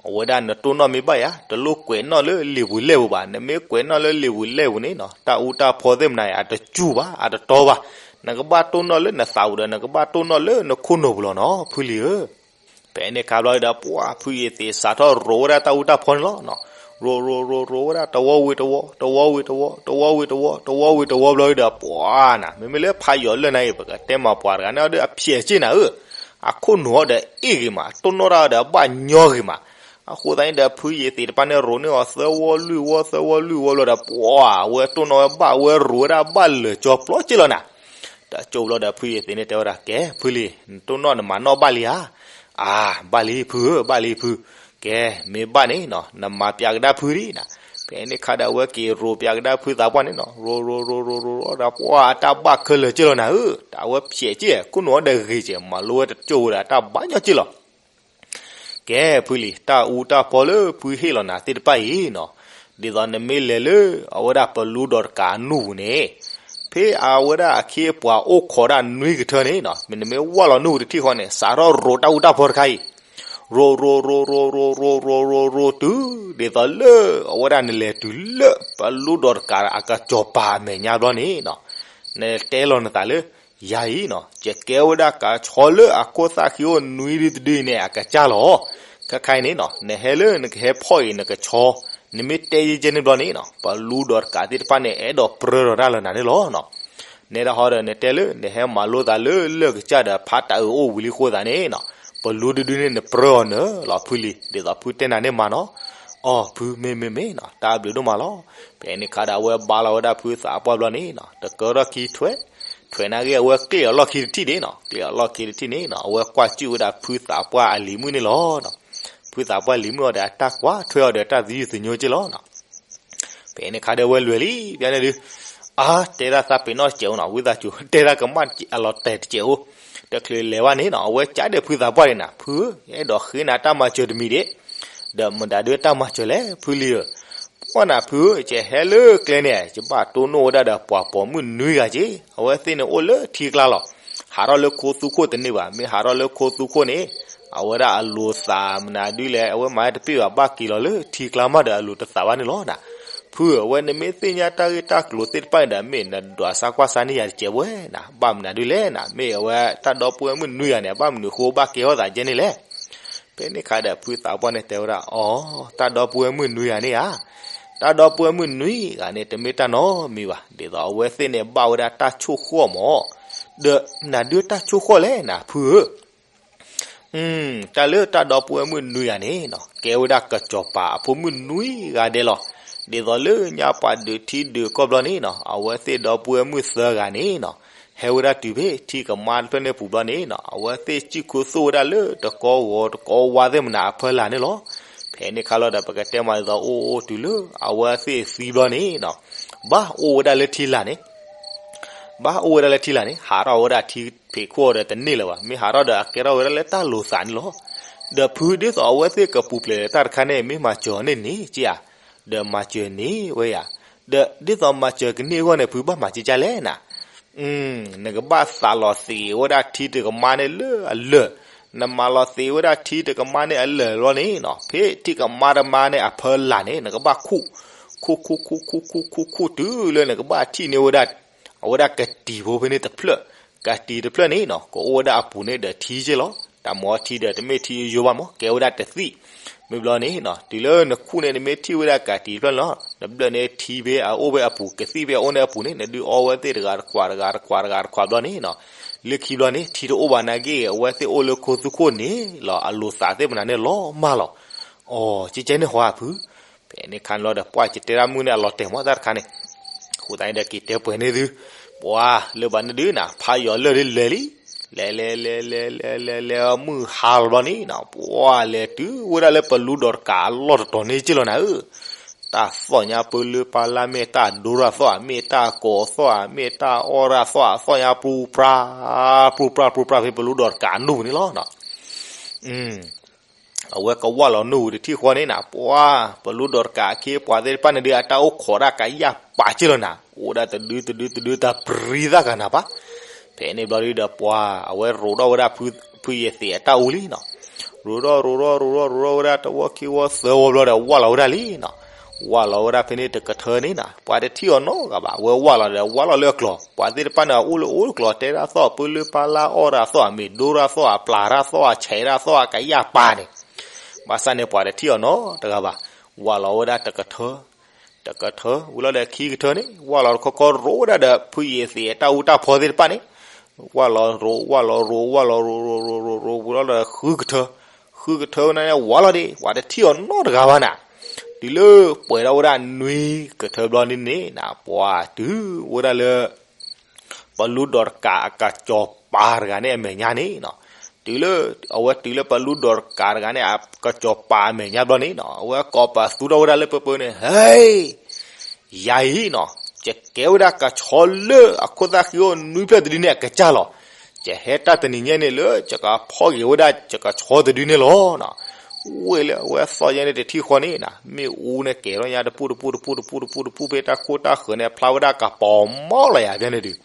အဝဲဒၣ်နတိၢ်နီၣ်မ့ၢ်ဘၣ်ယါ တလိၣ်ကွဲးနီၣ်လၢလံာ်ပူၤလဲၢ်ပူၤဘၣ်. နမ့ၢ်ကွဲးနီၣ်လၢလံာ်ပူၤလဲၢ်ပူၤန့ၣ်နီၤ တၢ်အူတၢ်ဖီသ့ၣ်မနၤ အတစူၢ်ဘၣ် အတတီဘၣ်. နကဘၣ်တိၢ်နီၣ်လၢနသးပူၤဒီး နကဘၣ်တိၢ်နီၣ်လၢနခိၣ်နူာ်ပူၤလီၤနီၤ ဖုလံၤဧၢ. ဖဲန့ၣ်ခါဘျီဒီး ပှၢ်ဖုယသ့းစးထီၣ်ရိးဝဲဒၣ်တၢ်အူတၢ်ဖီန့ၣ်လီၤနီၤ. ရိးရိးရိးရိးဝဲဒၣ်တဝီဝံၤတဝီ တဝီဝံၤတဝီ တဝီဝံၤတဝီ တဝီဝံၤတဝီဘျီဒီး ပှၢ်နၤ မ့မ့ၢ်လၢဖးယီၤလၢၢ်နၤအံၤ ပကတဲမၤပှၤတဂၤန့ၣ်အီၤဒီး အဖျဲးစ့ၢ်နၤဧၢ. အခိၣ်နူာ်အီၤဒီးအ့ၣ်ဂ့ၤမး တိၢ်နီၣ်တၢ်အီၤဒီး အဘၣ်ညီဂ့ၤမး. အဃိသတးန့ၣ်ဒီး ဖုယသ့းတဖၣ်န့ၣ် ရိးန့ၢ်အီၤသၢဝီလွံၢ်ဝီ သၢဝီလွံၢ်ဝီဘျီဒီး ပှၢ်ဝဲတိၢ်နီၣ်ဝဲဘၣ်ဝဲရိးဝဲဒၣ်ဘၣ်လၢာ်ကၠီပျီက့ၢ်လီၤနၤ. တၢ်ကၠိဘျီဒီးဖုယသံးန့ၣ်တဲဝဲဒၣ် ကဲဖုလံၤ နတိၢ်နီၣ်နမၤနီၣ်ဘၣ်လံဧါ. အၢ ဘၣ်လံဖုဧၢ ဘၣ်လံဖု. ကဲ မ့ၢ်ဘၣ်န့ၣ်နီၤ နမၤပျးကဒါဖုဒံးနၤ. ဖဲန့ၣ်ခါဒီးအဝဲက့ၤရိၤပျးကဒါဖုသးပှၢ်န့ၣ်နီၤ ရိၤရိၤရိၤရိၤရိၤဒီး ပှၢ်အတၢ်ဘၣ်ခဲလၢာ်က့လီၤနၤဧၢ. တၢ်အဝဲဖျဲးက့ ခိၣ်နူာ်အီၤဒီးဂ့ၤက့ မၤလိဝဲတကၠိဝဲဒီးတၢ်ဘၣ်ညီက့လီၤ. ကဲဖုလံၤ တၢ်အူတၢ်ပီလၢဖုဟ့ၣ်လီၤနၤသ့ၣ်တဖၣ်အံၤနီၤ, ဒ်သိးနမ့ၢ်လဲၤလၢအဝဲဒၣ်ပလူဒီးတကးအနူၢ်ပူၤန့ၣ်, ဖဲအဝဲဒၣ်အခ့အပှၤအိၣ်ခိးဒၣ်နွံကထၢန့ၣ်နီၤ, မ့ၢ်နမ့ၢ်ဝၢ်လီၤနူၢ်ပူၤတထံၣ်ဃီန့ၣ် စးထီၣ်ရိးတၢ်အူတၢ်ပီတခါအံၤ, ရိးရိးရိးရိးရိးရိးရိးရိးရိးတုၤ ဒ်သိးလၢအဝဲဒၣ်နလဲၤတုၤလၢပလူဒီးတကးအကစီၤပၤအမဲာ်ညါဘျီန့ၣ်နီၤ, နတဲလီၤနသးလၢ ယၤအံၤနီၤ, ယကဲဝဲဒၣ်ကဆီလၢအခိၣ်သၣ်ဃံအိၣ်နွံဒုတဒုအံၤန့ၣ် အကစၢ်လီၤ. ခဲခါအံၤန့ၣ်နီၤ, နဟဲလၢနကဟဲဖီၣ်အံၤနကဆီ, နမ့ၢ်တဲယဲကဲန့ၣ်ဘျီန့ၣ်နီၤ, ပလူဒီးတကးသ့ၣ်တဖၣ်န့ၣ် အဲၣ်ဒိးပြၢထီၣ်တၢ်လၢနၤန့ၣ်လီၤနီၤ. နဲဒၣ်ဟီဒီး နတဲလၢနဟဲမၤလိသးလၢလၢၢ်ကစၢ်ဒီးဖးတၢ်အုးအိၣ်ဝံၤလံဃိသးန့ၣ်နီၤ, ပလူဒုဒုန့ၣ်နပြၢအီၤနၢၤလီၤဖုလံၤ, ဒ်သိးဖုတဲနၤန့ၣ်မၤနီၤ. အိ ဖု မ့ၢ်မ့ၢ်မ့ၢ်နီၤ, တၢ်ဘျုးဒိၣ်မးလီၤ. ဖဲန့ၣ်ခါဒီးအဝဲဘါလီၤဝဲဒၣ်ဖုသးပှၢ်ဘျီန့ၣ်နီၤ, တကၢထီၣ်ခံထွဲ ထွဲးနာ်က့အဝဲကျ့ၣ်အီၤလီၢ်ခံတထံၣ်န့ၣ်နီၤ, ကျ့ၣ်အီၤလီၢ်ခံတထံၣ်န့ၣ်နီၤ, အဝဲကွၢ်ကၠုၣ်ဝဲဒၣ်ဖုသးပှၢ်အလံၤမုၣ်န့ၣ်လီၤ. ဖုသးပှၢ်လံၤမုၣ်အီၤဒီးအတၢ်ကွၢ်ထွဲအီၤဒီးတၢ်သယုၢ်သညိက့လီၤနီၤ. ဖဲန့ၣ်ခါဒီးအဝဲလွဲၢ်လံ ပျါန့ၣ်ဒုး, အါ တဲဒၣ်သးပ့ၤနီၣ်တစဲးအိၣ်နီၤ, ဝံသးစူၤတဲဒၣ်ကမၣ်အလီၤတဲာ်တစဲးအိၣ်, တချုးလဲၤဘၣ်န့ၣ်နီၤ, အဝဲကးဒီးဖုသးပှၢ်န့ၣ်နၤ, ဖုဧၢ, ယအဲၣ်ဒိးဃ့နၤတၢ်မၤစၢၤတမံၤဒံး, ဒီးမတၤဒုးတၢ်မၤစၢၤလဲၣ် ဖုလံၤဧၢ. ပှၢ်နၤဖုဧၢ, ယဟဲလၢကျဲန့ၣ် ယဘၣ်တိၢ်နီၣ်ဝဲဒၣ်ဒီးပှၤပိာ်မုၣ်နွံဂၤက့, အဝဲသ့ၣ်န့ၣ်အိၣ်လၢထံကျါလီၤ. ဟးထီၣ်လၢခိသူခိၣ်တန့ၢ်ဘၣ်, မ့ၢ်ဟးထီၣ်လၢခိသူခိၣ်န့ၣ် အဝဲဒၣ်အလိၤသးမနုၤဒုလဲၣ်, အဝဲမၤတပ့ၢ်ဘၣ်, ဘၣ်က့ၤလီၤလၢထံကျါမးဒီးအလိၤတသးဘၣ်န့ၣ်လီၤနၤ. ဖုဧၢ, အဝဲနမ့ၢ်သ့ၣ်ညါတၢ်ဂ့ၢ်တၢ်ကျိၤသ့ၣ်တဖၣ်န့ၣ်ဒီး မ့ၢ်နဒွးစါကွၢ်စါန့ၢ်ယၤတစဲးဝဲနၤ, ဘၣ်မနုၤဒုလဲၣ်နၤ, မ့ၢ်အဝဲတၢ်ဒီပုၢ်ဝဲၢ်မုၣ်နွံဂၤန့ၣ် ဘၣ်မနုၤဃိဘၣ်ကဲထီၣ်သးကဲန့ၣ်လဲၣ်. ဖဲန့ၣ်ခါဒီးဖုသးပှၢ်န့ၣ်တဲဝဲဒၣ်, အိ တၢ်ဒီပုၢ်ဝဲၢ်မုၣ်နွံဂၤန့ၣ်ဧါ, တၢ်ဒီပုၢ်ဝဲၢ်မုၣ်နွံဂၤန့ၣ် တမ့ၢ်တၢ်နီတမံၤဘၣ်, ဒ်သိးအဝဲသ့ၣ်န့ၣ်ဘၣ်ဝဲဒၣ်တၢ်ဆိၣ်ဃီၣ်မး, ဒီးမနုၤဒုတၢ်ဆိၣ်ဃီၣ်လဲၣ်နၤ ဖုဧၢ. တၢ်လၢတၢ်ဒီပုၢ်ဝဲၢ်မုၣ်နွံဂၤန့ၣ်နီၤ, ကဲဝဲဒၣ်ကစီၤပၤအဖိမုၣ်နွံဂၤဒဲးလီၤ. ဒ်သိးလၢညါပှၤဒုးထံဒုးကီၢ်ဘျီန့ၣ်နီၤ, အဝဲသ့ၣ်ဒီပုၢ်ဝဲၢ်မုၣ်သၢဂၤန့ၣ်နီၤ, ဟဲဝဲဒၣ်တုၤဖဲထံကမါတဖျၢၣ်န့ၣ်ပူၤဘျီန့ၣ်နီၤ, အဝဲသ့ၣ်စံၣ်ခူသူၣ်ဝဲဒၣ်လၢတကီဂီၤတကီဝါသ့ၣ်မနုၤအဖီလာ်န့ၣ်လီၤ. ဖဲန့ၣ်ခါလီၤဒီး ပကတဲမးဒ်သိးအိၣ်အိၣ်တုၤလၢအဝဲသ့ၣ်သံဘျီန့ၣ်နီၤ, ဘၣ်အိၣ်ဝဲဒၣ်လၢထံလာ်န့ၣ် ဘၣ်အိၣ်ဝဲဒၣ်လၢထံလာ်န့ၣ် ဟးထီၣ်ဝဲဒၣ်ထံဖံးခိၣ်ဒီးတန့ၢ်လၢၤဘၣ်. မ့ၢ်ဟးထီၣ်ဒီးအကဲထီၣ်ဝဲဒၣ်လၢတၢ်လိၤသးန့ၣ်လီၤ. ဒီးဖုဒ်သိးအဝဲသ့ၣ်ကပူၤဖျဲးလၢတၢ်တခါန့ၣ် မ့ၢ်မၤစၢၤအီၤန့ၣ်န့ၣ်က့ဧါ, ဒီးမၤစၢၤန့ၢ်ဝဲယၤ, ဒီးဒ်သိးမၤစၢၤကန့ၢ်အဂီၢ်န့ၣ် ဖုဘၣ်မၤက့ကလဲၣ်နၤ. နကဘၣ်သးလီၤသ့းဝဲဒၣ်ထံတကမါန့ၣ်လၢအလၢာ်, နမၤလီၤသ့းဝဲဒၣ်ထံတကမါန့ၣ်အလၢာ်ဘျီန့ၣ်နီၤ, ဖဲထံကမါတမါန့ၣ်အဖီလာ်န့ၣ် နကဘၣ်ခူၣ်, ခူၣ်ခူၣ်ခူၣ်ခူၣ်ခူၣ်ခူၣ်ခူၣ်တုၤလၢနကဘၣ်ထံၣ်န့ၢ်ဝဲဒၣ် အဝဲဒၣ်ကတံၤဖိဖဲန့ၣ်တဖျၢၣ်, ကတံၤတဖျၢၣ်န့ၣ်နီၤ ကအိၣ်ဝဲဒၣ်အပူၤန့ၣ်ဒီးထံက့လီၤ. တၢ်မ့ၢ်ထံယိယိဘၣ်မး ကဲဝဲဒၣ်တသံၣ်. မ့ၢ်ဘျီန့ၣ်နီၤ တုၤလၢနခူၣ်န့ၣ် နမ့ၢ်ထံၣ်ဝဲဒၣ်ကတံၤတဖျၢၣ်န့ၣ်လီၤ, နဘျၢၣ်န့ၣ်ထံဖဲအအိၣ်ဖဲအပူၤ ကသံၣ်ဖဲအအိၣ်န့ၣ်အပူၤန့ၣ် နဒုးအီဝဲသ့ၣ်တဂၤတခွးတဂၤတခွးတဂၤတခွးဘျီန့ၣ်နီၤ, လၢခံဘျီန့ၣ် ထံတအိၣ်ဘၣ်နာ်က့ အဝဲသ့ၣ်အိၣ်လၢခိသူခိၣ်န့ၣ်လီၤ အလိၤသးသ့ၣ်မနုၤန့ၣ်လီၤမးလီၤ. အိ ကဲကဲန့ၣ်ဟီဧါဖု ဖဲန့ၣ်ခါန့ၣ်လီၤဒီး ပှၢ်ကတဲတၢ်မုၢ်န့ၣ်အလီၤတဲာ်မးတၢ်တခါန့ၣ်, အဃိသတးန့ၣ်ဒီးက့ၤတဲပှဲၤန့ၢ်သု, ပှၢ်လၢဘၣ်န့ၣ်ဒုးနၤ ဖးယီၤလၢာ်ဒ်လဲၤလံ, လဲၤလဲၤလဲၤလဲၤလဲၤလဲၤလဲၤ မုၢ်ဟါလီၤဘျီန့ၣ်နီၤ ပှၢ်လဲၤတုၤဝဲဒၣ်လၢပလူဒီးတကးအလီၢ်တတီၤန့ၣ်က့လီၤနၤဧၢ. တၢ်သီၣ်ညါပၢလၢပၢလါ မ့ၢ်တၢ်ဒိရၣ်သီၣ်ဧါ မ့ၢ်တၢ်ကိးသီၣ်ဧါ မ့ၢ်တၢ်အီၣ်ရၣ်သီၣ်ဧါ သီၣ်ညါပြူပြါ ပြူပြါပြူပြါ ဖဲပလူဒီးတကးအနူၢ်ပူၤန့ၣ်လီၤ. အဝဲကဝၢ်လီၤနူၢ်ပူၤတထံၣ်ဃီန့ၣ်နၤ ပှၢ် ပလူဒီးတကးအခ့အပှၤသ့ၣ်တဖၣ်န့ၣ်ဒုး အတၢ်အိၣ်ခိးဒၣ်ကယၢ်ပာ်က့လီၤနၤ, အိၣ်ဝဲဒၣ်တဒုတဒုတဒု တၢ်ပြံသၣ်ကနၤပၢ်. ဖဲန့ၣ်ဘျီဒုးဒီးပှၢ် အဝဲရိးထီၣ်ဝဲဒၣ်ဖုယသံးအတၢ်အူလံနီၤ. ရိးထီၣ်ရိးထီၣ်ရိးထီၣ်ရိးထီၣ်ဝဲဒၣ်တဝီခံဝီသၢဝီဘျီဒီး ဝၢ်လီၤဝဲဒၣ်လံနီၤ. ဝၢ်လီၤဝဲဒၣ်ဖဲန့ၣ်တကထၢန့ၣ်နၤ ပှၤတထံၣ်အီၤနီတဂၤဘၣ်. အဝဲဝၢ်လီၤဒီးဝၢ်လီၤလၢအကျိၤ, ပှၤသ့ၣ်တဖၣ်န့ၣ် အအိၣ်လၢအအိၣ်လၢကျိၤ တဲတၢ်သီၣ် ပၢလၢပၢလါ အီၣ်တၢ်သီၣ် မ့ၢ်ဒိတၢ်သီၣ် ပျၢ်တၢ်သီၣ် ဆဲးတၢ်သီၣ် ကယၢ်ပာ်န့ၣ်, ဘၣ်ဆၣ်န့ၣ်ပှၤတထံၣ်အီၤနီတဂၤဘၣ်. ဝၢ်လီၤဝဲဒၣ်တကထၢ တကထၢဝံၤလီၤဒီးခံကထၢန့ၣ် ဝၢ်လီၤတခီခီရိးဝဲဒၣ်ဒီး ဖုယသံးအတၢ်အူတၢ်ဖီသ့ၣ်တဖၣ်န့ၣ်, ဝၢ်လီၤရိး ဝၢ်လီၤရိး ဝၢ်လီၤရိးရိးရိးရိးရိးဝံၤလီၤဒီးဃုကထၢ, ဃုကထၢဝဲန့ၣ် ဝၢ်လီၤဒံး ပှၤတထံၣ်အီၤနီတဂၤဘၣ်နၤ. တုၤလၢပှဲၤထီၣ်ဝဲဒၣ်နွံကထၢဘျီန့ၣ်န့ၣ်နၤ ပှၤတုၤဝဲဒၣ်လၢ ပလူဒိးတကးအကစီၤပၤတဂၤန့ၣ်အမဲာ်ညါန့ၣ်နီၤ, တုၤလၢ အဝဲတုၤလၢပလူဒိးတကးတဂၤန့ၣ် အကစီၤပၤအမဲာ်ညါဘျီန့ၣ်နီၤ, အဝဲကိးပသူထီၣ်ဝဲဒၣ်လၢပၢပၢန့ၣ်, ဟဲ ယၤအံၤနီၤ, ယကဲဝဲဒၣ်ကဆီလၢအခိၣ်သၣ်ဃံအိၣ်နွံဖျၢၣ်တဒုန့ၣ်အကစၢ်လီၤ. ယဟဲတၢ်တနံၤညါန့ၣ်လၢ ယကဖီၣ်က့ၤဝဲဒၣ်ယကဆီတဒုန့ၣ်လီၤနီၤ. ဝ့ၢ်လၢအဝဲသီၣ်ယဲန့ၣ်တထံၣ်ဃီန့ၣ်နီၤ, မ့ၣ်အူန့ၣ်ကဲၤထီၣ်ညါတပူၤတပူၤတပူၤတပူၤတပူၤတပူၤ ဖဲတၢ်ခိၣ်တၢ်ဃၢၤန့ၣ် ဖျါဝဲဒၣ်ကပီၤမီၢ်လီၤယၤဖဲန့ၣ်ဒုး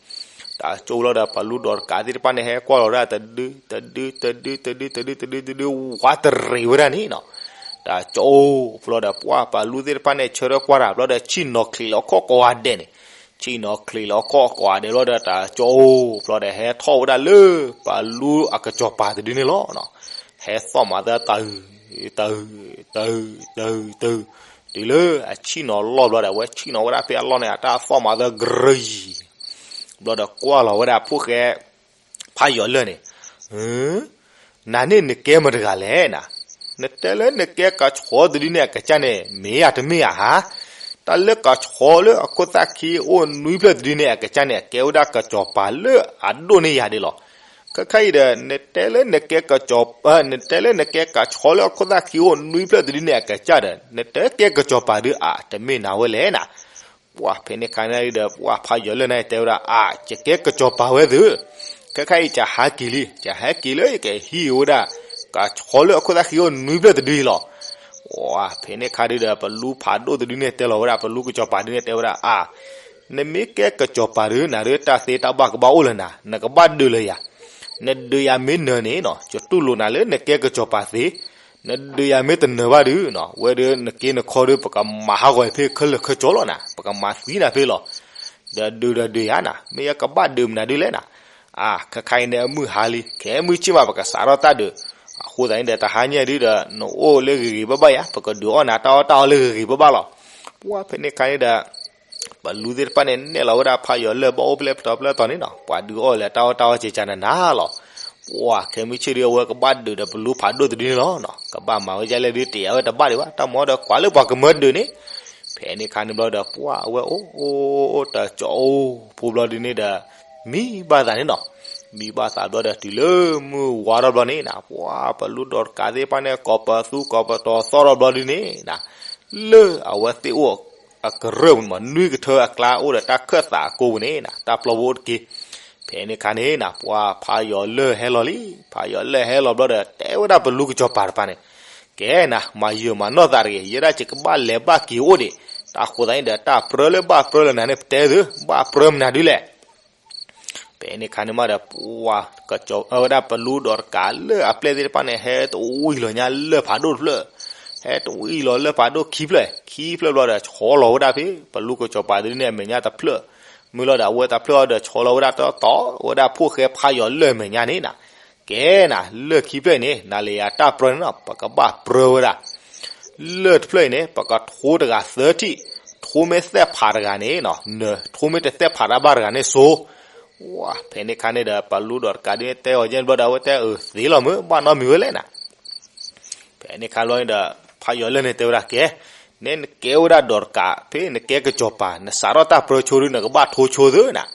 တၢ်ကၠိလီၤဒီး ပလူဒိးတကးသ့ၣ်တဖၣ်န့ၣ် ဟဲကွၢ်လီၤဝဲဒၣ်တဒု တဒု တဒု တဒု တဒု တဒု တဒု ဝးတရံးဝဲဒၣ်န့ၣ်နီၤ. တၢ်ကၠိ ဖျီဒီး ပှၢ်ပလူသ့ၣ်တဖၣ်န့ၣ် ဆၢထၢၣ်ကွၢ်တၢ်ဘျီဒီး ဆ့ၣ်နီၤချံးလီၤခီၣ်ကိးဂၤဒဲးန့ၣ်, ဆ့ၣ်နီၤချံးလီၤခီၣ်ကိးဂၤဒဲးဘျီဒီး တၢ်ကၠိ ဖျီဒီး ဟဲထီၣ်ဝဲဒၣ်လၢ ပလူအကစီၤပၤတဒုန့ၣ်လီၤနီၤ. ဟဲသီၣ်မၤသၢတၢ် တၢ် တၢ် တၢ် တုၤလၢအဆ့ၣ်နီၤလီၢ်ဘျီဒီး အဝဲဆ့ၣ်နီၤဝဲဒၣ်ဖဲအလီၢ်န့ၣ် အတၢ်သီၣ်မၤသၢကရံၤ ဘျီဒီးကွၢ်လီၤဝဲဒၣ်ဖိၣ်ဃဲ ဖးယီၤလၢၢ်န့ၣ်, နၤန့ၣ်နကဲမတၤတဂၤလဲၣ်နၤ, နတဲလၢနကဲကဆီတဒုန့ၣ်အကစၢ်န့ၣ် မ့ၢ်ဧါတမ့ၢ်ဧါဧါ. တၢ်လၢကဆီလၢအခိၣ်သၣ်ခံအိၣ်နွံဖျၢၣ်တဒုန့ၣ်အကစၢ်န့ၣ် ကဲဝဲဒၣ်ကစီၤပၤလၢအဒိၣ်န့ၢ်ယၤဒၣ်လီၤ. ခဲခါအံၤဒီး နတဲလၢနကဲကစီၤ နတဲလၢနကဲကဆီလၢအခိၣ်သၣ်ခံအိၣ်နွံဖျၢၣ်တဒုန့ၣ်အကစၢ်ဒီး နတကဲကစီၤပၤဒုးဧါ တမ့ၢ်နၤဝဲလဲၣ်နၤ. ပှၢ်ဖဲန့ၣ်ခါန့ၣ်ဒီး ပှၢ်ဖးယီၤလၢၢ်န့ၣ်တဲဝဲဒၣ် အါ ယကဲကစီၤပၤဝဲသု, ခဲခါအံၤယဟးက့ၤလံ, ယဟဲက့ၤလၢယကဟံးဝဲဒၣ် ကဆီလၢအခိၣ်သၣ်ခံအိၣ်နွံဖျၢၣ်တဒုအံၤလီၤ. ပှၢ်ဖဲန့ၣ်ခါဒုးဒီး ပလူဖးဒိၣ်တဒုန့ၣ်တဲလီၤဝဲဒၣ် ပလူကစီၤပၤဒုန့ၣ်တဲဝဲဒၣ် အါ နမ့ၢ်ကဲကစီၤပၤဒုး နၤဒုးတၢ်သ့တၢ်ဘၣ်ကဘၣ်အိၣ်လၢနၤ, နကဘၣ်ဒုးလၢယၤ, နဒုးယၤမ့ၢ်နၢၤန့ၣ်နီၤ ယတူၢ်လိာ်နၤလၢနကဲကစီၤပၤသ့, နဒုးယၤမ့ၢ်တနၢၤဘၣ်ဒုးနီၤ ဝဲဒုးနက့နခီဒုး ပကမၤဟးဂီၤဖဲခဲလၢာ်ခဲဆ့လီၤနၤ, ပကမၤသံနၤဖဲလီၤ. ဒီးဒုးဒီးဒုးယၤနၤ မ့ၢ်ယကဘၣ်ဒုးမနုၤဒုးလဲၣ်နၤ. အါ ခဲခါအံၤန့ၣ်အမုၢ်ဟါလံ ခဲမုၢ်ဆ့ၣ်မး ပကစးထီၣ်တၢ်ဒုး, အဃိသတးန့ၣ်ဒီး တဟါညါဒုးဒီး နအိၣ်လၢဂ့ၤဂ့ၤဘၣ်ဘၣ်ယၤ ပကဒုးအီၣ်နၤတၢ်အီၣ်တၢ်အီလၢဂ့ၤဂ့ၤဘၣ်ဘၣ်လီၤ. ပှၢ်ဖဲန့ၣ်ခါန့ၣ်ဒီး ပလူသ့ၣ်တဖၣ်န့ၣ် နဲၣ်လီၤဝဲဒၣ်ဖးယီၤလၢၢ်ဘၣ်အိၣ်ဖျဲၣ်ပတီၢ်ဖျဲၣ်တီၤန့ၣ်နီၤ ပှၤဒုးအီၣ်လၢတၢ်အီၣ်တၢ်အီစဲးကနၤနၤလီၤ. ပှၢ်ခဲမုၢ်ဆ့ၣ်ဒုး အဝဲကဘၣ်ဒုးဒီးပလူဖးဒိၣ်တဒုန့ၣ်လီၤနီၤ ကဘၣ်မၤဝဲဒ်လဲၣ်ဒုး တယာ်ဝဲတဘၣ်ဒံးဘၣ် တၢ်မၤဒီးကွၢ်လၢပှၤကမၢဒုးန့ၣ်. ဖဲန့ၣ်ခါန့ၣ်ဘျီဒီး ပှၢ်အဝဲအိၣ်အိၣ်အိၣ်တၢ်ကၠီအိၣ်ဖိဘျီဒုးန့ၣ်ဒီး မံဘၣ်သးန့ၣ်နီၤ. မံဘၣ်သးဘျီဒီး တုၤလၢမုၢ်ဝါထီၣ်ဘျီန့ၣ်နၤ ပှၢ်ပလူဒိးတကးသ့ၣ်တဖၣ်န့ၣ် ကိးပသူကိးပတီၤသီၣ်ထီၣ်ဘျီဒုးန့ၣ်နၤ လၢအဝဲသ့ၣ်အိၣ်အကရၢၢ်ပူၤန့ၣ်မး နွံကထၢအကျါအိၣ်ဒီးတၢ်ခၢၣ်သးအကိပူၤန့ၣ်နၤ တၢ်ပျီဖိအိၣ်တက့ၢ်. ဖဲန့ၣ်ခါန့ၣ်နၤ ပှၢ်ဖးယီၤလၢၢ်ဟဲလီၤလံ. ဖးယီၤလၢၢ်ဟဲလီၤဘျီဒီး တဲဝဲဒၣ်ပလူကစီၤပၤတဖၣ်န့ၣ်, ကဲနၤ မၤယၢၤမၤနီၢ်သးတဂ့ၤ, ယဲဒၣ်ယကဘၣ်လဲၤဘၣ်က့ၤအိၣ်ဒံး, တၢ်ဃိသတးန့ၣ်ဒီး တၢ်ပြၢလၢဘၣ်ပြၢလၢနၤန့ၣ် ပတဲသု, ဘၣ်ပြၢမနုၤဒုးလဲၣ်. ဖဲန့ၣ်ခါန့ၣ်မးဒီး ပှၢ်ကစီၤ အဝဲဒၣ်ပလူဒိးတကးလၢအပျဲၢ်သ့ၣ်တဖၣ်န့ၣ် ဟဲတဝံၣ်လီၤညါလၢၢ်ဖးဒိၣ်တဖျၢၣ်, ဟဲတဝံၣ်လီၤလၢၢ်ဖးဒိၣ်ခံဖျၢၣ်, ခံဖျၢၣ်ဘျီဒီး ဆီလီၤဝဲဒၣ်ဖဲ ပလူကစီၤပၤဒုးန့ၣ်အမဲာ်ညါတဖျၢၣ်, မ့ၢ်လီၤဒီး အဝဲတဖျၢၣ်ဒီး ဆီလီၤဝဲဒၣ်တီတီ ဝဲဒၣ်ဖိၣ်ဃဲဖးယီၤလၢၢ်အမဲာ်ညါန့ၣ်နၤ ကဲနၤ လၢၢ်ခံဖျၢၣ်အံၤန့ၣ် နၤလၢယၤတၢ်ပြၢန့ၣ်နီၤ ပကဘၣ်ပြၢဝဲဒၣ်. လၢၢ်တဖျၢၣ်အံၤန့ၣ် ပကထိတဂၤသၢထံၣ်, ထိမ့ၢ်သဲၣ်ဖးတဂၤန့ၣ်နီၤ နၢၤ, ထိမ့ၢ်တသဲၣ်ဖးတၢ်ဘၣ်တဂၤန့ၣ်စိၤ. ဝါ ဖဲန့ၣ်ခါန့ၣ်ဒီး ပလူဒိးတကးဒုးန့ၣ် တဲအီၤယဲၢ်ဘျီဒီး အဝဲတဲအၢ သ့လီၤမုၢ် ဘၣ်နီတမံၤဝဲလဲၣ်နၤ. ဖဲန့ၣ်ခါဘျီန့ၣ်ဒီး ဖးယီၤလၢၢ်န့ၣ်တဲဝဲဒၣ် ကဲ, နဲနကဲဝဲဒၣ်ဒိးတကး ဖဲနကဲကစီၤပၤ နစးထီၣ်တၢ်ပြၢဆိဒုး နကဘၣ်ထိဆိသုနၤ.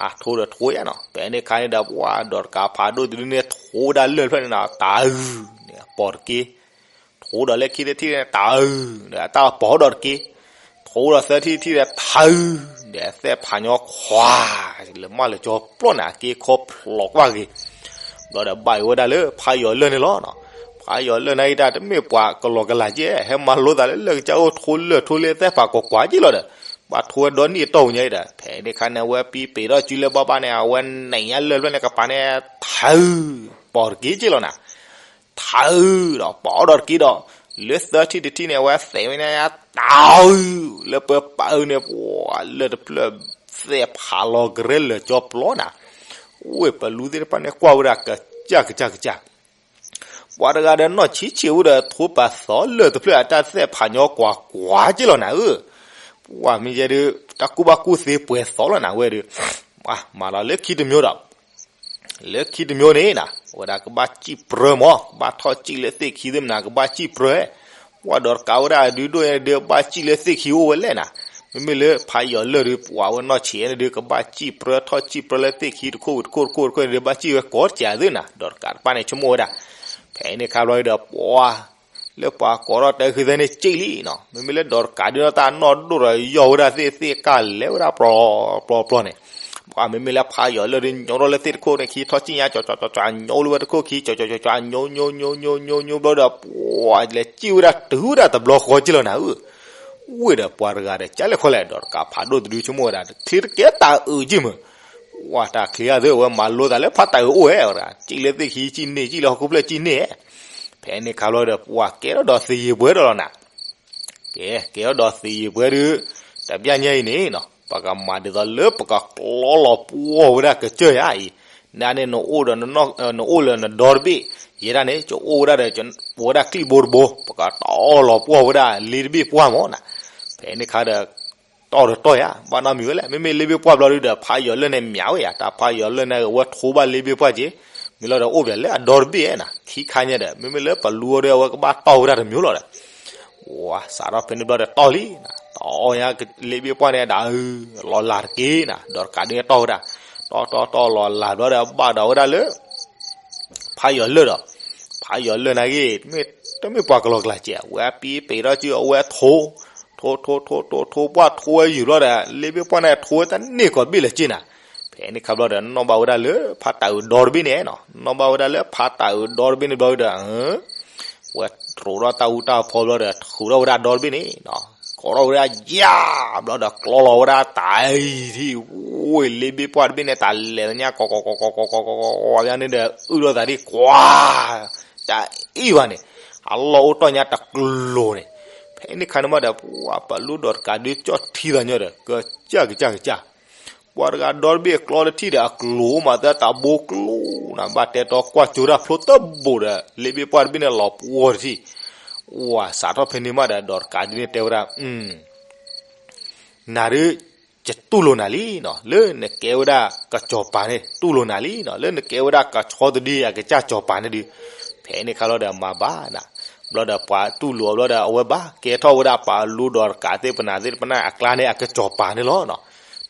အထိဒီးထိယါနီၤ. ဖဲန့ၣ်ခါန့ၣ်ဒီး ပှၢ်ဒိးတကးဖးဒိၣ်တဒုန့ၣ် ထိဝဲဒၣ်လၢၢ်တဖျၢၣ်န့ၣ်နီၤ တၢ်အုၣ်န့ၣ် အပိာ်တက့ၢ်. ထိဒီးလၢခံတထံၣ်န့ၣ် တၢ်အုၣ်ဒီးအတၢ်ပိာ်ဒီးတက့ၢ်. ထိဒီးသၢထံၣ်တထံၣ်ဒီး တၢ်အုၣ်ဒီးအသဲၣ်ဖးညီခွါ လၢမၢလၢကၠီပျီန့ၣ် အက့ခီဖျိးကွၢ်ဂ့ၤ ဘျီဒီးဘၣ်အီၤဝဲဒၣ်လၢဖးယီၤလၢၢ်န့ၣ်လီၤ. ဖးယီၤလၢၢ်န့ၣ်အံၤတၢ်တမ့ၢ်ပှၤကလီကလးကဲ ဟဲမၤလိသးလၢလၢၢ်ကစၢ်အိၣ်ထိလၢၢ်ထိလၢသဲၣ်ဖးကွၢ်ကွၢ်က့လီၤဒီး ဘၣ်ထိဝဲဒီနံၣ်အတီၢ်ပူၤညါအံၤဒီး ဖဲန့ၣ်ခါန့ၣ် အဝဲပံပ့ၤထီၣ်စုလၢဘၣ်ဘၣ်န့ၣ် အဝဲနဲၣ်ညါလၢၢ်တဖျၢၣ်န့ၣ် ကပၤန့ၣ် ထၢ ပိာ်တက့ၢ်က့လီၤနၤ. ထၢဒီးပိာ်ဒီးတက့ၢ်ဒီး လၢသၢထံၣ်တထံၣ်န့ၣ် အဝဲသ့ၣ်ဝဲန့ၣ် တၢ်အုၣ် လၢပၢပာ်အုၣ်န့ၣ် ပှၤလၢၢ်တဖျၢၣ် သဲၣ်ဖးလီၤကရဲလၢာ်ကၠီပျီနၤ. ဝဲပလူသ့ၣ်တဖၣ်န့ၣ် ကွၢ်ဝဲဒၣ်ကစၢ်ကစၢ်ကစၢ် ပှၤတဂၤဒီးနီၢ်ဆံးဆံးဝဲဒီး ထိပာ်သီလၢၢ်တဖျၢၣ်အတၢ်သဲၣ်ဖးညီကွၢ်ကွၢ်က့လီၤနၤဧၢ. ပှၤမ့ၢ်ယဲဒုး တၢ်ကူၣ်ဘၣ်ကူၣ်သ့ပှဲၤသီလီၤနၤဝဲဒုး မၤလီၤလၢခံတမျိုးဒီး လၢခံတမျိုးန့ၣ်နၤ ဝဲဒၣ်ကဘၣ်စံၣ်ပြၢမး ကဘၣ်ထီၣ်စံၣ်လၢသ့ၣ်ခံသ့ၣ်မနၤ ကဘၣ်စံၣ်ပြၢ. ပှၤဒိးတကးဝဲဒၣ်အဒုဒိၣ်ညါဒုး ဘၣ်စံၣ်လၢသ့ၣ်ခံအိၣ်ဝဲလဲၣ်နၤ. မ့မ့ၢ်လၢဖးယီၤလၢၢ်ဒုး ပှၤဝဲနီၢ်ဆံးန့ၣ်ဒုး ကဘၣ်စံၣ်ပြၢထီၣ်စံၣ်ပြၢလၢသ့ၣ်ခံတခိၣ်တခိၣ်တခိၣ်တခိၣ်န့ၣ်ဒုး ဘၣ်စံၣ်ဝဲကိးတကးသုၣ်နၤ, ဒီးတကးတပၣ်န့ၣ်ဆိကမိၣ်ဝဲဒၣ်. ဖဲန့ၣ်ခါဘျီဒုးဒီး ပှၤ လၢပှၤကိးထီၣ်တဲဃုသၢန့ၣ်စံၣ်လံနီၤ, မ့မ့ၢ်လၢဒီးတကးဒုးနီၢ်တၢ်နီၢ်ဒိၣ်ဒီး ယီၢ်ဝဲဒၣ်သ့ၣ်သ့ၣ်ကၢ်လဲၤဝဲဒၣ်ပျီပျီပျီန့ၣ်, ပှၤမ့မ့ၢ်လၢဖးယီၤလၢၢ်ဒုး ညိထီၣ်လၢသ့ၣ်တခိၣ်န့ၣ်ခံ ထီၣ်စံၣ်ညါ ကၠီကၠီကၠီကၠီ ညိလၢဝဲတခိၣ်ခံ ကၠီကၠီကၠီကၠီ ညိညိညိညိညိညိဘျီဒီး ပှၤလဲၤစံၣ်ဝဲဒၣ်တုၤဝဲဒၣ်တဘျီဃီက့ၢ်လီၤနၤဧၢ. ဝ့ၢ်ဒီးပှၤတဂၤဒီး ကၢ်လဲၣ်ခီလဲၣ် ဒီးတကးဖးဒိၣ်တဒုဆိကမိၣ်ဝဲဒၣ် ချ့တကဲတၢ်အုးက့ၢ်မုၢ်, ဝဲတၢ်ချ့အသးဝဲမၤလိသးလၢဖးတၢ်အုးအိၣ်ဝဲ, စံၣ်လၢသ့ၣ်ခံစံၣ်န့ၢ် စံၣ်လၢဟီၣ်ခိၣ်ဖျၢၣ်စံၣ်န့ၢ်. ဖဲန့ၣ်ခါဘျီဒီး ပှၤကဲထီၣ်ဒီးသယံၤပှဲၤဒီးလီၤနၤ ကဲ ကဲထီၣ်ဒီးသယံၤပှဲၤဒုး တဘျီညါအံၤန့ၣ်နီၤ ပကမၤဒ်သိးလၢပကကျီလီၤပှီၢ်ဝဲဒၣ်ကစၢၢ်ယါအံၤ, နန့ၣ် နအိၣ်လၢနဒီတဘ့ၣ်, ယဲဒၣ်န့ၣ် ကအိၣ်ဝဲဒၣ်ဒီး အိၣ်ဝဲဒၣ်ကျံၣ်ဘိတဘိ, ပကတီလီၤပှီၢ်ဝဲဒၣ်လ့တဘ့ၣ်ပှၢ်မၢ်နၤ. ဖဲန့ၣ်ခါဒီး တီၢ်ဒီးတီၢ်ယါ ဘၣ်နီတမံၤဝဲလဲၣ်, မ့မ့ၢ်လ့ဘ့ၣ်ပှၢ်ဘျီဒုးဒီး ဖးယီၤလၢၢ်န့ၣ်မၠးဝဲယါ, တၢ်ဖးယီၤလၢၢ်န့ၣ် အဝဲထိဘၣ်လ့ဘ့ၣ်ပှၢ်က့ၤ, မ့ၢ်လီၤဒီးအိၣ်ပၠးလၢအဒီတဘ့ၣ်နၤ, ခံခါညါဒီး မ့မ့ၢ်လၢပလူအီၤဒီး အဝဲကဘၣ်တီၢ်ဝဲဒၣ်တမံၤလီၤဒီး ဝဲစးထီၣ်ဖဲန့ၣ်ဘျီဒီးတီၢ်လံနၤ, တီၢ်ညါလ့ဘ့ၣ်ပှၢ်န့ၣ်ဒၣ် လီၤလၤတက့ၢ်နၤ, ဒီးတကးဒုးတီၢ်ဝဲဒၣ်, တီၢ်တီၢ်တီၢ်လီၤလၤဘျီဒီး ဘၣ်ဒီးဝဲဒၣ်လၢ ဖးယီၤလၢၢ်ဒီး, ဖးယီၤလၢၢ်နာ်က့ တမ့ၢ်ပှၤကလီၤကျါစဲး, အဝဲအပံပ့ၤထီၣ်စု အဝဲထိ, ထိထိထိထိထိ ပှၢ်ထိဝဲယုာ်ဘျီဒီး လ့ဘ့ၣ်ပှၢ်န့ၣ်ထိဝဲတန့ၢ်ကီးဘ့ၣ်လၢၤက့ၢ်နၤ. ဖဲန့ၣ်ခါဘျီဒီး နီၣ်ဘၣ်ဝဲဒၣ်လၢဖးတၢ်အုးဒီတဘ့ၣ်န့ၣ်နီၤ, နီၣ်ဘၣ်ဝဲဒၣ်လၢဖးတၢ်အုးဒီတဘ့ၣ်န့ၣ်ဘျီဒီး ဝဲတြိးထီၣ်တၢ်အူတၢ်ဖီဘျီဒီး ထုးထီၣ်ဝဲဒၣ်ဒီတဘ့ၣ်န့ၣ်နီၤ, ကိးထီၣ်ဝဲဒၣ်ယါဘျီဒီး ကျီလီၤဝဲဒၣ်တၢ်အံၤထံၣ်, ဝ့ၢ်လ့ဘ့ၣ်ပှၢ်တဘ့ၣ်န့ၣ် တၢ်လဲၤညါကီးကီးကီးကီးကီးကီးကီးကီး ဝဲန့ၣ်ဒီး အုၣ်ထီၣ်သးဒ်ကွၢ် တၢ်အံၣ်ဘၣ်န့ၣ်, အလီၢ်အိၣ်တီၢ်ညါတကျိၤန့ၣ်. ဖဲန့ၣ်ခါန့ၣ်မးဒီး ပှၤပလူဒီးတကးဒုးကၠီၣ်ထံသးညီဒီး ကစၢ်ကစၢ်ကစၢ် ပှၤတဂၤဒီတဘ့ၣ်ကျီတထံၣ်ဒီးအကျိၤမးသၢတၢ်ဘိကျိနၤ, ဘၣ်တဲတီကွၢ်ကၠိတၢ်ဖျိတဘိဒီး လ့ဘ့ၣ်ပှၢ်တဘ့ၣ်န့ၣ်လီၤပှီၢ်တထံၣ်. ဝဲစးထီၣ်ဖဲန့ၣ်မးဒီး ဒီးတကးဒုးန့ၣ်တဲဝဲဒၣ် နၤဒုး ယတူၢ်လိာ်နၤလံနီၤ, လၢနကဲဝဲဒၣ်ကစီၤပၤန့ၣ် တူၢ်လိာ်နၤလံနီၤ, လၢနကဲဝဲဒၣ်ကဆီတဒုအကစၢ်စီၤပၤန့ၣ်ဒုး. ဖဲန့ၣ်ခါလီၤဒီးမၤဘၣ်နၤ, ဘျီဒီးပှၤတူၢ်လိာ်အီၤဘျီဒီး အဝဲဘၣ်ကဲထီၣ်ဝဲဒၣ်ပှၤလူဒီးတကးသ့ၣ်ပနၤသ့ၣ်တဖၣ်န့ၣ် အကျါန့ၣ် အကစီၤပၤန့ၣ်လီၤနီၤ.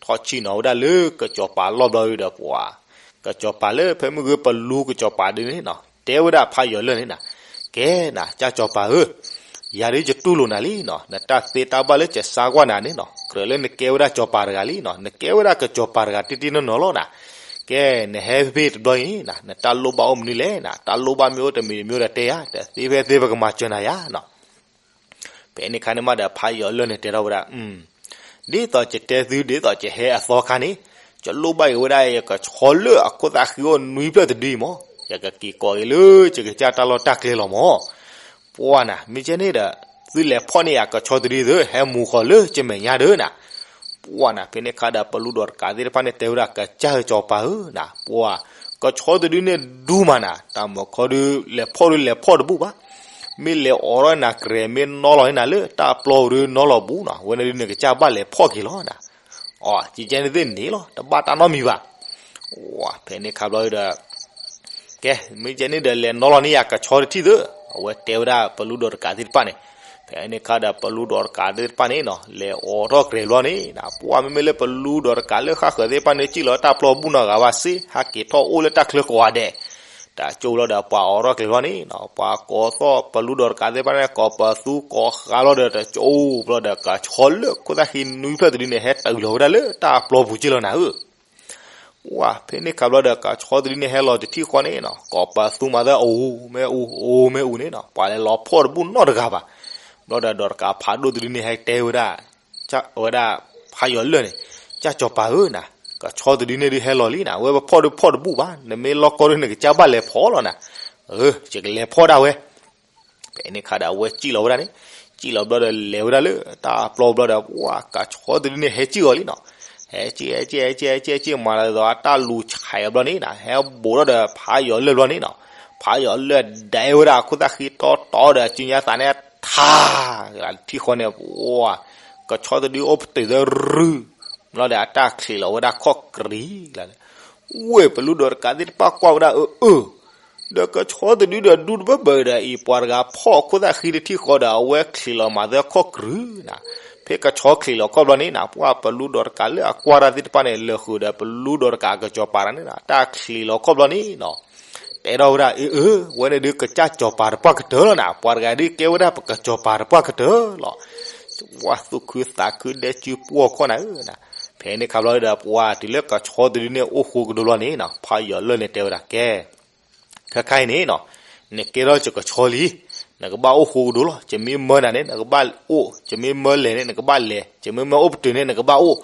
ထီၣ်ဆံၣ်နီၤဝဲဒၣ်လၢကစီၤပၤလီၢ်ဘျီဒီး ပှၤ ကစီၤပၤလၢဖဲမုၢ်ဂ့ၤ ပလူကစီၤပၤဒုးန့ၣ်နီၤ တဲဝဲဒၣ်ဖးယီၤလၢၢ်န့ၣ်နၤ, ကဲနၤ ကၢ်စီၤပၤဧၢ, ယၤဒုးယတူၢ်လိာ်နၤလံနီၤ, နတၢ်သ့တၢ်ဘၣ်လၢကစါကွၢ်နၤန့ၣ်နီၤ ကြၢးလၢနကဲဝဲဒၣ်စီၤပၤတဂၤလံနီၤ, နကဲဝဲဒၣ်ကစီၤပၤတဂၤတ့တ့နီၢ်နီၢ်လီၤနၤ. ကဲ နဟဲဖဲတဘျီအံၤနၤ နတၢ်လိၣ်ဘၣ်အိၣ်မနုၤလဲၣ်နၤ, တၢ်လိၣ်ဘၣ်မ့ၢ်အိၣ်တမံၤတမံၤဒီးတဲယၤ, တသ့ဖဲသ့ပကမၤစၢၤနၤယၤနီၤ. ဖဲန့ၣ်ခါန့ၣ်မးဒီး ဖးယီၤလၢၢ်န့ၣ်တဲထီၣ်ဝဲဒၣ်, ဒ်သိးယတဲသု ဒ်သိးယဟဲအသီခါန့ၣ်, ယလိၣ်ဘၣ်က့ၤဝဲဒၣ်ယကဆီလၢၢ်အခိၣ်သၣ်ဃံအိၣ်နွံဖျၢၣ်တဒုအံၤမး, ယကက့ၤကိးက့ၤလၢယကစၢ်တၢ်လီၢ်တၢ်ကျဲလီၤမး. ပှၢ်နၤ မ့ၢ်ကဲန့ၣ်ဒီး သုလဲၤဖီၣ်န့ၢ်ယကဆီတဒုသု ဟဲမူၤဃီၤလၢယမဲာ်ညါဒၢနၤ. ပှၢ်နၤ ဖဲန့ၣ်ခါဒီး ပလူဒီးတကးသ့ၣ်တဖၣ်န့ၣ်တဲဝဲဒၣ် ကစၢ်စီၤပၤဧၢနၤ, ပှၢ် ကဆီတဒုန့ၣ်ဒူမးနၤ, တၢ်မၤခီဒုး လဲၤဖီၣ်ဒုးလဲၤဖီၣ်တဘူၣ်ဘၣ်. မ့ၢ်လဲၤအိးထီၣ်နၤကြဲး မ့ၢ်နီၢ်လီၤန့ၢ်နၤလၢတၢ်ပျီပူၤဒုးနီၢ်လီၤဘူးနီၤ, ဝဲန့ၣ်ဒုးနကစၢ်ဘၣ်လဲၤဖီၣ်က့ၤလီၤနၤ. အီ ကကဲန့ၣ်သ့ၣ်န့ၣ်လီၤ တဘၣ်တၢ်နီတမံၤဘၣ်. ဝဲ ဖဲန့ၣ်ခါဘျီဒီး ကဲ မ့ၢ်ကဲန့ၣ်ဒီး လဲၤနီၢ်လီၤန့ၢ်ယၤကဆီတထံၣ်သု, အဝဲတဲဝဲဒၣ်ပလူဒီးတကးသ့ၣ်တဖၣ်န့ၣ်. ဖဲန့ၣ်ခါဒီး ပလူဒီးတကးသ့ၣ်တဖၣ်န့ၣ်နီၤ လဲၤအိးထီၣ်ကြဲးဘျီန့ၣ် ပှၢ် မ့မ့ၢ်လၢပလူဒီးတကးလၢဃၣ်ဃၢၤသ့ၣ်တဖၣ်န့ၣ် စံၣ်လီၤတၢ်ပျီပူၤနီတဂၤဘၣ်စ့ၢ် ဟဲက့ၤထီၣ်အိၣ်လၢတၢ်ချၢကိးဂၤဒဲး. တၢ်ကၠိဘျီဒီး ပှၤအိးထီၣ်ကြဲးဘျီန့ၣ်နီၤ ပှၤကိးသီၣ်ပလူဒီးတကးသ့ၣ်တဖၣ်န့ၣ် ကိးပသူကိးဃါလီၤဒီး တၢ်ကၠိဘျီဒီး ကဆီလၢခိၣ်သၣ်ဃံနွံဖျၢၣ်တဒုန့ၣ် ဟဲတုၤလီၤဝဲဒၣ်လၢတၢ်ပျီပူၤက့ၢ်လီၤနၤဧၢ. ဝဲ ဖဲန့ၣ်ခါဘျီဒီး ကဆီတဒုန့ၣ်ဟဲလီၤတထံၣ်ဃီန့ၣ်နီၤ ကိးပသူမၤသၢ အိၣ်မ့ၢ်အူ အိၣ်မ့ၢ်အူန့ၣ်နီၤ ပှၤလဲၤလီၤဖီၣ်တဘူၣ်နီတဂၤဘၣ်. ဘျီဒီး ဒီးတကးဖးဒိၣ်တဒုန့ၣ် ဟဲတဲဝဲဒၣ် ဝဲဒၣ်ဖးယီၤလၢၢ်န့ၣ် ကၢ်စီၤပၤဧၢနၤ ကဆီတဒုန့ၣ်ဒုးဟဲလီၤလံနၤ ဝဲပဖီၣ်ဒုးဖီၣ်တဘူၣ်ဘၣ် နမ့ၢ်လီၢ်ကီၢ်ဒုး နကစၢ်ဘၣ်လဲၤဖီၣ်လီၤနၤ. အၢ ယကလဲၤဖီၣ်ဒၣ်ဝဲ ဖဲန့ၣ်ခါဒီး အဝဲစံၣ်လီၤဝဲဒၣ်န့ၣ် စံၣ်လီၤဘျီဒီး လဲၤဝဲဒၣ်လၢတၢ်ပျီဘျီဒီး ပှၢ် ကဆီတဒုန့ၣ် ဟဲစံၣ်အီၤလံနီၤ. ဟဲစံၣ် ဟဲစံၣ် ဟဲစံၣ် ဟဲစံၣ် ဟဲစံၣ် မၤလၢသိးအတၢ်လူၤဆဲးအီၤဘျီန့ၣ်နီၤ ဟဲဘူးထီၣ်ဒီးဖးယီၤလၢၢ်ဘျီန့ၣ်နီၤ. ဖးယီၤလၢၢ်ဒဲဝဲဒၣ်အခိၣ်သၣ်ဃံတီတီဒီး စုညါသးန့ၣ်ထါ ထံၣ်ဃီန့ၣ် ပှၢ် ကဆီတဒုအိၣ်ပတုာ်သၢရုၢ် ဘျီဒီးအတၢ်ချံးလီၤဝဲဒၣ်ခီၣ်ကရံၤလီၤ. ဝ့ၢ်ပလူဒီးတကးသ့ၣ်တဖၣ်ကွၢ်ဝဲဒၣ် အၢ အၢ ဒီးကဆီတဒုဒီးဒူတဘၢဘၢဒီးအံၤ ပှၤတဂၤဖီၣ်အခိၣ်သၣ်ဃံတထံၣ်ဃီဒီး အဝဲချံးလီၤမၤသၢခီၣ်ကရံၤနီၤ. ဖဲကဆီချံးလီၤခီၣ်ဘျီန့ၣ်နီၤ ပှၤပလူဒီးတကးလၢအကွၢ်တၢ်သ့ၣ်တဖၣ်န့ၣ် လဲၤဃုာ်ဒီးပလူဒီးတကးအကစီၤပၤတၢ်န့ၣ်နီၤ တၢ်ချံးလီၤခီၣ်ဘျီန့ၣ်နီၤ တဲထီၣ်ဝဲဒၣ် အ့ အ့ ဝဲန့ၣ်ဒုးကစၢ်စီၤပၤတပှၢ်ကတၢၢ်လီၤနၤ ပှၤတဂၤဒုးကဲဝဲဒၣ်ပကစီၤပၤတပှၢ်ကတၢၢ်လီၤ ဝဲသူၣ်ခုသးခုဒဲကၠူပှီၢ်ခီၣ်နၤဧၢနၤ ဖဲန့ၣ်ခါဘျီဒီး ပှၤတုၤလၢကဆီတဒုန့ၣ် အိၣ်ဃိကဒိလီၤန့ၣ်နီၤ ဖးယီၤလၢၢ်န့ၣ်တဲဝဲဒၣ်ကဲ ခဲခါအံၤန့ၣ်နီၤ နကဲထီၣ်ယကဆီလံ နကဘၣ်အိၣ်ဃိကဒိလီၤ ယမ့ၢ်မၢနၤန့ၣ် နကဘၣ်အိၣ် ယမ့ၢ်မၢလဲၤန့ၣ် နကဘၣ်လဲၤ ယမ့ၢ်မၢအိၣ်ပတုာ်န့ၣ် နကဘၣ်အိၣ်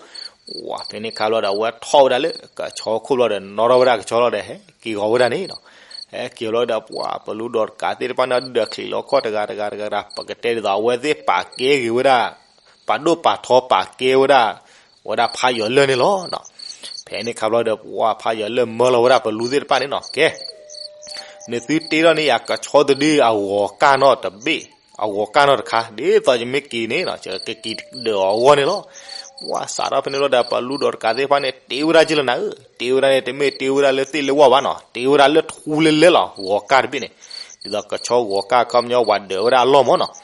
ဝဲဖဲန့ၣ်ခါဘျီဒီး အဝဲထီၣ်ဝဲဒၣ်လၢကဆီခိၣ်ဘျီဒီး နီၣ်ထီၣ်ဝဲဒၣ်ကဆီလီၤဒီး ဟဲက့ၤဂီၤဝဲဒၣ်န့ၣ်နီၤ ဟဲက့ၤလီၤဒီး ပှၤပလူဒီးတကးသ့ၣ်တဖၣ်န့ၣ်ဒုးဒီးချံးလီၤခီၣ်တဂၤတဂၤတဂၤတဂၤ ပကတဲဒ်သိး အဝဲသ့ၣ်ပာ်ကဲဂ့ၤဝဲဒၣ် ပာ်ဒိၣ်ပာ်ထီပာ်ကဲဝဲဒၣ် ဝဲဒၣ်ဖးယီၤလၢၢ်န့ၣ်လီၤနီၤ ဖဲန့ၣ်ခါဘျီဒီး ပှၤဖးယီၤလၢၢ်မၢလီၤဝဲဒၣ်ပလူသ့ၣ်တဖၣ်န့ၣ်နီၤ ကဲ နသုတ့ထီၣ်န့ၢ်ယၤကဆီတဒုအဂီၤကၢ်နီတဘ့ၣ် အဂီၤကၢ်နီတခါ ဒ်သိးယမ့ၢ်က့ၤန့ၣ်နီၤ ယကက့ၤဒၢးအီၤအဂီၢ်န့ၣ်လီၤ ပှၤစးထီၣ်ဖဲန့ၣ်လီၤဒီး ပလူဒီးတကးသ့ၣ်တဖၣ်န့ၣ် တ့ဝဲဒၣ်က့လီၤနၤဧၢ တ့ဝဲဒၣ်န့ၣ် တမ့ၢ်တ့ဝဲဒၣ်လၢသ့ၣ်လၢဝၣ်ဘၣ်နီၤ တ့ဝဲဒၣ်လၢထူလၢလဲလီၤ ဂီၤကၢ်တဘ့ၣ်န့ၣ် ဒ်သိးကဆီဂီၤကၢ်ခီပညီဝဲဒၢးဝဲဒၣ်အလီၢ်မၢ်နီၤ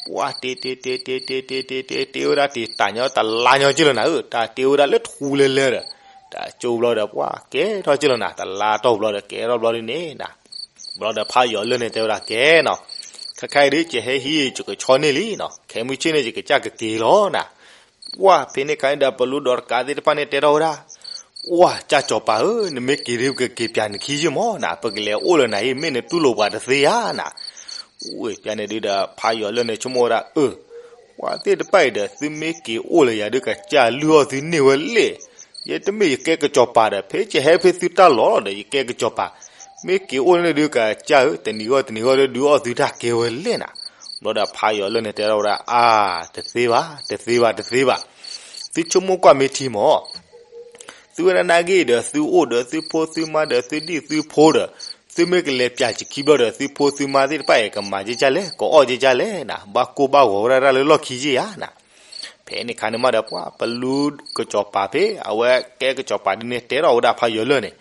ပှၤတ့တ့တ့တ့တ့တ့တ့တ့တ့ဝဲဒၣ်တ့တၢ်ညီတလါညီက့လီၤနၤဧၢ တၢ်တ့ဝဲဒၣ်လၢထူလၢလဲဒီး တၢ်ကၠိဘျီဒီး ပှၤကဲထီၣ်က့လီၤနၤ တလါတီၢ်ဘျီဒီး ကဲထီၣ်ဘျီဒ်န့ၣ်နၤ ဘျီဒီးဖးယီၤလၢၢ်န့ၣ်တဲဝဲဒၣ်ကဲနီၤ ခဲခါအံၤဒုး ယဟဲဟံးယကဆီန့ၢ်လံနီၤ ခဲမုၢ်ဆ့ၣ်န့ၣ် ယကစၢ်ကက့ၤလီၤနၤ ပှၤဖဲန့ၣ်ခါန့ၣ်ဒီး ပလူဒီးတကးသ့ၣ်တဖၣ်န့ၣ်တဲထီၣ်ဝဲဒၣ် ပှၤကၢ်စီၤပၤဧၢ နမ့ၢ်က့ၤဒုး ပကက့ၤပၠးနခံယ့ၢ်မၢ်နၤ ပကလဲၤအိၣ်လၢနၤအံၤ မ့ၢ်နတူၢ်လိာ်ပှၤတသ့ဧါနၤ ဝဲပျၢန့ၣ်ဒုးဒီး ဖးယီၤလၢၢ်န့ၣ်ဆိကမိၣ်ဝဲဒၣ် အၢ ပှၤသ့ၣ်တဖၣ်အံၤဒီး သုမ့ၢ်က့ၤအိၣ်လၢယၤဒုး ကစၢ်လုၢ်အီၣ်သုန့ၢ်ဝဲလဲၣ် ယတမ့ၢ်ယကဲကစီၤပၤဒီး ဖဲယဟဲဖဲသုတၢ်လီၢ်လီၤဒီး ယကဲကစီၤပၤ မ့ၢ်က့ၤအိၣ်န့ၣ်ဒုး ကစၢ်ဧၢ တနံၤဂီၢ်တနံၤဂီၢ်ဒုး ဒုးအီၣ်သုတၢ်ကဲဝဲလဲၣ်နၤ ဘျီဒီးဖးယီၤလၢၢ်န့ၣ်တဲထီၣ်ဝဲဒၣ် အါ တသ့ဘၣ် တသ့ဘၣ် တသ့ဘၣ် သုဆိကမိၣ်ကွၢ်မ့ၢ်ထံမၢ် သုဝဲဒၣ်နာ်က့ဒီး သုအိၣ်ဒီးသုဖိသုမါဒီး သုဒံၣ်သုဖိဒီး သုမ့ၢ်ကလဲၤပၠးယခံဘျီဒီး သုဖိသုမါသ့ၣ်တဖၣ်အံၤ ကမၤက့ၤကၢ်လဲၣ် ကအီၣ်က့ၤကၢ်လဲၣ်နၤ ဘၣ်ကိၢ်ဘၣ်ဂီၤဝဲဒၣ်တၢ်လၢလီၢ်ခံယ့ၢ်ဧါနၤ ဖဲန့ၣ်ခါန့ၣ်မးဒီး ပှၤပလူကစီၤပၤဖဲ အဝဲကဲကစီၤပၤဒ်န့ၣ် တဲထီၣ်ဝဲဒၣ်ဖးယီၤလၢၢ်န့ၣ်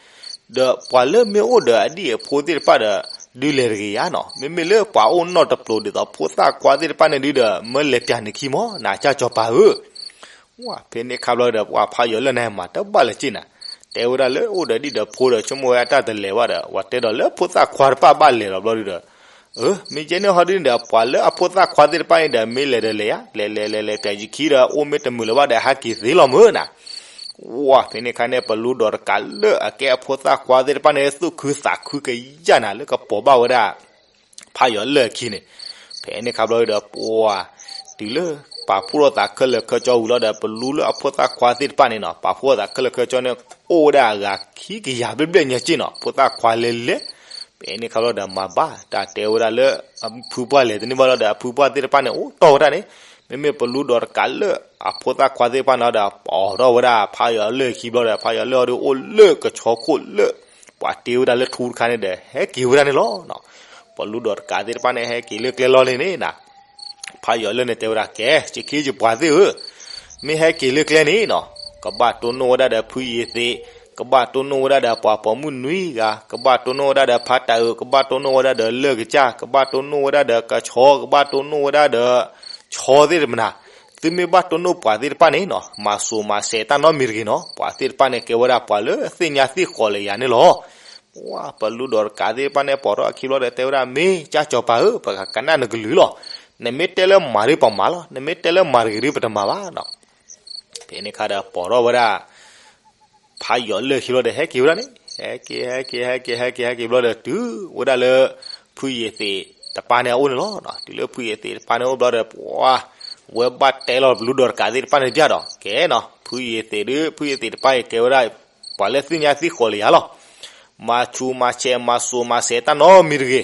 ဒီးပှၤလၢမ့ၢ်အိၣ်ဒီးအဒံၣ်အဖိသ့ၣ်တဖၣ်ဒီး ဒုးလဲၤတဂ့ၤဧါနီၤ မ့မ့ၢ်လၢပှၤအိၣ်နီတပျိၤဒ်သိးဖိသၣ်ခွါသ့ၣ်တဖၣ်န့ၣ်ဒုးဒီး မၢလဲၤပၠးနခံမၢ် နကၢ်စီၤပၤဧၢ ဝဲဖဲန့ၣ်ခါဘျီဒီး ပှၤဖးယီၤလၢၢ်န့ၣ်မၤတဘၣ်လၢၤက့နၤ တဲဝဲဒၣ်လၢအိၣ်ဒီးဒံၣ်ဒီးဖိဒီး ဆိကမိၣ်ဝဲအတၢ်တလဲၤဘၣ်ဒီး ဝဲတဲဒီးလၢဖိသၣ်ခွါတဖၣ်ဘၣ်လဲၤလီၤဘျီဒုးဒီး အၢ မ့ၢ်ကဲန့ၣ်ဟီဒုးဒီး ပှၤလၢအဖိသၣ်ခွါသ့ၣ်တဖၣ်န့ၣ်ဒီး မ့ၢ်လဲၤဒီးလဲၤဧါ လဲၤလဲၤလဲၤလဲၤပၠးယခံဒီး အိၣ်မ့ၢ်တမုာ်လၢၤဘၣ်ဒီး ဟဲက့ၤသ့လီၤမၢ်နၤ ဝဲဖဲန့ၣ်ခါန့ၣ် ပလူဒီးတကးလၢအကဲအဖိသၣ်ခွါသ့ၣ်တဖၣ်န့ၣ် သူၣ်ခုသးခုကယၢ်နၤလၢကပိာ်ဘၣ်ဝဲဒၣ် ဖးယီၤလၢၢ်အခံန့ၣ် ဖဲန့ၣ်ခါဘျီဒီး ပှၤ တုၤလၢပာ်ဖှိၣ်ထီၣ်သးခဲလၢာ်ခဲဆ့ဝံၤလီၤဒီး ပလူလၢအဖိသၣ်ခွါသ့ၣ်တဖၣ်န့ၣ်နီၤ ပာ်ဖှိၣ်ထီၣ်သးခဲလၢာ်ခဲဆ့န့ၣ် အိၣ်ဝဲဒၣ်အဂၤခံကယၤဘျဲၣ်ဘျဲၣ်ညါက့နီၤ ဖိသၣ်ခွါလဲၤလဲၤ ဖဲန့ၣ်ခါဘျီဒီး မၤဘၣ်တၢ်တဲဝဲဒၣ်လၢ အဖုပှၢ်လဲၤတန့ၢ်ဘၣ်လီၤဒီး အဖုပှၢ်သ့ၣ်တဖၣ်န့ၣ် အိၣ်တီၢ်ဝဲဒၣ်န့ၣ် မ့မ့ၢ်ပလူဒီးတကးလၢအဖိသၣ်ခွါသ့ၣ်တဖၣ်န့ၣ်ဒီး ပိာ်ထီၣ်ဝဲဒၣ်ဖးယီၤလၢၢ်ခံဘျီဒီး ဖးယီၤလၢၢ်အဒုးအိၣ်လၢကဆီခိၣ်လၢ ပှၤတ့ဝဲဒၣ်လၢထူတခါန့ၣ်ဒီး ဟဲက့ၤဝဲဒၣ်န့ၣ်လီၤ. ပလူဒီးတကးသ့ၣ်တဖၣ်န့ၣ် ဟဲက့ၤလၢကျဲလီၤန့ၣ်န့ၣ် ဖးယီၤလၢၢ်န့ၣ်တဲဝဲဒၣ် ကဲ ယခ့ယပှၤသ့ၣ်ဧၢ, မ့ၢ်ဟဲက့ၤလၢကျဲန့ၣ်နီၤ ကဘၣ်တိၢ်နီၣ်ဝဲဒၣ်ဒီးဖုယ့ၤသ့း, ကဘၣ်တိၢ်နီၣ်ဝဲဒၣ်ဒီးပှၤပိာ်မုၣ်နွံဂၤ, ကဘၣ်တိၢ်နီၣ်ဝဲဒၣ်ဒီးဖါတၢ်အုး, ကဘၣ်တိၢ်နီၣ်ဝဲဒၣ်ဒီးလၢၢ်ကစၢ်, ကဘၣ်တိၢ်နီၣ်ဝဲဒၣ်ဒီးကဆီ, ကဘၣ်တိၢ်နီၣ်ဝဲဒၣ်ဒီး ဆီသ့ၣ်တဖၣ်န့ၣ်, သုမ့ၢ်ဘၣ်တိၢ်နီၣ်ပှၤသ့ၣ်တဖၣ်န့ၣ်နီၤ မၤစိၤမၤစဲးတၢ်နီတမံၤတဂ့ၤနီၤ. ပှၤသ့ၣ်တဖၣ်န့ၣ်ကဲဝဲဒၣ်ပှၤလၢသ့ၣ်ညါသ့ၣ်ဃီၤလၢယၤန့ၣ်လီၤ. ပှၤပလူဒီးတကးသ့ၣ်တဖၣ်န့ၣ် ပိာ်ထီၣ်အခံဘျီဒီးတဲဝဲဒၣ် မ့ၢ်ကၢ်စီၤပၤဧၢ, ပကကနၣ်နကလုၢ်လီၤ. နမ့ၢ်တဲလၢမၤဒ်ပမၤလီၤ, နမ့ၢ်တဲလၢမၤတဂ့ၤဒ်ပတမၤဘၣ်နီၤ. ဖဲန့ၣ်အခါဒီးပိာ်ထီၣ်ဝဲဒၣ် ဖးယီၤလၢၢ်ခံဘျီဒီး ဟဲက့ၤဝဲဒၣ်န့ၣ်, ဟဲက့ၤ ဟဲက့ၤ ဟဲက့ၤ ဟဲက့ၤ ဟဲက့ၤဘျီဒီး တုၤဝဲဒၣ်လၢ ဖုယ့ၤသ့းတပၢ်န့ၣ်အအိၣ်န့ၣ်လီၤ. တုၤလၢဖုယ့ၤသ့းတပၢ်န့ၣ်အိၣ်ဘျီဒီး ပှၤ ဝဲဘၣ်တဲလီၤပလူဒီးတကးသ့ၣ်တဖၣ်န့ၣ်ပျၢ်ဒီး ကဲနီၤ ဖုယ့ၤသ့းဒုး ဖုယ့ၤသ့းတပၢ်အံၤကဲဝဲဒၣ် ပှၤလၢသ့ၣ်ညါသ့ၣ်ဃီၤလၢယၤလီၤ. မၤဆူးမၤဆဲး မၤစိၤမၤစဲးတၢ်နီတမံၤတဂ့ၤ.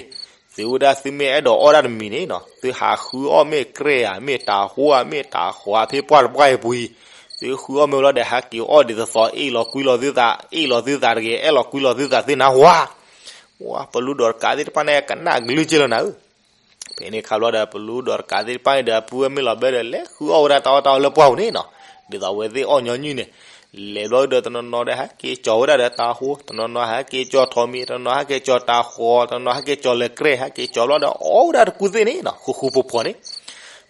သုဝဲဒၣ်သုမ့ၢ်အဲၣ်ဒိးအီၣ်တၢ်တမံၤန့ၣ်နီၤ သုဟးဃုအီၣ်မ့ၢ်ကြဲၢ်ဧါ မ့ၢ်တၤဟီဧါ မ့ၢ်တၤဟီဧါ ဖဲပှၢ်တပှၢ်အံၤပူၤအံၤ, သုဃုအီၣ်မ့ၢ်ဘျီဒီး ဟဲက့ၤအီၣ်ဒ်သိးသိး အ့ၣ်လီၤကွံလီၤသုသး အ့ၣ်လီၤသုသးတဂ့ၤ အဲၣ်လီၤကွံလီၤသုသးသုနၢ်ဟူဧါ. ပှၤပလူဒီးတကးသ့ၣ်တဖၣ်န့ၣ် ကနၣ်ကလုၢ်က့လီၤနၤဧၢ. ဖဲန့ၣ်အခါဘျီဒီး ပလူဒီးတကးသ့ၣ်တဖၣ်န့ၣ်ဒီး အပုၢ်ဝဲၢ်မ့ၢ်လီၤဘဲဒီး လဲၤဃုအီၣ်ဝဲဒၣ်တၢ်အီၣ်တၢ်အီလၢပှၢ်ပူၤန့ၣ်နီၤ, ဒ်သိးအဝဲသ့ၣ်အီၣ်ညီနုၢ်န့ၣ်, လဲၤဘျီဒီးတနီၤနီၤဒီး ဟဲက့ၤကၠီၤဝဲဒၣ်ဒီးတၤဟီ, တနီၤနီၤဟဲက့ၤကၠီၤထိးမံၤ, တနီၤနီၤဟဲက့ၤကၠီၤတၤဟီ, တနီၤနီၤဟဲက့ၤကၠီၤလၢကြဲၢ်, ဟဲက့ၤကၠီၤဘျီဒီး အီၣ်ဝဲဒၣ်တကူၣ်သ့ၣ်န့ၣ်နီၤ ဃူဃူဖိးဖိးန့ၣ်.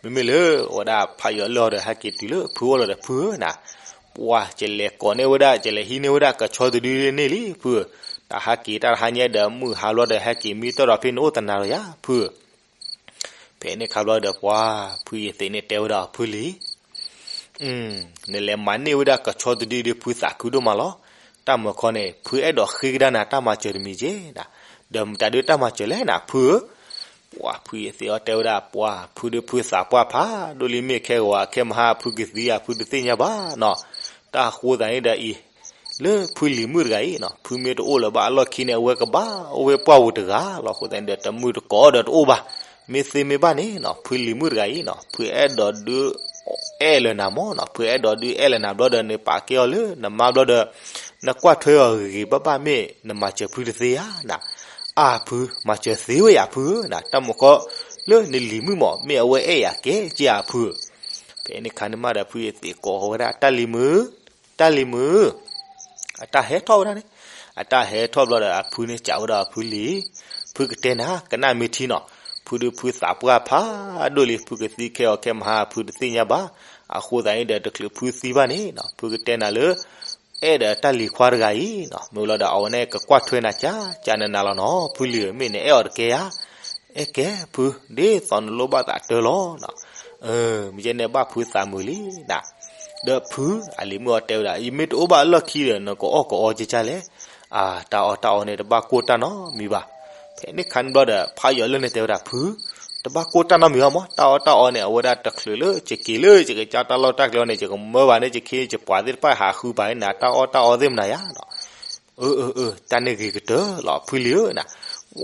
မ့မ့ၢ်လၢအဝဲဒၣ်ဖးယီၤလၢၢ်အီၤဒီး ဟဲက့ၤတုၤလၢဖုအိၣ်လီၤဒီး ဖုဧၢနၤ, ပှၤ ကလဲၤကိးန့ၢ်ဝဲဒၣ် ကလဲၤဟံးန့ၢ်ဝဲဒၣ်ကဆီတဒုန့ၣ်လံ ဖုဧၢ, တၢ်ဟးက့ၤတၢ်တဟါညါဒီး မုၢ်ဟါဘျီဒီး ဟဲက့ၤမံတၢ်ဒီး ဖဲနအိၣ်တနၤလီၤယၤ ဖုဧၢ. ဖဲန့ၣ်အခါဘျီဒီး ပှၤ ဖုယသံးန့ၣ်တဲဝဲဒၣ်ဖုလံၤ နလဲၤမၤန့ၢ်ဝဲဒၣ်ကဆီတဒုဒီး ဖုသးခုဒိၣ်မးလီၤ. တၢ်မၤခီန့ၣ် ဖုအဲၣ်ဒိးဃ့ကဒါနၤတၢ်မၤစၢၤတမံၤက့နၤ, ဒီးမတၤဒုးတၢ်မၤစၢၤလဲၣ်နၤ ဖုဧၢ. ပှၤ ဖုယသံးအီၤတဲဝဲဒၣ် ပှၤ ဖုဒုးဖုသးပှၢ်ဖးဒိၣ်လံ မ့ၢ်ခဲဂီၤအခဲမဟါ ဖုကသံယၤ ဖုတသ့ၣ်ညါဘၣ်နီၤ. တၢ်ဃိသးန့ၣ်ဒီးအံၤ လၢဖုလံၤမုၣ်တဂၤအံၤနီၤ ဖုမ့ၢ်တအိၣ်လၢၤဘၣ်အလီၢ်ခံန့ၣ် အဝဲကဘၣ်အိၣ်ဝဲပှၢ်ပူၤတဂၤလီၤ. အဃိသတးန့ၣ်ဒီး တမုာ်တကိးဒီးတအိၣ်ဘၣ်. မ့ၢ်သ့မ့ၢ်ဘၣ်န့ၣ်နီၤ ဖုလံၤမုၣ်တဂၤအံၤနီၤ ဖုအဲၣ်ဒိးဒုးအဲၣ်လၢၤနၤမၢ်နီၤ, ဖုအဲၣ်ဒိးဒုးအဲၣ်လၢၤနၤဘျီဒီး နပာ်ကဲအီၤလၢနမါဘျီဒီး နကွၢ်ထွဲအီၤဂ့ၤဂ့ၤဘၣ်ဘၣ် မ့ၢ်နမၤစၢၤဖုတသ့ဧါနၤ. အၢ ဖု မၤစၢၤသ့ဝဲယၤ ဖုဧၢနၤ, တၢ်မၤခီလၢနလံၤမုၣ်မၢ် မ့ၢ်အဝဲအဲၣ်ယၤကဲက့ဧါ ဖုဧၢ. ဖဲန့ၣ်အခါန့ၣ်မးဒီး ဖုယသံးကိးဝဲဒၣ် တၢ်လံၤမုၣ် တၢ်လံၤမုၣ်, အတၢ်ဟဲထီၣ်ဝဲဒၣ်န့ၣ်, အတၢ်ဟဲထီၣ်ဘျီဒီး အဖုန့ၣ်စံးဝဲဒၣ်ဖုလံၤ, ဖုကတဲနၤ ကနၣ်မ့ၢ်ထံနီၤ, ဖုဒုးဖုသးပှၢ်ဖးဒိၣ်လံ ဖုကသံခဲအီၤခဲမဟါ ဖုတသ့ၣ်ညါဘၣ်. အဃိသတးန့ၣ်ဒီး တချုးဖုသံဘၣ်န့ၣ်နီၤ ဖုကတဲနၤလၢ အဲၣ်ဒီးတၢ်လံၤခွါတဂၤအံၤနီၤ, မ့ၢ်လီၤဒီး အဝဲန့ၣ်ကကွၢ်ထွဲနၤကၢကၢနးနးလီၤနီၤ ဖုလံၤဧၢ, မ့ၢ်နအဲၣ်အီၤတကဲဧါ. အဲၣ်ကဲဖု, ဒ်သိးနလိၣ်ဘၣ်သးတၢ်လီၤနီၤ. မ့ၢ်ကဲန့ၣ်ဘၣ်ဖုသးမုာ်လံနၤ. ဒီးဖုအလံၤမုၣ်အီၤတဲဝဲဒၣ် ယမ့ၢ်တအိၣ်ဘၣ်အလီၢ်ခံဒီး နကအီၣ်ကအီကၢကၢလဲၣ်. အၢ တၢ်အီၣ်တၢ်အီန့ၣ် တဘၣ်ကိၢ်တၢ်နီတမံၤဘၣ်. ဖဲန့ၣ်အခါန့ၣ်ဘျီဒီး ဖးယီၤလၢၢ်န့ၣ်တဲဝဲဒၣ် ဖု တဘၣ်ကိၢ်တၢ်နီတမံၤဘၣ်မၢ်, တၢ်အီၣ်တၢ်အီန့ၣ် အဝဲဒၣ်တချုးလၢယက့ၤလၢယကစၢ်တၢ်လီၢ်တၢ်ကျဲန့ၣ် ယကမၢဘၣ်န့ၣ် ယခ့ယပှၤသ့ၣ်တဖၣ် ဟးဃုပာ်န့ၢ်နၤ တၢ်အီၣ်တၢ်အီသ့ၣ်မနုၤယၤနီၤ. အၢ အၢ အၢ တၢ်န့ၣ်ဂ့ၤကတၢၢ်လီၤ ဖုလံၤဧၢနၤ.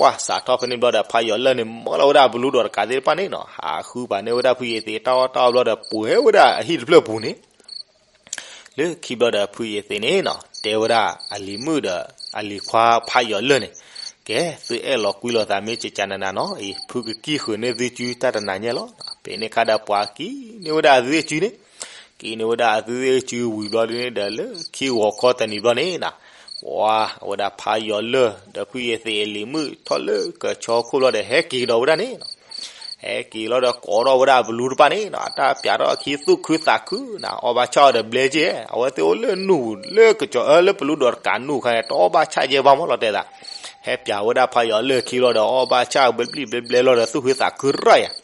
ဝဲစးထီၣ်ဖဲန့ၣ်ဘျီဒီး ဖးယီၤလၢၢ်န့ၣ် မၢလီၤဝဲဒၣ်အပလူဒီးတကးသ့ၣ်တဖၣ်န့ၣ်နီၤ, ဟးဃုပာ်န့ၢ်ဝဲဒၣ်ဖုယသံး တၢ်အီၣ်တၢ်အီဘျီဒီး ပှဲၤဝဲဒၣ်အဟံၣ်တဖျၢၣ်ပူၤန့ၣ် လၢခံဘျီဒီး ဖုယသံးန့ၣ်နီၤ တဲဝဲဒၣ်အလံၤမုၣ်ဒီး အလံၤခွါဖးယီၤလၢၢ်န့ၣ်, ကဲ သုအဲၣ်လီၤကွံလိာ်သးမ့ၢ်ကကနနနီၤအံၤ ဖုကကံၣ်ဃုာ်န့ၢ်သုစုတၢ်တနၤညါလီၤ. ဖဲန့ၣ်အခါဒီးပှၤကံၣ်န့ၢ်ဝဲဒၣ်အသုစုန့ၣ်, ကံၣ်န့ၢ်ဝဲဒၣ်အသုစုဝံၤဘျီဒုန့ၣ်ဒီး လၢခံဂီၤခီတနံၤဘျီန့ၣ်နီၤ, ပှၤ အဝဲဒၣ်ဖးယီၤလၢၢ်ဒီးဖုယသံးအလံၤမုၣ်ထီၣ်လၢကဆီခိၣ်ဘျီဒီး ဟဲက့ၤကဒီးဝဲဒၣ်န့ၣ်နီၤ. ဟဲက့ၤလီၤဒီး ကိးထီၣ်ဝဲဒၣ်ပလူတဖၣ်န့ၣ်နီၤ, အတၢ်ပျးထီၣ်အခံသူၣ်ခုသးခုနီၤ, အီၣ်ဘၣ်ဆၣ်အီၤဒီးဘျဲက့, အဝဲသ့ၣ်အိၣ်လၢနူၢ်လၢကဆီ လၢပလူဒီးတကးနူၢ်ခါန့ၣ် တအီၣ်ဘၣ်ဆၣ်ကဲဘၣ်မၢ်လီၤတဲသး, ဟဲပျးဝဲဒၣ်ဖးယီၤလၢၢ်ခံလီၤဒီး အီၣ်ဘၣ်ဆၣ်ဘျဲဘျဲဘျဲလီၤဒီး သူၣ်ခုသးခုရၣ်ယၤ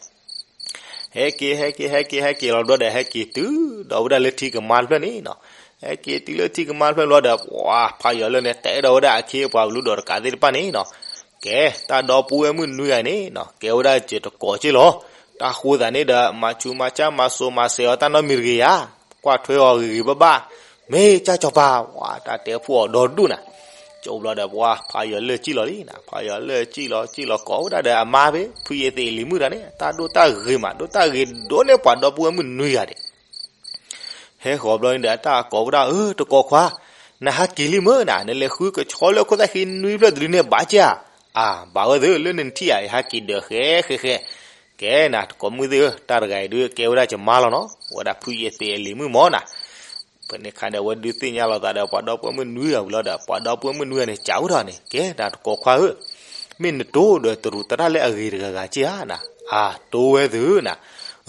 ဟဲက့ၤ ဟဲက့ၤ ဟဲက့ၤ ဟဲက့ၤလီၤဘျီဒီး ဟဲက့ၤတုၤဒီးဝဲဒၣ်လၢထံကမါတဖျၢၣ်န့ၣ်နီၤ, ဟဲက့ၤတုၤလၢထံကမါတဖျၢၣ်ဘျီဒီး ပှၤဖးယီၤလၢၢ်န့ၣ် တဲဒီးဝဲဒၣ်အခ့အပှၤပလူဒီးတကးသ့ၣ်တဖၣ်န့ၣ်နီၤ, ကဲ တၢ်ဒီပုၢ်ဝဲၢ်မုၣ်နွံဂၤန့ၣ်နီၤ ကဲဝဲဒၣ်စ့ၢ်တကိးက့လီၤ, တၢ်ဃိသးန့ၣ်ဒီး မၤဆူးမၤဆါမၤစိၤမၤစဲးအီၤတၢ်နီတမံၤတဂ့ၤဧါ, ကွၢ်ထွဲအီၤဂ့ၤဂ့ၤဘၣ်ဘၣ်, မ့ၢ်ကၢ်စီၤပၤ, ဝဲတၢ်တဲဖှိၣ်အီၤဒီဒူၣ်နၤ, ကၠိဘျီဒီးပှၤဖးယီၤလၢၢ်ကံၣ်လီၤလံနီၤ, ဖးယီၤလၢၢ်ကံၣ်လီၤကံၣ်လီၤကိးဝဲဒၣ်ဒီးအမါဖဲ ဖုယသံးအလံၤမုၣ်တဂၤန့ၣ် တၢ်ဒိၣ်တၢ်ဂ့ၤမး ဒိၣ်တၢ်ဂ့ၤဒိၣ်န့ၢ်ပှၤဒီပုၢ်ဝဲၢ်မုၣ်နွံဂၤဒဲး ဟဲဃီၤဘျီန့ၣ်ဒီး အတၢ်ကိးဝဲဒၣ် အၢ တကိးခွါ, နဟးက့ၤလံမ့ၢ်နၤ, နလဲၤဃုကဆီလၢခိၣ်သၣ်ဃံနွံဖျၢၣ်တဒုန့ၣ် ဘၣ်က့ဧါ, အၢ ဘၣ်ဝဲသ့ၣ် လၢနထံၣ်ဧါ, ယဟးက့ၤဒီးဃဲဃဲဃဲ, ကဲနၤ တကိးမုၣ်သ့ၣ်ဧၢ, တၢ်တဂၤအံၤဒုးကဲဝဲဒၣ်ယမါလီၤနီၤ, ဝဲဒၣ်ဖုယသံးအလံၤမုၣ်မ့ၢ်နၤ ဖဲန့ၣ်အခါဒီး အဝဲဒုးသ့ၣ်ညါလိာ်သးဒီး ပှၤဒီပုၢ်ဝဲၢ်မုၣ်နွံဂၤဝံၤလီၤဒီး ပှၤဒီပုၢ်ဝဲၢ်မုၣ်နွံဂၤန့ၣ် စံးဝဲဒၣ်န့ၣ်, ကဲနၤ တကိးခွါဧၢ, မ့ၢ်နတိဒီးတရူးသရၣ်လၢအဂ့ၤတဂၤဂၤက့ဧါနၤ, အၢ တိဝဲသ့ၣ်နၤ,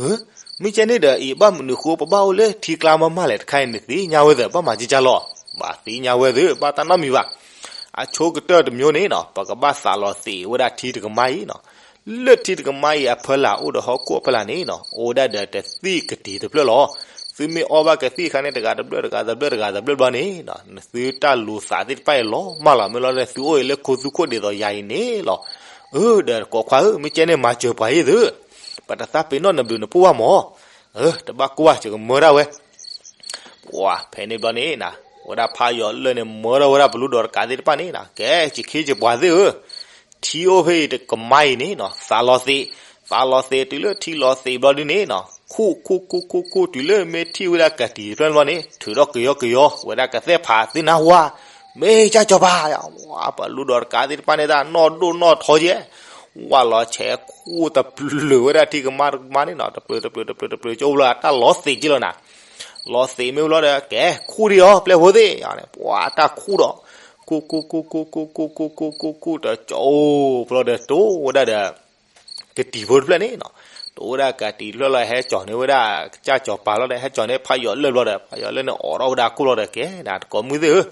အၢ မ့ၢ်ကဲန့ၣ်ဒီး အံၤဘၣ်မနုၤဃိ ပဘၣ်အိၣ်လၢထံကျါမးမးလဲၣ် တခါအံၤ နသ့ၣ်ညါဝဲသ့ၣ် ဘၣ်မၤကကၢ်လီၤ, ဘၣ်သ့ၣ်ညါဝဲသ့ၣ် ဘၣ်တၢ်နီတမံၤဘၣ်, အဆိကတၢၢ်တမံၤန့ၣ်နီၤ ပကဘၣ်သးလီၤသ့ၣ်ဝဲဒၣ်ထံတကမါအံၤနီၤ လၢထံတကမါအံၤအဖီလာ်အိၣ်ဒီးဟီၣ်ခိၣ်အဖီလာ်န့ၣ်နီၤ အိၣ်ဝဲဒၣ်ဒီးတသံၣ်ကတံၤတဖျၢၣ်လီၤ. သုမ့ၢ်အီဘၣ်ကသံၣ်အခါန့ၣ် တဂၤတဖျၢၣ် တဂၤတဖျၢၣ် တဂၤတဖျၢၣ်ဘျီန့ၣ်နီၤ သုတၢ်လူၤသးသ့ၣ်တဖၣ်အံၤလီၤမၢ်လီၤ. မ့ၢ်လီၤဒီး သုအိၣ်အံၤလၢခိသူခိၣ်ဒ်သိးယၤအံၤန့ၣ်လီၤ. အၢ ဒီးတကိးခွါဧၢ မ့ၢ်ကဲန့ၣ် မၤစၢၤပှၤအံၤသု ပတသးပ့ၤနီၣ်နဘျုးနဖှိၣ်ဘၣ်မၢ်. အၢ တဘၣ်ကိၢ်ဘၣ် ယကမၢဒၣ်ဝဲ ပှၤဖဲန့ၣ်ဘျီန့ၣ်နီၤ ဝဲဒၣ်ဖးယီၤလၢၢ်န့ၣ် မၢထီၣ်ဝဲဒၣ်ပလူဒီးတကးသ့ၣ်တဖၣ်န့ၣ်နီၤ ကဲ ယခ့ယပှၤသ့ၣ်ဧၢ, ထံအိၣ်ဖဲအံၤတကမါအံၤန့ၣ်နီၤ သးလီၤသ့ၣ်, သးလီၤသ့ၣ်တုၤလၢထံလီၤသ့ၣ်ဘျီဒုန့ၣ်နီၤ ခူၣ်ခူၣ်ခူၣ်ခူၣ်ခူၣ်တုၤလၢမ့ၢ်ထံၣ်ဝဲဒၣ်ကတံၤတဖျၢၣ်ဘျီန့ၣ် ထုးထီၣ်ကယီကယီ ဝဲဒၣ်ကသဲၣ်ဖးသုနၢ်ဟူဧါ, မ့ၢ်ကၢ်စီၤပၤ, ပလူဒီးတကးသ့ၣ်တဖၣ်န့ၣ် တၢ်နီၢ်ဒိၣ်နီၢ်ထီကဲ ဝဲလီၤဆဲးခူၣ်တပျုာ်ဝဲဒၣ်ထံကမါတကမါန့ၣ်နီၤ တပျုာ်တပျုာ်တပျုာ်တပျုာ် ကၠိလၢတၢ်လီၤသ့ၣ်က့လီၤနၤ လီၤသ့ၣ်မ့ၢ်ဘျီဒီး ကဲ ခူၣ်ဒံးအီၤ ပျဲၢ်ဖိသ့ၣ်, ပှၤတၢ်ခူၣ်ဒီး ခူၣ်ခူၣ်ခူၣ်ခူၣ်ခူၣ်ခူၣ်ခူၣ်ခူၣ်ခူၣ်ခူၣ်တကၠိ ဘျီဒီးတိၢ်ဝဲဒၣ်ဒီး ကတံၤဖိတဖျၢၣ်န့ၣ်နီၤ တအိၣ်ဝဲဒၣ်ကးတံာ်လွဲၢ်လီၤ ဟဲကၠီၤန့ၢ်ဝဲဒၣ်ကစၢ်စီၤပၤလီၤဒီး ဟဲကၠီၤန့ၢ်ဖးယီၤလၢၢ်ဘျီဒီး ဖးယီၤလၢၢ်န့ၣ်အိးထီၣ်ဝဲဒၣ်အခိၣ်လီၤဒီး ကဲဒၣ်တကိးမုၢ်သ့ၣ်ဧၢ,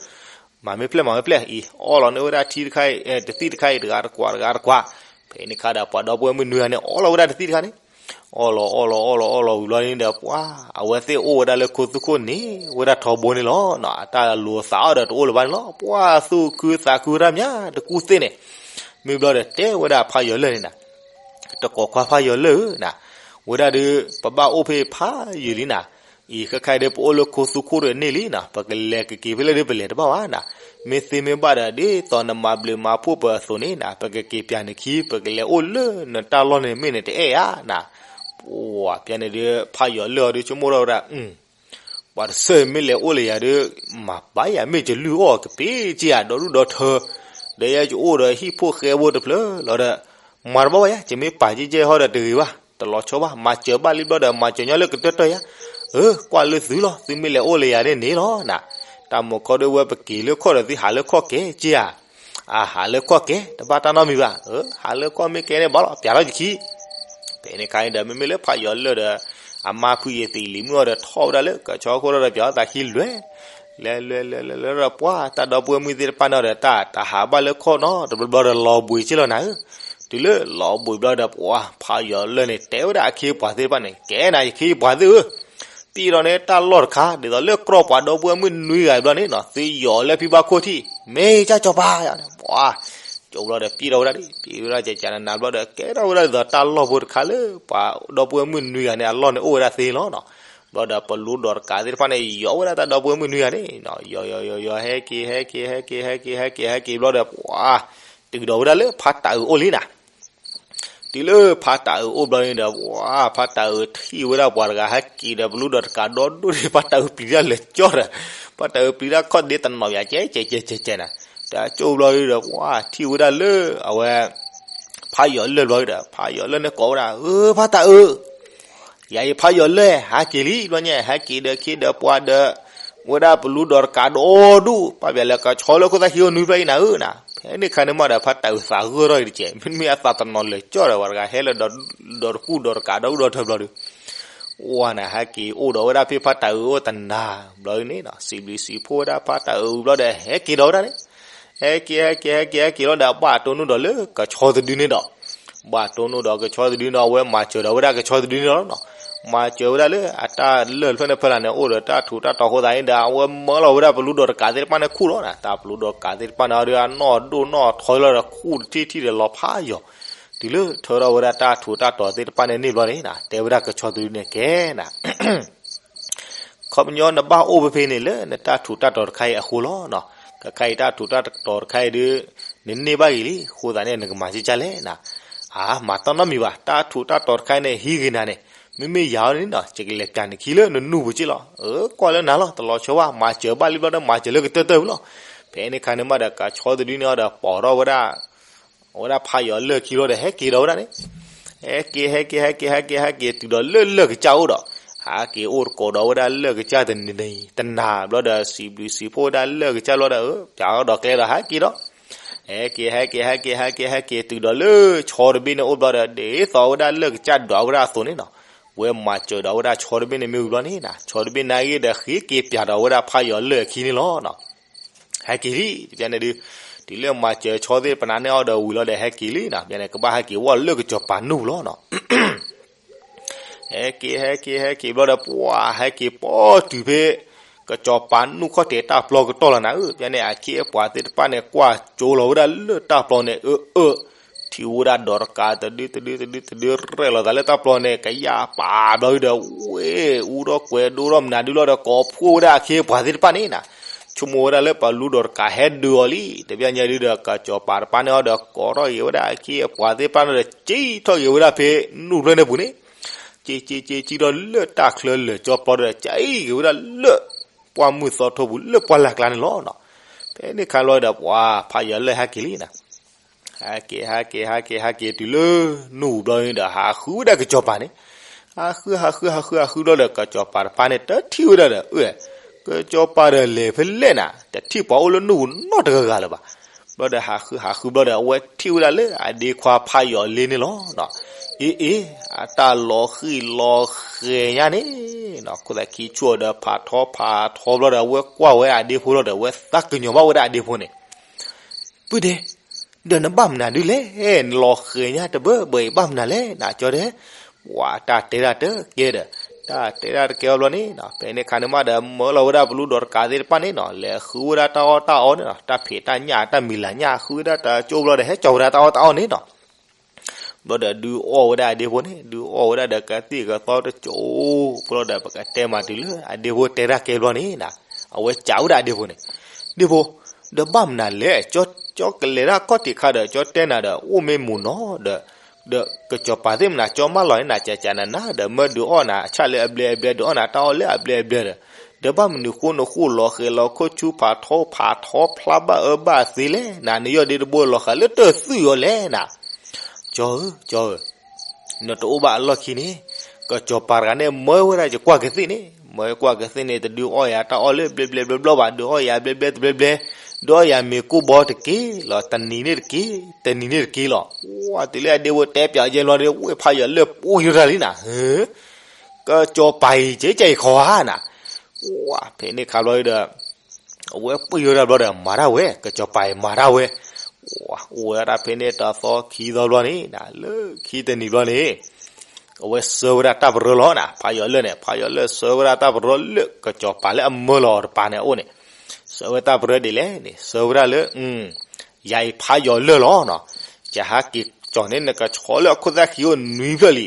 မၤမ့ၢ်ပျဲၢ်မၤမ့ၢ်ပျဲၢ်အံၤ အီၣ်လီၤန့ၢ်ဝဲဒၣ်ထံတခါအံၤ တသံၣ်တခါအံၤ တဂၤတကွၢ်တဂၤတကွၢ်, ဖဲန့ၣ်ခါဒီးပှၤဒီပုၢ်ဝဲၢ်မုၣ်နွံဂၤန့ၣ် အီၣ်လီၤဝဲဒၣ်တသံၣ်တခါန့ၣ် အီၣ်လီၤအီၣ်လီၤအီၣ်လီၤအီၣ်လီၤဝံၤဘျီန့ၣ်ဒီး ပှၤ အဝဲသ့ၣ်အိၣ်ဝဲဒၣ်လၢခိသူခိၣ်န့ၣ် ဝဲဒၣ်ထီဘိန့ၣ်လီၤ. အတၢ်လိာ်သးအီၤဒီးတအိၣ်လၢၤဘၣ်န့ၣ်လီၤ. ပှၤသူၣ်ခုသးခုတၢ်မးတကူၣ်သ့ၣ်န့ၣ်, မ့ၢ်ဘျီဒီးတဲဝဲဒၣ်ဖးယီၤလၢၢ်န့ၣ်နၤ, တကိးခွါဖးယီၤလၢၢ်ဧၢနၤ, ဝဲဒၣ်ဒီး ပဘၣ်အိၣ်ဖဲဖးယံာ်လံနၤ, အံၤခဲခါအံၤဒီး ပအိၣ်လၢခိသူခိၣ်ဒီးန့ၢ်လံနၤ, ပကလဲၤကက့ၤဖဲလဲၣ်ဒီးပလဲၤတဘၣ်ဘၣ်နၤ, မ့ၢ်သ့မ့ၢ်ဘၣ်ဒီး ဒ်သိးနမၤဘျုးမၤဖှိၣ်ပှၤအသိးန့ၣ်နၤ, ပကက့ၤပၠးနခံ ပကလဲၤအိၣ်လၢနတၢ်လီၢ်န့ၣ်မ့ၢ်နတအဲၣ်ဧါနၤ, ပှၤပျဲန့ၣ်ဒီး ဖးယီၤလၢၢ်အီၤဒီး ဆိကမိၣ်ထီၣ်ဝဲဒၣ် ပှၤတဆၢမ့ၢ်လဲၤအိၣ်လၢယၤဒီး မၤဘၣ်ယၤမ့ၢ်ကလုၢ်အီၣ်ကပ့ၤက့ယၤဒီဒူၣ်ဒီထၢ, ဒီးယဲယအိၣ်ဒီးဟံၣ်ဖိဃဲဖိတဖျၢၣ်လီၤဒီး, မၤတဘၣ်ဘၣ်ယၤ ယမ့ၢ်ပာ်က့ကဲဟီဒီးတဂ့ၤဘၣ်, တလီၤဆီဘၣ်, မၤစၢၤဘၣ်လံဘျီဒီး မၤစၢၤညီလၢကတၢၢ်တၢၢ်ယၤ, အၢ ကွၢ်လၢသုလီၤ, သုမ့ၢ်လဲၤအိၣ်လၢယၤန့ၣ်န့ၣ်လီၤနၤ, တၢ်မုာ်ခီဒုးဝဲပက့ၤလၢခီၣ်ဒီးသုဟးလၢခီၣ်ကဲက့ယၤ အဟးလၢခီၣ်ကဲ တဘၣ်တၢ်နီတမံၤဘၣ်, အၢ ဟးလၢခီၣ်မ့ၢ်ကဲန့ၣ်ဘၣ်လီၤ ပၠးထီၣ်ယခံ, ဖဲန့ၣ်ခါအံၤဒီး မ့မ့ၢ်လၢဖးယီၤလၢၢ်ဒီး အမါဖုယသံးလံၤမုၣ်အီၤဒီးထီၣ်ဝဲဒၣ်လၢကဆီခိၣ်ဒီး ပၠးထီၣ်သးခံလွဲၢ်, လဲၤလဲၤလဲၤလဲၤလဲၤဒီးပှၤ တၢ်ဒီပုၢ်ဝဲၢ်မုၣ်သ့ၣ်တဖၣ်န့ၣ်ဒီး တၢ်တဟးဘၣ်လၢခီၣ်နီတဘျီဘျီဒီးလီၤဘှံးက့လီၤနၤဧၢ, တုၤလၢလီၤဘှံးဘျီဒီးပှၤ ဖးယီၤလၢၢ်န့ၣ် တဲဝဲဒၣ်အခ့အပှၤသ့ၣ်တဖၣ်န့ၣ် ကဲနၤယခ့ယပှၤသ့ၣ်ဧၢ ပံၣ်ဒီးန့ၣ်တၢ်လီၢ်တခါ ဒ်သိးလၢကြီပှၤဒီပုၢ်ဝဲၢ်မုၣ်နွံဂၤဘျီန့ၣ်နီၤ သုယီၤလၢဖံဘၣ်ခိၣ်ထံၣ် မ့ၢ်ကၢ်ကၠီၤပၤယၤန့ၣ် ပှၤ ကၠိဘျီဒီးပံၣ်ထီၣ်ဝဲဒၣ်ဒ် ပံၣ်ဝဲဒၣ်ကကနနၤဘျီဒီး ကဲထီၣ်ဝဲဒၣ်ဒ်သိးတၢ်လီၢ်ဖိတခါလၢ ပှၤဒီပုၢ်ဝဲၢ်မုၣ်နွံဂၤန့ၣ် အလီၢ်န့ၣ်အိၣ်ဝဲဒၣ်သ့လီၤနီၤ. ဘျီဒီးပလူဒီးတကးသ့ၣ်တဖၣ်န့ၣ် ယီၤဝဲဒၣ်တၢ်ဒီပုၢ်ဝဲၢ်မုၣ်နွံဂၤန့ၣ်နီၤ ယီၤယီၤယီၤယီၤ ဟဲက့ၤဟဲက့ၤဟဲက့ၤဟဲက့ၤဟဲက့ၤဟဲက့ၤဘျီဒီး ပှၤ တုၤဒီးဝဲဒၣ်လၢဖးတၢ်အုးအိၣ်လံနၤ တုၤလၢဖးတၢ်အုးအိၣ်ဘျီန့ၣ်ဒီး ပှၤ ဖးတၢ်အုးထံၣ်ဝဲဒၣ်ပှၤတဂၤဟဲက့ၤဒီးပလူဒီးတကးဒီဒိၣ်န့ၣ် ဖးတၢ်အုးပျံၤတၢ်လဲၤကၠီဒီး ဖးတၢ်အုးပျံၤတၢ်ခီၣ်ဒ့တနီၤယၤကဲကဲကဲကဲကဲနၤ, တၢ်ကၠိဘျီဒီး ပှၤထံၣ်ဝဲဒၣ်လၢအဝဲ ဖးယီၤလၢၢ်ဘျီဒီး ဖးယီၤလၢၢ်န့ၣ်ကိးဝဲဒၣ် အၢ ဖးတၢ်အုး ယၤအံၤဖးယီၤလၢၢ် ဟဲက့ၤလံဘျီညါ ဟဲက့ၤဒီးခ့ဒီးပှၤဒီး ဝဲဒၣ်ပလူဒီးတကးဒီဒိၣ် ပၢ်ပျဲလၢကဆီလၢခိၣ်သၣ်ဟံးအိၣ်နွံဖျၢၣ်အံၤနၤဧၢနၤ, ဖဲန့ၣ်ခါန့ၣ်မးဒီး ဖးတၢ်အုးသးဂၢၢ်ထီၣ်အံၤတကဲး မ့တမ့ၢ်အသးတနီၤလဲၤကၠီဒီး ပှၤတဂၤဟဲလၢ ဒီးတကူၣ်ဒီးတကးဒီဒိၣ်ဒီထၢဘျီဒီး ဝဲနၤ ဟဲက့ၤအိၣ်ဒီးဝဲဒၣ်ဖဲဖးတၢ်အုးအိၣ်တနၤဘျီန့ၣ်နီၤ စံးဘျုးစံးဖှိၣ်ဝဲဒၣ်ဖးတၢ်အုးဘျီဒီး ဟဲက့ၤဒီးဝဲဒၣ်န့ၣ် ဟဲက့ၤဟဲက့ၤဟဲက့ၤဟဲက့ၤလီၤဒီး ဘၣ်တိၢ်နီၣ်ဒီးလၢကဆီတဒုန့ၣ်ဒီး ဘၣ်တိၢ်နီၣ်ဒီးကဆီတဒုန့ၣ်ဒီး အဝဲမၤစၢၤဒီးဝဲဒၣ်ကဆီတဒုန့ၣ်လီၤနီၤ. မၤစၢၤဝဲဒၣ်လၢအတၢ်လၢၢ်တဖျၢၣ်န့ၣ်ဖဲလၢန့ၣ် အိၣ်ဒီးတၢ်ထူးတၢ်တီၤအဃိသတးန့ၣ်ဒီး အဝဲမၢလီၤဝဲဒၣ်ပလူဒီးတကးသ့ၣ်တဖၣ်န့ၣ်ခူၣ်လီၤနၤ. တၢ်ပလူဒီးတကးသ့ၣ်တဖၣ်န့ၣ်ဒီး အနီၢ်ဒိၣ်နီၢ်ထီလီၤဒီးခူၣ်တထံၣ်ထံၣ်ဒီးလီၤဖးယီၤ တုၤလၢထၢထီၣ်ဝဲဒၣ်တၢ်ထူးတၢ်တီၤသ့ၣ်တဖၣ်န့ၣ်န့ၢ်ဘျီန့ၣ်နၤ တဲဝဲဒၣ်ကဆီတဒုန့ၣ်ကဲနၤ ခီပညီနဘၣ်အိၣ်ဖဲဖဲန့ၣ်လၢနတၢ်ထူးတၢ်တီၤတခါအံၤအဃိလီၤနီၤ. ခဲခါအံၤတၢ်ထူးတၢ်တီၤတခါအံၤဒီး နန့ၢ်ဘၣ်ဂ့ၤလံ အဃိသတးန့ၣ် နကမၤကကၢ်လဲၣ်နၤ. အါ မၤတၢ်နီတမံၤဘၣ် တၢ်ထူးတၢ်တီၤတခါအံၤန့ၣ် ဟံးဂ့ၤနၤန့ၣ် မ့မ့ၢ်ယၤအီၤန့ၣ်နီၤ ယကလဲၤကၢ်နခံလၢနနူၢ်ပူၤက့လီၤ. အၢ ကွၢ်လၢနၤလီၤ တလီၤဆီဘၣ် မၤစၢၤဘၣ်လံဘျီဒီး မၤစၢၤလၢကတၢၢ်တၢၢ်ဝံၤလီၤ. ဖဲန့ၣ်ခါန့ၣ်မးဒီး ကဆီတဒုန့ၣ်အီၤဒီး ပိာ်ထီၣ်ဝဲဒၣ် အဝဲဒၣ်ဖးယီၤလၢၢ်ခံဘျီဒီး ဟဲက့ၤဒီးဝဲဒၣ်န့ၣ် ဟဲက့ၤ ဟဲက့ၤ ဟဲက့ၤ ဟဲက့ၤ ဟဲက့ၤ တုၤဒီးလၢလၢၢ်ကစၢ်အိၣ်ဒီး ဟဲက့ၤအိၣ်တကိးဒီးဝဲဒၣ်လၢၢ်ကစၢ်တနံၤနံၤ တနၤဘျီဒီး စံးဘျုးစံးဖှိၣ်ဝဲဒၣ်လၢၢ်ကစၢ်ဘျီဒီး အၢ ပၠးထီၣ်ဒီးကျဲဒီး ဟဲက့ၤဒီး ဟဲက့ၤ ဟဲက့ၤ ဟဲက့ၤ ဟဲက့ၤ ဟဲက့ၤ တုၤဒီးလၢဆီတဘ့ၣ်န့ၣ်အိၣ်ဘျီဒီး ဒ်သိးဝဲဒၣ်လၢၢ်ကစၢ်ဒွးဝဲဒၣ်အသိးန့ၣ်နီၤ ဝဲမၤစၢၤဒီးဝဲဒၣ်ဆီတဘ့ၣ်န့ၣ်မ့ၢ်ဝံၤဘျီန့ၣ်နီၤ ဆီတဘ့ၣ်နာ်ဂ့ၤဒီး ဃ့က့ၤပၠးဒီးဝဲဒၣ်ဖးယီၤလၢၢ်အခံန့ၣ်လီၤနီၤ. ဟဲက့ၤလံ တဘျီန့ၣ်ဒုး တုၤလၢမၤစၢၤဆီသ့ၣ်တဖၣ်န့ၣ်အီၤဒီးဝံၤလီၤဒီး ဟဲက့ၤလံနီၤ တဘျီန့ၣ် ကဘၣ်ဟဲက့ၤဝဲလၢကစီၤပၤနူၢ်လီၤနီၤ. ဟဲက့ၤ ဟဲက့ၤ ဟဲက့ၤဘျီဒီး ပှၤဟဲက့ၤပိာ်တုၤဖဲ ကစီၤပၤနူၢ်ခီၣ်ထံးတၢ်ပျီကတီၢ်လီၤနၤဧၢ တဘျီန့ၣ် အခ့အပှၤသ့ၣ်တဖၣ်န့ၣ် ကွၢ်ကၠိလီၤဝဲဒၣ်လၢတၢ်ပျီန့ၣ် အၢ အၢ ထံၣ်ဝဲဒၣ်ဒီးတကးတဒုတဒုတဒုတဒု ရဲၣ်လီၤသးလၢတၢ်ပျီန့ၣ် ကယၢ်ပာ်ဘျီဒီး ဝ့ၢ်အူထီၣ်ကွဲးဒိၣ်ထီၣ်မနုၤဒုလီၤဒီး ကိးဖှိၣ်ဝဲဒၣ်အခ့အပှၤသ့ၣ်တဖၣ်န့ၣ်နီၤ ဆိကမိၣ်ဝဲဒၣ်လၢပလူဒီးတကးဟဲဒုးအီၤလံ တဘျီညါဒုဒီး ကစီၤပၤတဖၣ်န့ၣ်အီၤဒီး ကိးထီၣ်က့ၤဝဲဒၣ်အခ့အပှၤသ့ၣ်တဖၣ်န့ၣ်ဒီး ကၠံထီၣ်က့ၤဝဲဒၣ်ဖဲနူၢ်ဖျၢၣ်န့ၣ်ပူၤန့ၣ် ကၠံ ကၠံ ကၠံ ကၠံထီၣ်လၢတၢ်ချၢလၢာ်ကၠီပျီဒီး ကၠံက့ၤဝဲဒၣ်လၢ ပှၢ်မုၢ်သီထိပူၤလၢပှၢ်လၢ်ကျါန့ၣ်လီၤနီၤ. ဖဲန့ၣ်ခါလီၤဒီး ပှၤဖးယီၤလၢၢ်ဟဲက့ၤလံနီၤ ဟဲက့ၤ ဟဲက့ၤ ဟဲက့ၤ ဟဲက့ၤတုၤလၢ နူၢ်ပူၤဘျီန့ၣ်ဒီး ဟးဃုဝဲဒၣ်ကစီၤပၤန့ၣ် ဟးဃု ဟးဃု ဟးဃု ဟးဃုဘျီဒီး ကစီၤပၤတဖၣ်န့ၣ် တထံၣ်ဝဲဒၣ်ဒီး အၢ ကစီၤပၤဒီးလဲၤဖဲလဲၣ်နၤ တထံၣ်ပှၤအိၣ်လၢနူၢ်ပူၤနီတဂၤဂၤလၢၤဘၣ်. ဘျီဒီးဟးဃုဟးဃုဘျီဒီး အဝဲထံၣ်ဝဲဒၣ်လၢအဒ့ခွါဖးယီၤလ့န့ၣ်လီၤနီၤ. အ့အ့ အတၢ်လီၤဃံၣ်လီၤဃဲၤညါန့ၣ်နီၤ, ခိၣ်သးခံဆူၣ်အီၤဒီးဖးထီဖးထီဘျီဒီး အဝဲကွၢ်ဝဲဒၣ်အဒ့ဖိလီၤဒီး အဝဲသးကညီၤဘၣ်ဝဲဒၣ်အဒ့ဖိန့ၣ် ပုၢ်ဒ့, ဒီးနဘၣ်မနုၤဒုလဲၣ်, နလီၤဃဲၤညါတဘၣ်ဘၣ်အံၤဘၣ်မနုၤလဲၣ်နၤကၠီဒဲး. ပှၤတၢ်တဲဒၣ်တကဲဒီး, တၢ်တဲဒၣ်တကဲအီၤဘျီန့ၣ်နီၤ, ဖဲန့ၣ်ခါန့ၣ်မးဒီး မၢလီၤဝဲဒၣ်ပလူဒီးတကးသ့ၣ်တဖၣ်န့ၣ်နီၤ, လဲၤဃုဝဲဒၣ်တၢ်အီၣ်တၢ်အီန့ၣ်နီၤ, တၢ်ဖံးတၢ်ညၣ်တၢ်မံၤလၤညၣ် ဃုဝဲဒၣ်တကၠိဘျီဒီး ဟဲကၠီဝဲဒၣ်တၢ်အီၣ်တၢ်အီန့ၣ်နီၤ. ဘျီဒီးဒုးအီၣ်ဝဲဒၣ်အဒ့ဖိန့ၣ်, ဒုးအီၣ်ဝဲဒၣ်ဒီးကသံၣ်ကသီတကၠိ, ဘျီဒီး ပကတဲမးတုၤလၢအဒ့ဖိတဲတၢ်ကဲဘျီန့ၣ်နီၤ, အဝဲစံးဝဲဒၣ်အဒ့ဖိန့ၣ်, ဒ့ဖိ, ဒီးဘၣ်မနုၤလဲၣ်, ကၠီကလဲၤတၢ်ခီၣ်ထံးခါဒီး ကၠီတဲနၤဒီး အိၣ်မ့ၢ်မူနီၤဒီး, ဒီးကစီၤပၤသ့ၣ်မနၤ ကၠီမၢလီၤန့ၣ်နၤ ကကနၤနၤဒီး မၢဒုးအီၣ်နၤအဆၣ်လၢအဘျဲအဘျဲ ဒုးအီၣ်နၤတၢ်အီၣ်လၢအဘျဲအဘျဲဒီး, ဒီးဘၣ်မနုၤဃိနဃိလီၤဃဲၤလီၤခိၣ်ဆူဖးထီဖးထီဖျါဘၣ်အၢဘၣ်သ့လဲၣ်နၤ, နယီၢ်ဒ့တဘိလီၤဃးလၢတၢ်သွံၣ်အီၤလဲၣ်နၤ. ကၠီဧၢ, ကၠီဧၢ, နတအိၣ်ဘၣ်အလီၢ်ခံန့ၣ်, ကစီၤပၤတဂၤန့ၣ် မၢဝဲဒၣ်ယကွၢ်ကသ့ၣ်န့ၣ်, မၢကွၢ်ကသ့ၣ်န့ၣ် တဒုးအီၣ်ယၤတၢ်အီၣ်လၢဘျဲဘျဲဘျီဘျီဘၣ်, ဒုးအီၣ်ယၤဘျဲဘျဲတဘျဲဘျဲ, ဒုးအီၣ်ယၤမ့ၤကိၢ်ဘီတက့ၢ်လီၤ, တနံၤန့ၣ်တက့ၢ်, တနံၤန့ၣ်တက့ၢ်လီၤ. ဝါ တုၤလၢအဒ့ဖိတဲပၠးကဲဘျီဒီး ဝဲဖးယီၤလၢပှ့ၤယိၤတၢ်လံနၤ, ကစီၤပၤအံၤ ကဲကဲအံၤခီဧါနၤ. ဝါ ဖဲန့ၣ်ခါဘျီဒီး အဝဲပှ့ၤယိၤတၢ်ဘျီဒီး မၤတၢ်ဝဲ, ကစီၤပၤအံၤ မၤတၢ်ဝဲ. ဝါ အိၣ်ဝဲဒၣ်ဖဲန့ၣ်တသီခံသီဘျီန့ၣ်, လၢခံတနံၤဘျီန့ၣ် အဝဲဆှၢဝဲဒၣ်တၢ်ပရၢလီၤနၤ, ဖးယီၤလၢၢ်န့ၣ်, ဖးယီၤလၢၢ်ဆှၢဝဲဒၣ်တၢ်ပရၢလၢ ကစီၤပၤလၢအမၢလီၤအီၤတပၤန့ၣ်အအိၣ်န့ၣ်, ဆှၢဝဲတၢ်ပရၢဒ်လဲၣ်န့ၣ်, ဆှၢဝဲဒၣ်လၢ ယၤအံၤဖးယီၤလၢၢ်လီၤနီၤ, ယဟးက့ၤကၠီၤန့ၢ်နကဆီလၢ အခိၣ်သၣ်ခံအိၣ်နွံဖျၢၣ်လံ.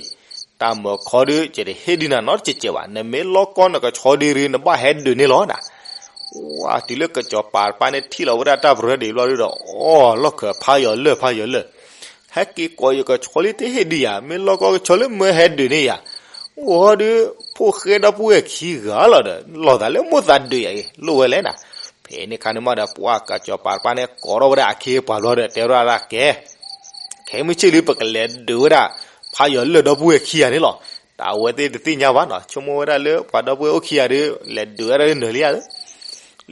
တၢ်မၢခီဒုး ယတဟ့ၣ်ဒုးနၤနီတစဲးစဲးဘၣ်, နမ့ၢ်လီၢ်ကီနကဆီဒုး နဘၣ်ဟဲဒုးန့ၣ်လီၤနၤ. ဝါ တုၤလၢကစီၤပၤတပၤန့ၣ် ထံၣ်လီၤဝဲဒၣ်တၢ်ပရၢဒ်ဘျီဒုးဒီး အီၣ်လီၢ်ခၢး ဖးယီၤလၢၢ် ဖးယီၤလၢၢ်, ဟဲက့ၤကိးယကဆီလံ တဟ့ၣ်ဒုးယၤ, မ့ၢ်လီၢ်ကီကဆီလၢမၢဟဲဒုးန့ၢ်ယၤ, အိၣ်ဟီဒုး ဖိၣ်ဃဲဒီပုၢ်ဝဲၢ်ခံဂၤလီၤဒီး လီၤသးလၢမိၢ်သးဒုးယၤအံၤ လိၣ်ဝဲလဲၣ်နၤ. ဖဲန့ၣ်ခါန့ၣ်မးဒီး ပှၤကစီၤပၤတပၤန့ၣ် ကိးထီၣ်ဝဲဒၣ်အခ့အပှၤဘျီဒီး တဲဝဲဒၣ်ကဲ ခဲမုၢ်ဆ့ၣ်လံ ပကလဲၤဒုးဝဲဒၣ် ဖးယီၤလၢၢ်ဒီပုၢ်ဝဲၢ်ခံဂၤန့ၣ်လီၤ. တၢ်အဝဲသ့ၣ်တသ့ၣ်ညါဘၣ်နီၤ, ဆိကမိၣ်ဝဲဒၣ်လၢပှၤဒီပုၢ်ဝဲၢ်အိၣ်ခံဂၤဒီး လဲၤဒုးဝဲဒၣ်လၢနၢၤလံဧါ,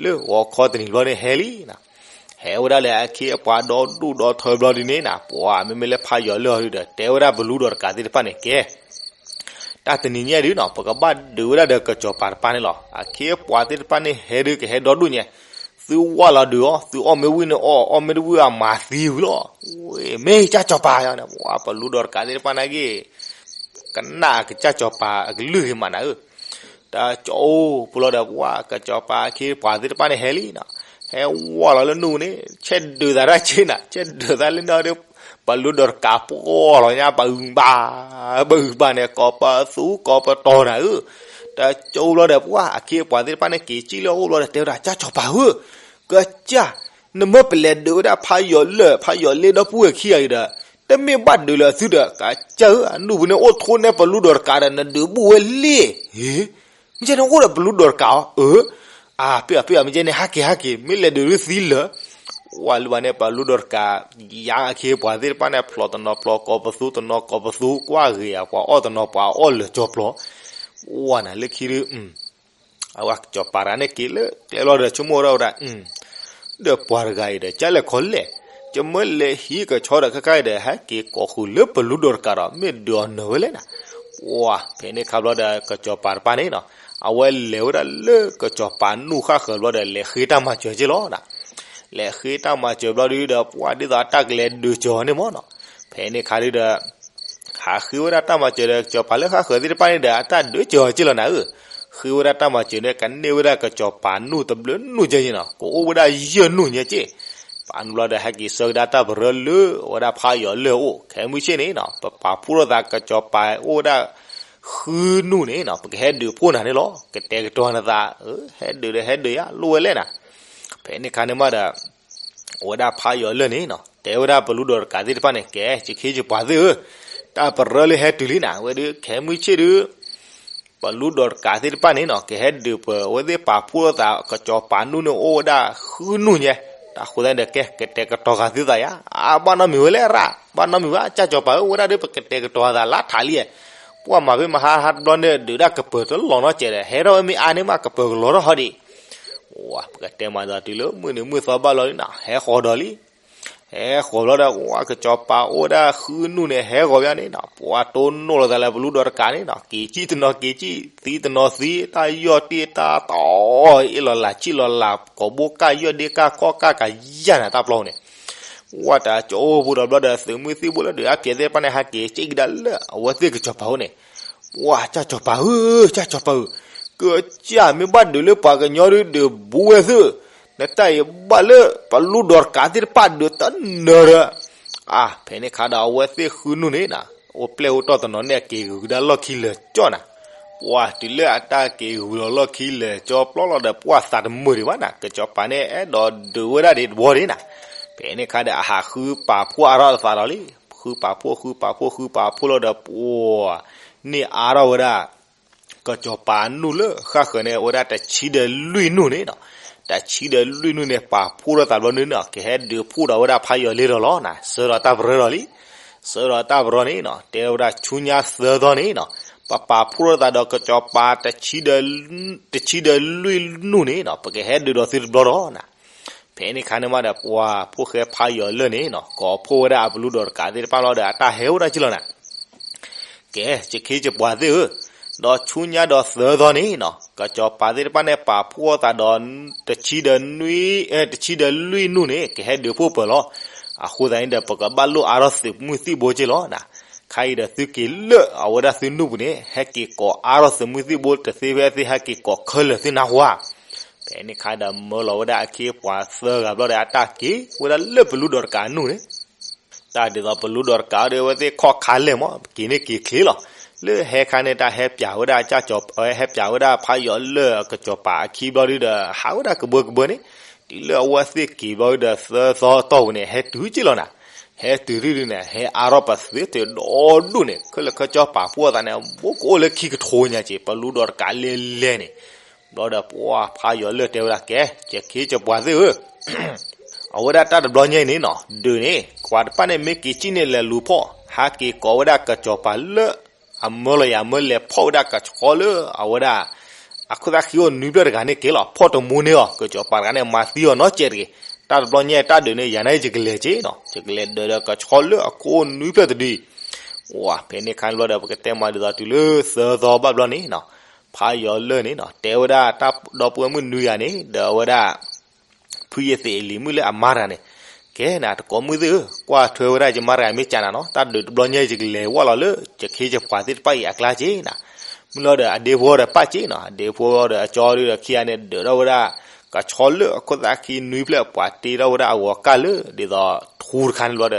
လၢဂီၤခီတနံၤဘျီန့ၣ်ဟဲလံနၤ, ဟဲဝဲဒၣ်လၢအခ့အပှၤဒီဒူၣ်ဒီထၢဘျီဒုးန့ၣ်နၤ, ပှၤမ့မ့ၢ်လၢဖးယီၤလၢၢ်အီၤဒုးဒီး တဲဝဲဒၣ်ပလူဒီးတကးသ့ၣ်တဖၣ်န့ၣ် ကဲ တၢ်တနံၤညါဒုးနီၤ ပကဘၣ်ဒုးဝဲဒၣ်ဒီးကစီၤပၤတပၤန့ၣ်လီၤ. အခ့အပှၤသ့ၣ်တဖၣ်န့ၣ် ဟဲဒုးကဟဲဒီဒူၣ်ညါ, သုဝၢ်လီၤဒုးအီၤ, သုအီၣ်မ့ၢ်ဝံၣ်န့ၣ်အီၣ်, အီၣ်မ့ၢ်တဝံၣ်အမၤသံဝံၤလီၤ. ဝဲ မ့ၢ်ကၢ်ကစီၤပၤယၤန့ၣ်, ပှၤပလူဒီးတကးသ့ၣ်တဖၣ်န့ၣ်က့ၤ ကနၣ်ကစၢ်စီၤပၤအကလုၢ်ဂ့ၤမးနၤဧၢ, တၢ်ကၠီအိၣ်ပူၤလီၤဒီး ပှၤကစီၤပၤအခ့အပှၤသ့ၣ်တဖၣ်န့ၣ်ဟဲလံနီၤ, ဟဲဝဲလီၤလၢနူၢ်န့ၣ် ဆဲးဒုးသးတၢ်ဆ့နၤ, ဆဲးဒုးသးလၢနူၢ်ဒီး ပလူဒီးတကးပှီၢ်လီၤညါ ပအုၣ်ဘၣ်, ပအုၣ်ဘၣ်န့ၣ် ကိးပသူကိးပတီၤနၤဧၢ, တၢ်ကၠီအိၣ်ဘျီဒီး ပှၤအခ့အပှၤသ့ၣ်တဖၣ်န့ၣ် က့ၤကံၣ်လၢအအိၣ်ဘျီဒီး တဲဝဲဒၣ် ကၢ်စီၤပၤဧၢ, ကစၢ် နမၢပလဲၤဒုးဝဲဒၣ်ဖးယီၤလၢၢ် ဖးယီၤလၢၢ်ဒီပုၢ်ဝဲၢ်ခံဂၤအံၤဒီး တမ့ၢ်ဘၣ်ဒုးလၢအသုဒီး ကစၢ်ဧၢ, အနူၢ်ပူၤန့ၣ်အိၣ်ထိးန့ၢ်ပလူဒီးတကးဒီး နဒုးဘူၣ်ဝဲလံ, ဟ့, မ့ၢ်ကဲန့ၣ်အိၣ်ဒီးပလူဒီးတကးအီၤ, အၢ, အၢ, ပ့ၢ်အီၤ ပ့ၢ်အီၤ မ့ၢ်ကဲန့ၣ် ဟဲက့ၤ ဟဲက့ၤ မ့ၢ်လဲၤဒုးဒုးသံလၢာ်, ဝဲလၢဘၣ်န့ၣ် ပလူဒီးတကး ယါအခ့အပှၤသ့ၣ်တဖၣ်န့ၣ် ဖျိးတနီၤဖျိး ကိးပသူတနီၤကိးပသူ ကွၢ်ဂ့ၤဧါ ပှၤအီၣ်တနီၤပှၤအီၣ်လၢာ်ကၠီဖျိး, ဝဲနၤလၢခံဒုး အဝဲကစီၤပၤတဂၤန့ၣ်က့ၤလၢကျဲလီၤဒီး ဆိကမိၣ်ဝဲဒၣ်ဝဲဒၣ်, ဒီးပှၤတဂၤအံၤဒီး ကၢ်လဲၣ်ခီလဲၣ်, ယမၢလဲၤဟံးကဆီဒီးခဲခါအံၤဒီး ဟဲက့ၤကိးဃုာ်လၢပလူဒီးတကးဒီး မ့ၢ်ဒုးအီၤနၢၤဝဲလဲၣ်နၤ, ဝဲ ဖဲန့ၣ်ခါဘျီဒီး ကစီၤပၤတပၤန့ၣ်နီၤ အဝဲလဲၤဝဲဒၣ်လၢကစီၤပၤနူၢ်ဃၣ်ဃၢၤဘျီဒီး လဲၤဃ့တၢ်မၤစၢၤက့လီၤနၤ, လဲၤဃ့တၢ်မၤစၢၤဘျီဒုးဒီး ပှၤဒ်သိးအတၢ်ကလဲၤဒုးစၢၤအီၤန့ၣ်မ့ၢ်နီၤ, ဖဲန့ၣ်ခါဒုးဒီး ဟးဃ့ဝဲဒၣ်တၢ်မၤစၢၤဒီး ကစီၤပၤလၢဃၣ်ဃၢၤသ့ၣ်တဖၣ်န့ၣ်ဒီး အတၢ်ဒုးစၢၤအီၤက့လီၤနၤဧၢ, ဃ့ဝဲဒၣ်တၢ်မၤစၢၤန့ၣ် ကန့ၢ်ဝဲဒၣ်ကစီၤပၤနူၢ်တဘျုးနူၢ်ကဲန့ၣ်နီၤ ကအိၣ်ဝဲဒၣ်ယဲၢ်နူၢ်ညါက့, ပာ်နုာ်ဘျီဒီး ဟဲက့ၤဆှၢကဒါတၢ်ပရၢလၢ အဝဲဒၣ်ဖးယီၤလၢၢ်အအိၣ် ခဲမုၢ်ဆ့ၣ်န့ၣ်နီၤ ပပာ်ဖှိၣ်ထီၣ်သးကစီၤပၤအိၣ်ဝဲဒၣ် ဃုနူၢ်န့ၣ်နီၤ ပကဟဲဒုးဖှိၣ်နၤန့ၣ်လီၤ ကတဲာ်ကတီၤနသး, ဟဲဒုးဒီးဟဲဒုးယါ လိၣ်ဝဲလဲၣ်နၤ, ဖဲန့ၣ်ခါန့ၣ်မးဒီး အဝဲဒၣ်ဖးယီၤလၢၢ်န့ၣ်နီၤ တဲဝဲဒၣ်ပလူဒီးတကးသ့ၣ်တဖၣ်န့ၣ် ကဲ ယခ့ယပှၤသ့ၣ်ဧၢ, တၢ်ပရၢလၢဟဲတုၤလံနၤ ဝဲဒုး ခဲမုၢ်ဆ့ၣ်ဒုး ပလူဒီးတကးသ့ၣ်တဖၣ်န့ၣ်နီၤ ကဟဲဒုးပှၤ အဝဲသ့ၣ်ပာ်ဖှိၣ်ထီၣ်သး ကစီၤပၤနူၢ်န့ၣ်အိၣ်ဝဲဒၣ်ဃုနူၢ်ညါ, တၢ်ဃိသတးန့ၣ်ဒီး ကဲ ကတဲာ်ကတီၤဃာ်သုသးယါ, အါ ဘၣ်နီတမံၤဝဲလဲၣ်ရၣ်, ဘၣ်နီတမံၤဝဲ ကၢ်စီၤပၤဧၢ, အိၣ်ဝဲဒၣ်ဒီးပကတဲာ်ကတီၤသးလၢထးလံ, ပှၤမၤဖဲမဟါဟးတဘျီန့ၣ် ဒုးဒၣ်ကပၢၤတလီၤနီတစဲးဒီး ဟဲထီၣ်ဝဲမ့ၢ်အါန့ၢ်မး ကပၢၤကလီၤထီၣ်ဟီဒံး, ဝဲ ပကတဲမးဒီးတုၤလၢမုၢ်နံၤမုၢ်သီဘၣ်လီၤလံနီၤ ဟဲဃီၤဒီးလံ, ဟဲဃီၤဘျီဒီး ဝဲကစီၤပၤအိၣ်ဝဲဒၣ်ဃုနူၢ်န့ၣ် ဟဲဂီၤဘၣ်န့ၣ်နီၤ, ပှၤတိၢ်နီၣ်လိာ်သးလၢပလူဒီးတကးန့ၣ်နီၤ, က့ၤကံၣ်တနီၤက့ၤကံၣ်, သံတနီၤသံ, တၢ်ယီၢ်တ့ၢ်တၢ်တီ အ့ၣ်လီၤလးဆံၣ်လီၤလး ကိာ်ဘိကၢ်ယီၢ်ဒ့ကၢ်ကီၢ်ကၢ်ကယၢ်နၤတၢ်ပျီန့ၣ်, ဝဲတၢ်ကၠိဖိဒီးဘျီဒီး သုးမုၢ်သံၣ်ဘိလၢဒုးအါဖျဲးသ့ၣ်တဖၣ်န့ၣ် ဟဲက့ၤစံၣ်ကဒါလၢအဝဲသ့ၣ်ကစီၤပၤအအိၣ်န့ၣ်, ဝဲကၠၢ်ကစီၤပၤဧၢ, ကၠၢ်ကစီၤပၤဧၢ, ကစၢ်မ့ၢ်ဘၣ်ဒုးလၢပှၤကညီဒုးဒုးဘူးဝဲသ့ၣ်, နတၢ်အံၤဘၣ်လၢပလူဒီးတကးသ့ၣ်တဖၣ်ဒုးတနၢၤဒီး အါ ဖဲန့ၣ်ခါဒီးအဝဲသ့ၣ်ဃုနူၢ်န့ၣ်နီၤ, အိၣ်ပျဲၢ်အိၣ်တီၢ်တနီၤန့ၣ် အက့ၤဂုၤကဒါလီၢ်ခံလၢာ်ကၠီနၤ, ပှၤတုၤလၢအတၢ်က့ၤဂုၤလီၤလီၢ်ခံလၢာ်ကၠီပျီလီၤဒီး ပှၤသးတမုာ်ဒံးဘၣ်နၤ, ကစီၤပၤန့ၣ် အဲၣ်ဒိးဒုးဝဲဒၣ်ဒံးတဘျီဒံးနၤ, ဖဲန့ၣ်ခါဒီးအဟးဃုပာ်ဖှိၣ်အါထီၣ်အသးဒီးလံ, ဃုပာ်ဖှိၣ် ဃုပာ်ဖှိၣ် ဃုပာ်ဖှိၣ်လီၤဒီး ပှၤန့ၢ်အါထီၣ်ဝဲဒၣ် ကစီၤပၤနူၢ်လၢဃၣ်ဃၢၤန့ၣ် ဝဲဒၣ်တဆံဒီးလွံၢ်နူၢ်န့ၣ်နီၤ, တဆံဒီးလွံၢ်နူၢ်န့ၣ် ပာ်ဖှိၣ်ထီၣ်သးဘျီန့ၣ်နီၤ ကဟဲဒုးဖှိၣ်ဒီးဝဲဒၣ်ဖးယီၤလၢဒီးလီၤနၤ, ဆှၢဒီးတၢ်ပရၢဒီးလံ, ဆှၢဒီးတၢ်ပရၢန့ၣ်နီၤ တဲဝဲဒၣ်ဆူညါသၢသီန့ၣ်နီၤ, ပပာ်ဖှိၣ်ထီၣ်သးဒီးကစီၤပၤ တဆံဒီးလွံၢ်နူၢ်န့ၣ်နီၤ ပကဟဲဒုးဒီးသုတဘျီဒီးနၤ, ဖဲန့ၣ်ခါန့ၣ်မးဒီး ပှၤဖိၣ်ဃဲဖးယီၤလၢာ်န့ၣ်နီၤ ကိးဖှိၣ်ဝဲဒၣ်အပလူဒီးတကးသ့ၣ်တဖၣ်လီၤဒီး အတၢ်ဟဲအိၣ်ဒၣ်က့လီၤနၤ, ကဲ ယခ့ယပှၤသ့ၣ်ဧၢ, ဒီးဆူညါဒီးသၢသီန့ၣ်နီၤ ကစီၤပၤသ့ၣ်တဖၣ်န့ၣ် ပာ်ဖှိၣ်သးဒီး တဆံဒီးနွံ အဲ တဆံဒီးလွံၢ်နူၢ်န့ၣ် ကဟဲဒုးဖှိၣ်ပၢၤလီၤ. အဃိသတးန့ၣ်ဒီး ပကဘၣ်လိၣ်အါထီၣ်သုးမုၢ်သံၣ်ဘိက့လီၤနၤ. ခါအံၤဒီးသုက့ၤလၢအဝဲဒၣ်သုနူၢ်ပူၤန့ၣ် ဟဲက့ၤကိးအါထီၣ်သုးမုၢ်သံၣ်ဘိတသ့ဖဲအသ့ ဟဲက့ၤကိးခဲလၢာ်သ့ၣ်နါဝါ ဖဲန့ၣ်ခါဒီး မၢလီၤဝဲဒၣ်အခ့အပှၤသၢဂၤဘျီဒီး အတၢ်က့ၤဝဲဒၣ်လၢပလူဒီးတကးနူၢ်န့ၣ်, တၢ်ဒ်သိးပလူဒီးတကးဒီး အဝဲသ့ၣ်ခီၣ်ခါလဲၢ်မး က့ၤန့ၢ်က့ၤချ့လီၤ. လၢဟဲခါန့ၣ် တၢ်ဟဲပၠးဝဲဒၣ်ကၠၢ်ကစီၤ ဟဲပၠးဝဲဒၣ်ဖးယီၤလၢာ်အကစီၤပၤအခံဘျီဒုဒီး ဟးဝဲဒၣ်ကဘၢကဘၢန့ၣ်, တုၤလၢအဝဲသ့ၣ်က့ၤဘျီဒုဒီး သၢသီတီၢ်ပူၤန့ၣ် ဟဲတုၤက့လီၤနၤ. ဟဲတုၤဒုန့ၣ် ဟဲအါထီၣ်ပသ့တဒီဒူၣ်န့ၣ် ခဲလၢာ်ခဲဆ့ပာ်ဖှိၣ်အသးန့ၣ် ဘိကအိၣ်လၢခံကထိညါက့ ပလူဒီးတကးလဲၤလဲၤန့ၣ် ဘျီဒီးပှၤဖးယီၤလၢာ်တဲဝဲဒၣ် ကဲ ယခ့ယပှၤသ့ၣ်ဧၢ, အဝဲဒၣ်တၢ်တဘျီညါအံၤန့ၣ်နီၤ ဒုးန့ၣ် ပှၤတဖၣ်န့ၣ်မ့ၢ်က့ၤကံၣ်န့ၣ် လဲၤလူၤဖီၣ် ဟးက့ၤကိးဝဲဒၣ်ကစီၤပၤလၢ အမၢလီၤယၤမၢလဲၤဖီၣ်ဝဲဒၣ်ကဆီလၢအဝဲဒၣ် အခိၣ်သၣ်ခံအိၣ်နွံဖျၢၣ်တဂၤန့ၣ်က့ၤလီၤ. ဖီၣ်တမူန့ၢ်အီၤ ကစီၤပၤတဂၤန့ၣ် မၤသံအီၤနီတစဲးတဂ့ၤ. တၢ်တဘျီညါတၢ်ဒုးန့ၣ် ယၤန့ၣ်ယကလဲၤက့နီၤ ယကလဲၤဒုးဒီးကဆီလၢအခိၣ်အိၣ်နွံဖျၢၣ်တဒုအံၤ ဝဲ ဖဲန့ၣ်ခါန့ၣ်ဘျီဒီး ပကတဲမးဒ်သိးတုၤလၢသၢသီဘၣ်ဘျီန့ၣ်နီၤ ဖးယီၤလၢာ်န့ၣ်နီၤ တဲဝဲဒၣ်တၢ်ဒီပုၢ်ဝဲၢ်မုၣ်နွံဂၤန့ၣ် ဒီးအဝဲဒၣ် ဖုယသ့ၣ်အလံၤမုၣ်လၢအမါတဂၤန့ၣ်, ကဲနၤ တကိးမုၣ်သ့ၣ်ဧၢ, ကွၢ်ထွဲဝဲဒၣ်ယမါတဂၤမ့ၢ်ကၢ်နၤနီၤ, တၢ်ဒုးတဘျီညါယကလဲၤဝဲလီၤလၢ ယခ့ယပှၤသ့ၣ်တဖၣ်အံၤအကျါက့နၤ. မုၢ်လီၤဒီးအဒ့ဖိဒီးပၢ်က့နီၤ, အဒ့ဖိဒီးအကၠီဒီးခံဂၤန့ၣ် ဒုးထီၣ်ဝဲဒၣ် ကဆီလၢအခိၣ်သၣ်ခံနွံဖျၢၣ် ပှၤတ့ထီၣ်ဝဲဒၣ်အဂီၤကၢ်လၢ ဒ်သိးထူတခါန့ၣ်ဘျ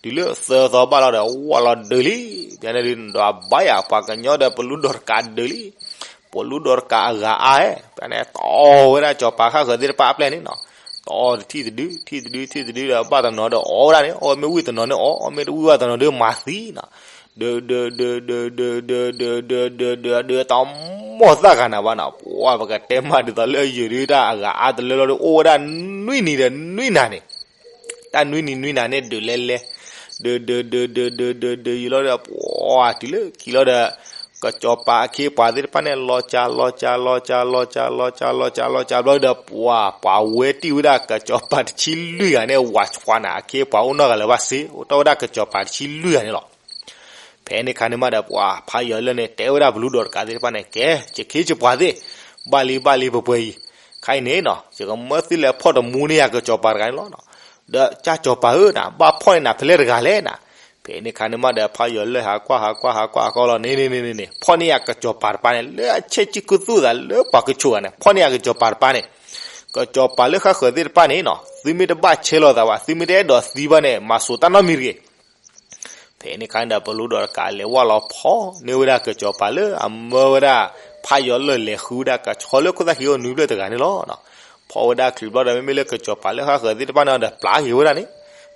ီဒီး တုၤလၢသၢသီဘၣ်လီၤဒီး ဝဲလီၤဒုးလံ. ပန့ၣ်ဒီးအဘၣ်ယၤ ပှၤကညီဒီးပလူဒီးတကးဒုးလံ. ပလူဒီးတကးအဂၤအါဧဲ, ပန့ၣ်တီဝဲဒၣ်ကစီၤပၤဃၣ်ဃၢၤသ့ၣ်တဖၣ်အပျဲၢ်န့ၣ်နီၤ, တီတထံၣ်တဒု ထံၣ်တဒု ထံၣ်တဒုဒီး ဘၣ်တနီၤဒီးအီၣ်ဝဲဒၣ်န့ၣ်, အီၣ်မ့ၢ်ဝံၣ်တနီၤန့ၣ်အီၣ်, အီၣ်မ့ၢ်တဝံၣ်ဘၣ်တနီၤဒီးမၤသံနီၤ, ဒုး ဒုး ဒုး ဒုး ဒုး ဒုး ဒုး ဒုး ဒုး ဒုး ဒုး တၢ်မီၢ်သၣ်ဂၤနၤဘၣ်နီၤ, ပှၤပကတဲမးဒ်သိးလၢယုၢ်ဒုးတၢ်အဂၤအါတလၢလီၤဒီး အိၣ်ဝဲဒၣ်နွံနံၤဒီးနွံနၤန့ၣ် တၢ်နွံနံၤနွံနၤန့ၣ် ဒုးလဲၤလဲၤ, ဒုး ဒုး ဒုး ဒုး ဒုး ဒုး ဒုး ယံာ်လီၤဒီး ပှၤတုၤလၢခံလီၤဒီး ကစီၤပၤအခ့အပှၤသ့ၣ်တဖၣ်န့ၣ် လီၤစၢ် လီၤစၢ် လီၤစၢ် လီၤစၢ် လီၤစၢ် လီၤစၢ် လီၤစၢ်ဘျီဒီး ပှၤ ပှၤဝဲတံၢ်ဝဲဒၣ်ကစီၤပၤတဆံလွံၢ်ဂၤန့ၣ် ဝးဆှးနၤ အခ့အပှၤအိၣ်နီတဂၤလၢၤဘၣ်စ့, အိၣ်တီၢ်ဝဲဒၣ်ကစီၤပၤတဆံလွံၢ်ဂၤန့ၣ်လီၤ. ဖဲန့ၣ်ခါန့ၣ်မးဒီး ပှၤဖးယီၤလၢာ်န့ၣ် တဲဝဲဒၣ်ပလူဒီးတကးသ့ၣ်တဖၣ်န့ၣ် ကဲ ယခ့ယပှၤသ့ၣ်, ဘၣ်လံ ဘၣ်လံ ပှဲၤပှဲၤအံၤ, ခဲအံၤန့ၣ်နီၤ ယကမၢသုလဲၤဖီၣ်တမူန့ၢ်ယၤကစီၤပၤတဂၤန့ၣ်လီၤ. ဒီးကၢ်ကစီၤပၤဧၢနၤ ဘၣ်ဖီၣ်န့ၢ်နၤဖဲလဲၣ်တဂၤလဲၣ်နၤ. ဖဲန့ၣ်ခါန့ၣ်မးဒီး ဖးယီၤလၢာ်ဟးကွၢ် ဟးကွၢ် ဟးကွၢ်အခီလီၤန့ၣ် န့ၣ် န့ၣ် န့ၣ် ဖီၣ်န့ၢ်ယၤကစီၤပၤတပၤန့ၣ် လၢအဆဲးကံၢ်ခူသူၣ်သးလၢပှၤကဆိးဂၤန့ၣ် ဖီၣ်န့ၢ်ယၤကစီၤပၤတပၤန့ၣ်, ကစီၤပၤလၢဃၣ်ဃၢၤသ့ၣ်တဖၣ်န့ၣ်နီၤ သုမ့ၢ်တဘၣ်ဆဲးလီၤသးဘၣ် သုမ့ၢ်တအဲၣ်ဒိးသံဘၣ်န့ၣ် မၤစိာ်တၢ်နီတမံၤတဂ့ၤ. ဖဲန့ၣ်ခါန့ၣ်ဒီး ပလူဒီးတကးလဲၤဝဲလီၤဖီၣ်န့ၢ်ဝဲဒၣ်ကစီၤပၤလၢအမၢဝဲဒၣ် ဖးယီၤလၢာ်လဲၤဃုဝဲဒၣ်ကဆီလၢခိၣ်သၣ်ခံအိၣ်နွံဖျၢၣ်တဂၤန့ၣ်လီၤ. ဖီၣ်ဝဲဒၣ်ချုးဘျီဒီး မ့မ့ၢ်လၢကစီၤပၤလၢဃၣ်ဃၢၤသ့ၣ်တဖၣ်န့ၣ်ဒီး ပျၢ်က့ၤဝဲဒၣ်န့ၣ်,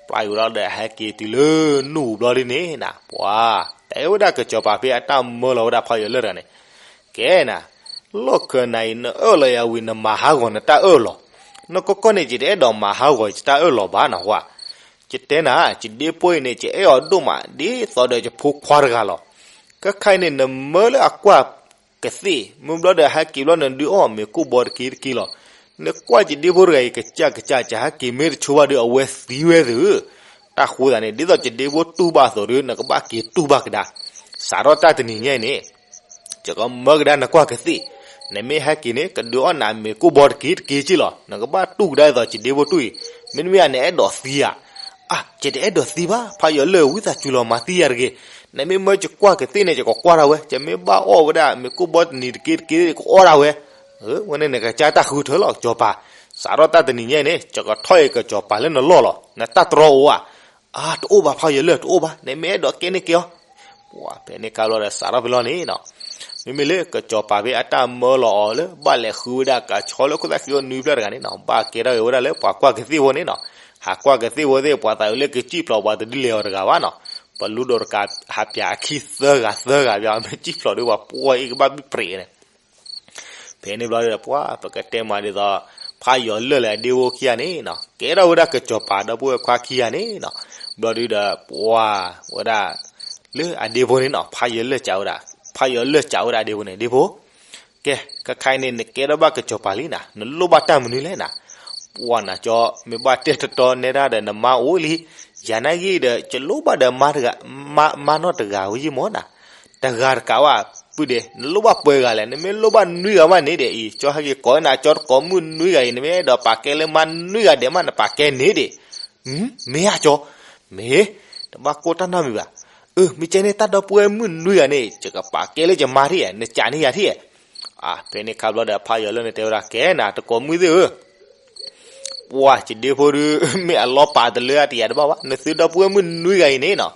ပျၢ်က့ၤဝဲလီၤဒီး ဟဲက့ၤတုၤလၢနူၢ်ပူၤဘျီဒ်န့ၣ်နၤ ပှၤ တဲဝဲဒၣ်ကစီၤပၤဖဲအတၢ်မၢလီၤဝဲဒၣ်ဖးယီၤလၢာ်တဂၤန့ၣ်, ကဲနၤ လီၢ်ခၢၣ်နၤအံၤ နအၢၣ်လီၤယၤဝံၤ နမၤဟးဂီၤနတၢ်အၢၣ်လီၤ. နကီၢ်ကီၢ်န့ၣ် ယတအဲၣ်ဒိးမၤဟးဂီၤယတၢ်အၢၣ်လီၤဘၣ်နဟါ. ယတဲနၤ ယဒ့ဖိအံၤန့ၣ် ယအဲၣ်အီၤဒိၣ်မး ဒ်သိးဒီးယဖိခွါတဂၤလီၤ. ခဲခါအံၤန့ၣ် နမၢလၢအကွၢ်ကသ့ၣ် မုၢ်ဘျီဒီးဟဲက့ၤဘျီ နဒုးအီၣ်မ့ၤကိၢ်ဘီတက့တက့လီၤ. နကွၢ်ယဒ့ဖိတဂၤအံၤ ကစၢ်ကစၢ် ကဟဲက့ၤမ့ၢ်တဆိဘၣ်ဒီး အဝဲသံဝဲသ့ၣ်ဧၢ. တၢ်ဃိသးန့ၣ် ဒ်သိးယဒ့ဖိတူၢ်ဘၣ်အသိးဒီး နကဘၣ်က့ၤတူၢ်ဘၣ်ကဒါ. စးထီၣ်တၢ်တနံၤညါအံၤန့ၣ် ယကမၢကဒါနကွၢ်ကသ့ၣ်, နမ့ၢ်ဟဲက့ၤန့ၣ် ကဒုးအီၣ်နၤမ့ၤကိၢ်ဘီတက့ၢ်တက့ၢ်က့ၢ်လီၤ. နကဘၣ်တူၢ်ကဒါဒ်သိးယဒ့ဖိတူၢ်အံၤ, မ့တမ့ၢ်နအဲၣ်ဒိးသံဧါ. အါ, ယတအဲၣ်ဒိးသံဘၣ်, ဖးယီၤလၢာ် ဝံသးစူၤလီၤမၤသံယၤတဂ့ၤ. နမ့ၢ်မၢယကွၢ်ကသ့ၣ်န့ၣ် ယကကွၢ်ဒၣ်ဝဲ, ယမ့ၢ်ဘၣ်အီၣ်ဝဲဒၣ်မ့ၤကိၢ်ဘီတနံၤတက့ၢ်တက့ၢ် ယကအီၣ်ဒၣ်ဝဲ. အဝဲန့ၣ် နကစၢ်တၢ်ဃုထၢလီၤ ကစီၤပၤ. စးထီၣ်တၢ်တနံၤညါအံၤန့ၣ် ယကထီၣ်အံၤကစီၤပၤလၢနလီၢ်လီၤ. နတၢ်တြီအိၣ်ဧါ. အါ, တအိၣ်ဘၣ်ဖးယီၤလၢာ် တအိၣ်ဘၣ်, နမ့ၢ်အဲၣ်ဒိးကဲန့ၣ်ကဲအီၤ. ပှၤဖဲန့ၣ်ခါဘျီဒီးစးထီၣ်ဖဲလီၤန့ၣ်နီၤ, မ့မ့ၢ်လၢကစီၤပၤဖဲအတၢ်မၢလီၤအီၤလၢ ဘၣ်လဲၤဃုဝဲဒၣ်ကဆီလၢခိၣ်သၣ်ဃံအီၤနွံဖျၢၣ်တဂၤန့ၣ်နီၤ, ဘၣ်ကဲထီၣ်က့ၤဝဲဒၣ်လၢပှၤကွၢ်ကသ့ၣ်ဖိန့ၣ်နီၤ. ဟးကွၢ်ကသ့ၣ်ဖိသ့ၣ် ပှၤသးအုးလၢကစံၣ်ဖျိးပှၤတဒုလဲၤအီၤတဂၤဘၣ်နီၤ. ပလူဒိးတကး ဟးပၠးအခံသၢဂၤသၢဂၤပၠး မ့ၢ်စံၣ်ဖျိးဒီးပှၤပှီၢ်အံၤကဘၣ်ဘံၣ်ပြံးန့ၣ် ဖဲန့ၣ်ဘျီဒီး ပှၤ ပကတဲမးဒ်သိး ဖးယီၤလၢာ်လၢအဒ့ဖိခံဂၤန့ၣ်နီၤ, ကဲထီၣ်ဝဲဒၣ်ကစီၤပၤဒီပုၢ်ဝဲၢ်ခွါခံဂၤန့ၣ်နီၤ. ဘျီဒုဒီး ပှၤ ဝဲဒၣ် လၢအဒ့ဖိန့ၣ်နီၤ, ဖးယီၤလၢာ်စံးဝဲဒၣ်, ဖးယီၤလၢာ်စံးဝဲဒၣ်အဒ့ဖိန့ၣ်, ဒ့ဖိ, ကဲ, ခဲခါအံၤန့ၣ် နကဲထီၣ်ဘၣ်ကစီၤပၤလံနၤ, နလိၣ်ဘၣ်တၢ်မနုၤလဲၣ်နၤ. ပှၤနၤကၠီ မ့ၢ်ဘၣ်တဲတတီနဲဒၣ်ဒီးနမါအိၣ်လံ, ယၤနာ်က့ဒီး ယလိၣ်ဘၣ်ဒီးမါတဂၤ, မါ, မါနီၢ်တဂၤဝဲယံၢ်မၢ်နၤ. တဂၤတကးဘၣ်, ပုၢ်ဒဲး နလိၣ်ဘၣ်ပှဲၤဂၤလဲၣ်, နမ့ၢ်လိၣ်ဘၣ်နွံဂၤဘၣ်န့ၣ်ဒီးအံၤ ကၠီဟဲက့ၤကိးနၤ ကၠီတကိးမုၣ်နွံဂၤအံၤ နမ့ၢ်အဲၣ်ဒိးပာ်ကဲလၢမါနွံဂၤဒဲးမး နပာ်ကဲန့ၣ်ဒံး. မ့ၢ်ဧါကၠီ, မ့ၢ်, တဘၣ်ကိၢ်တၢ်နီတမံၤဘၣ်. အၢ မ့ၢ်ကဲန့ၣ် တၢ်ဒီပုၢ်ဝဲၢ်မုၣ်နွံဂၤန့ၣ် ယကပာ်ကဲလၢယမါထံၣ်ဧါ, နကးန့ၢ်ယၤထံၣ်ဧါ. အါ ဖဲန့ၣ်ခါဘျီဒီး ဖးယီၤလၢာ်န့ၣ်တဲဝဲဒၣ် ကဲနၤ တကိးမုၣ်သ့ၣ်ဧၢ ပှၤ ယဒ့ဖိဒုး မ့ၢ်အလီၤပာ်တလၢအတယၤတဘၣ်ဘၣ်, နသုဒီပုၢ်ဝဲၢ်မုၣ်နွံဂၤအံၤန့ၣ်နီၤ,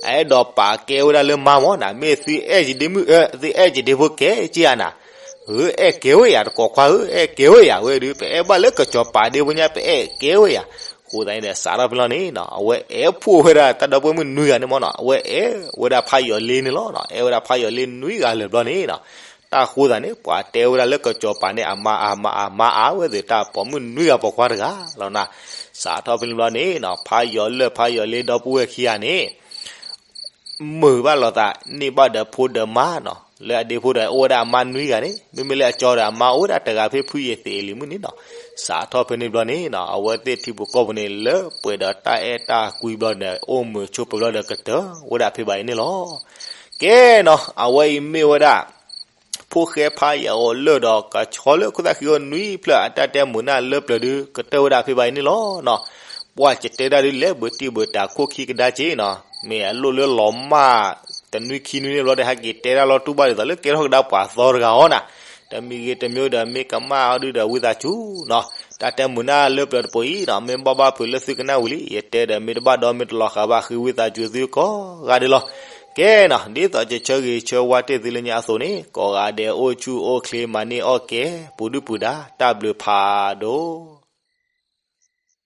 အအဲၣ်ဒိးပာ်ကဲဝဲဒၣ်လၢမါမၢ်နၤ, မ့ၢ်သုအဲၣ်ယဒ့မုၣ်, သုအဲၣ်ယဒ့ဖိကဲက့ၤဧါနၤ. အၢ အဲၣ်ကဲဝဲယၤ တကိးခွါဧၢ, အဲၣ်ကဲဝဲယၤ ဝဲဒုး ပအဲၣ်ဘၣ်လၢကစီၤပၤဒ့ဖိညါ ပအဲၣ်ကဲဝဲယၤ. အဃိသတးန့ၣ်ဒီး စးထီၣ်ဖဲလီၤန့ၣ်နီၤ, အဝဲအဲၣ်ဖှိၣ်ဝဲဒၣ်တၢ်ဒီပုၢ်ဝဲၢ်မုၣ်နွံဂၤန့ၣ်မၢ်နီၤ, အဝဲအဲၣ်ဝဲဒၣ်ဖးယီၤလ့န့ၣ်လီၤနီၤ, အဲၣ်ဝဲဒၣ်ဖးယီၤလ့နွံဂၤလၢာ်ဘျီန့ၣ်နီၤ. တၢ်ဃိသးန့ၣ် ပှၤတဲဝဲဒၣ်လၢကစီၤပၤန့ၣ် အမါအါမါအါမါအါဝဲသ့ၣ် တၢ်ပိာ်မုၣ်နွံဂၤပိာ်ခွါတဂၤလီၤနၤ. စးထီၣ်ဖဲန့ၣ်ဘျီန့ၣ်နီၤ, ဖးယီၤလၢာ်ဖးယီၤလ့ဒီပုၢ်ဝဲၢ်ခံဂၤန့ၣ် မုာ်ဘၣ်လိာ်သးန့ၢ်ဘၣ်ဒီးဖိဒီးမါနီၤ, လၢအဒ့ဖိဒီးအိၣ်ဝဲဒၣ်အမါနွံဂၤန့ၣ်, မ့မ့ၢ်လၢအကၠီဒီးအမါအိၣ်ဝဲဒၣ်တဂၤဖဲဖုယ့ၤသ့ၣ်အလံၤမုၢ်န့ၣ်နီၤ. စးထီၣ်ဖဲန့ၣ်ဘျီန့ၣ်နီၤ, အဝဲသ့ၣ်ထံဖိကီၢ်ဖိန့ၣ် လၢပှဲၤဒီးတၢ်အဲၣ်တၢ်ကွံဘျီဒီး အိၣ်မုာ်ဆိးပၢၤဘျီဒီးကတၢၢ်ဝဲဒၣ်ဖဲဘၣ်အံၤန့ၣ်လီၤ. ကဲနီၤ, အဝဲအံၤမ့ၢ်ဝဲဒၣ် ဖိၣ်ဃဲဖးယီၤလၢာ်ဒီးကဆီလၢခိၣ်သၣ်ဃံအီၤနွံဖျၢၣ်အတၢ်တဲမုာ်နၢ်လၢပျၢၤဒုး ကတၢၢ်ဝဲဒၣ်ဖဲဘၣ်အံၤန့ၣ်လီၤနီၤ. ပှၤကတဲတၢ်ဒုးလဲၤဘုးတံၢ်ဘုးတၢ်ခိၣ်ခံကဒါက့နီၤ, မ့ၢ်အလိၣ်လၢလီၤမၢ်တနွံခံနွံန့ၣ်ဘျီဒီး ဟဲက့ၤတဲတၢ်လီၤတူၢ်ဘၣ်ဒ်သိးလၢကဲထီၣ်ကဒါပှၤသီတဂၤအီၤနၤ. တမံၤဂ့ၤတမံၤဒီး မ့ၢ်ကမၣ်အီၤဒုးဒီးဝံသးစူၤနီၤ, တၢ်တဲမုာ်နၢ်လၢပျၢၤတပိၤအံၤနီၤ, မ့ၢ်ဘၣ်ဘၣ်ဖုးလၢသုကနၣ်ဝံၤလံ, ယတဲဒီးမ့ၢ်တဘၣ်ဒီးမ့ၢ်တလီၤဃာ်ဘၣ် ဃ့ဝံသးစူၤသုကိးဂၤဒဲးလီၤ. ကဲနီၤ, ဒ်သိးယဆၢဂ့ၤဆၢဝါတ့ၢ်သုလၢညါအသိးန့ၣ်, ကိးဂၤဒဲးအိၣ်ဆူၣ်အိၣ်ချ့ မၤန့ၢ်အီၣ်ကဲ ပူၤဒုၣ်ပူၤဒါ တၢ်ဘျုးဖးဒိၣ်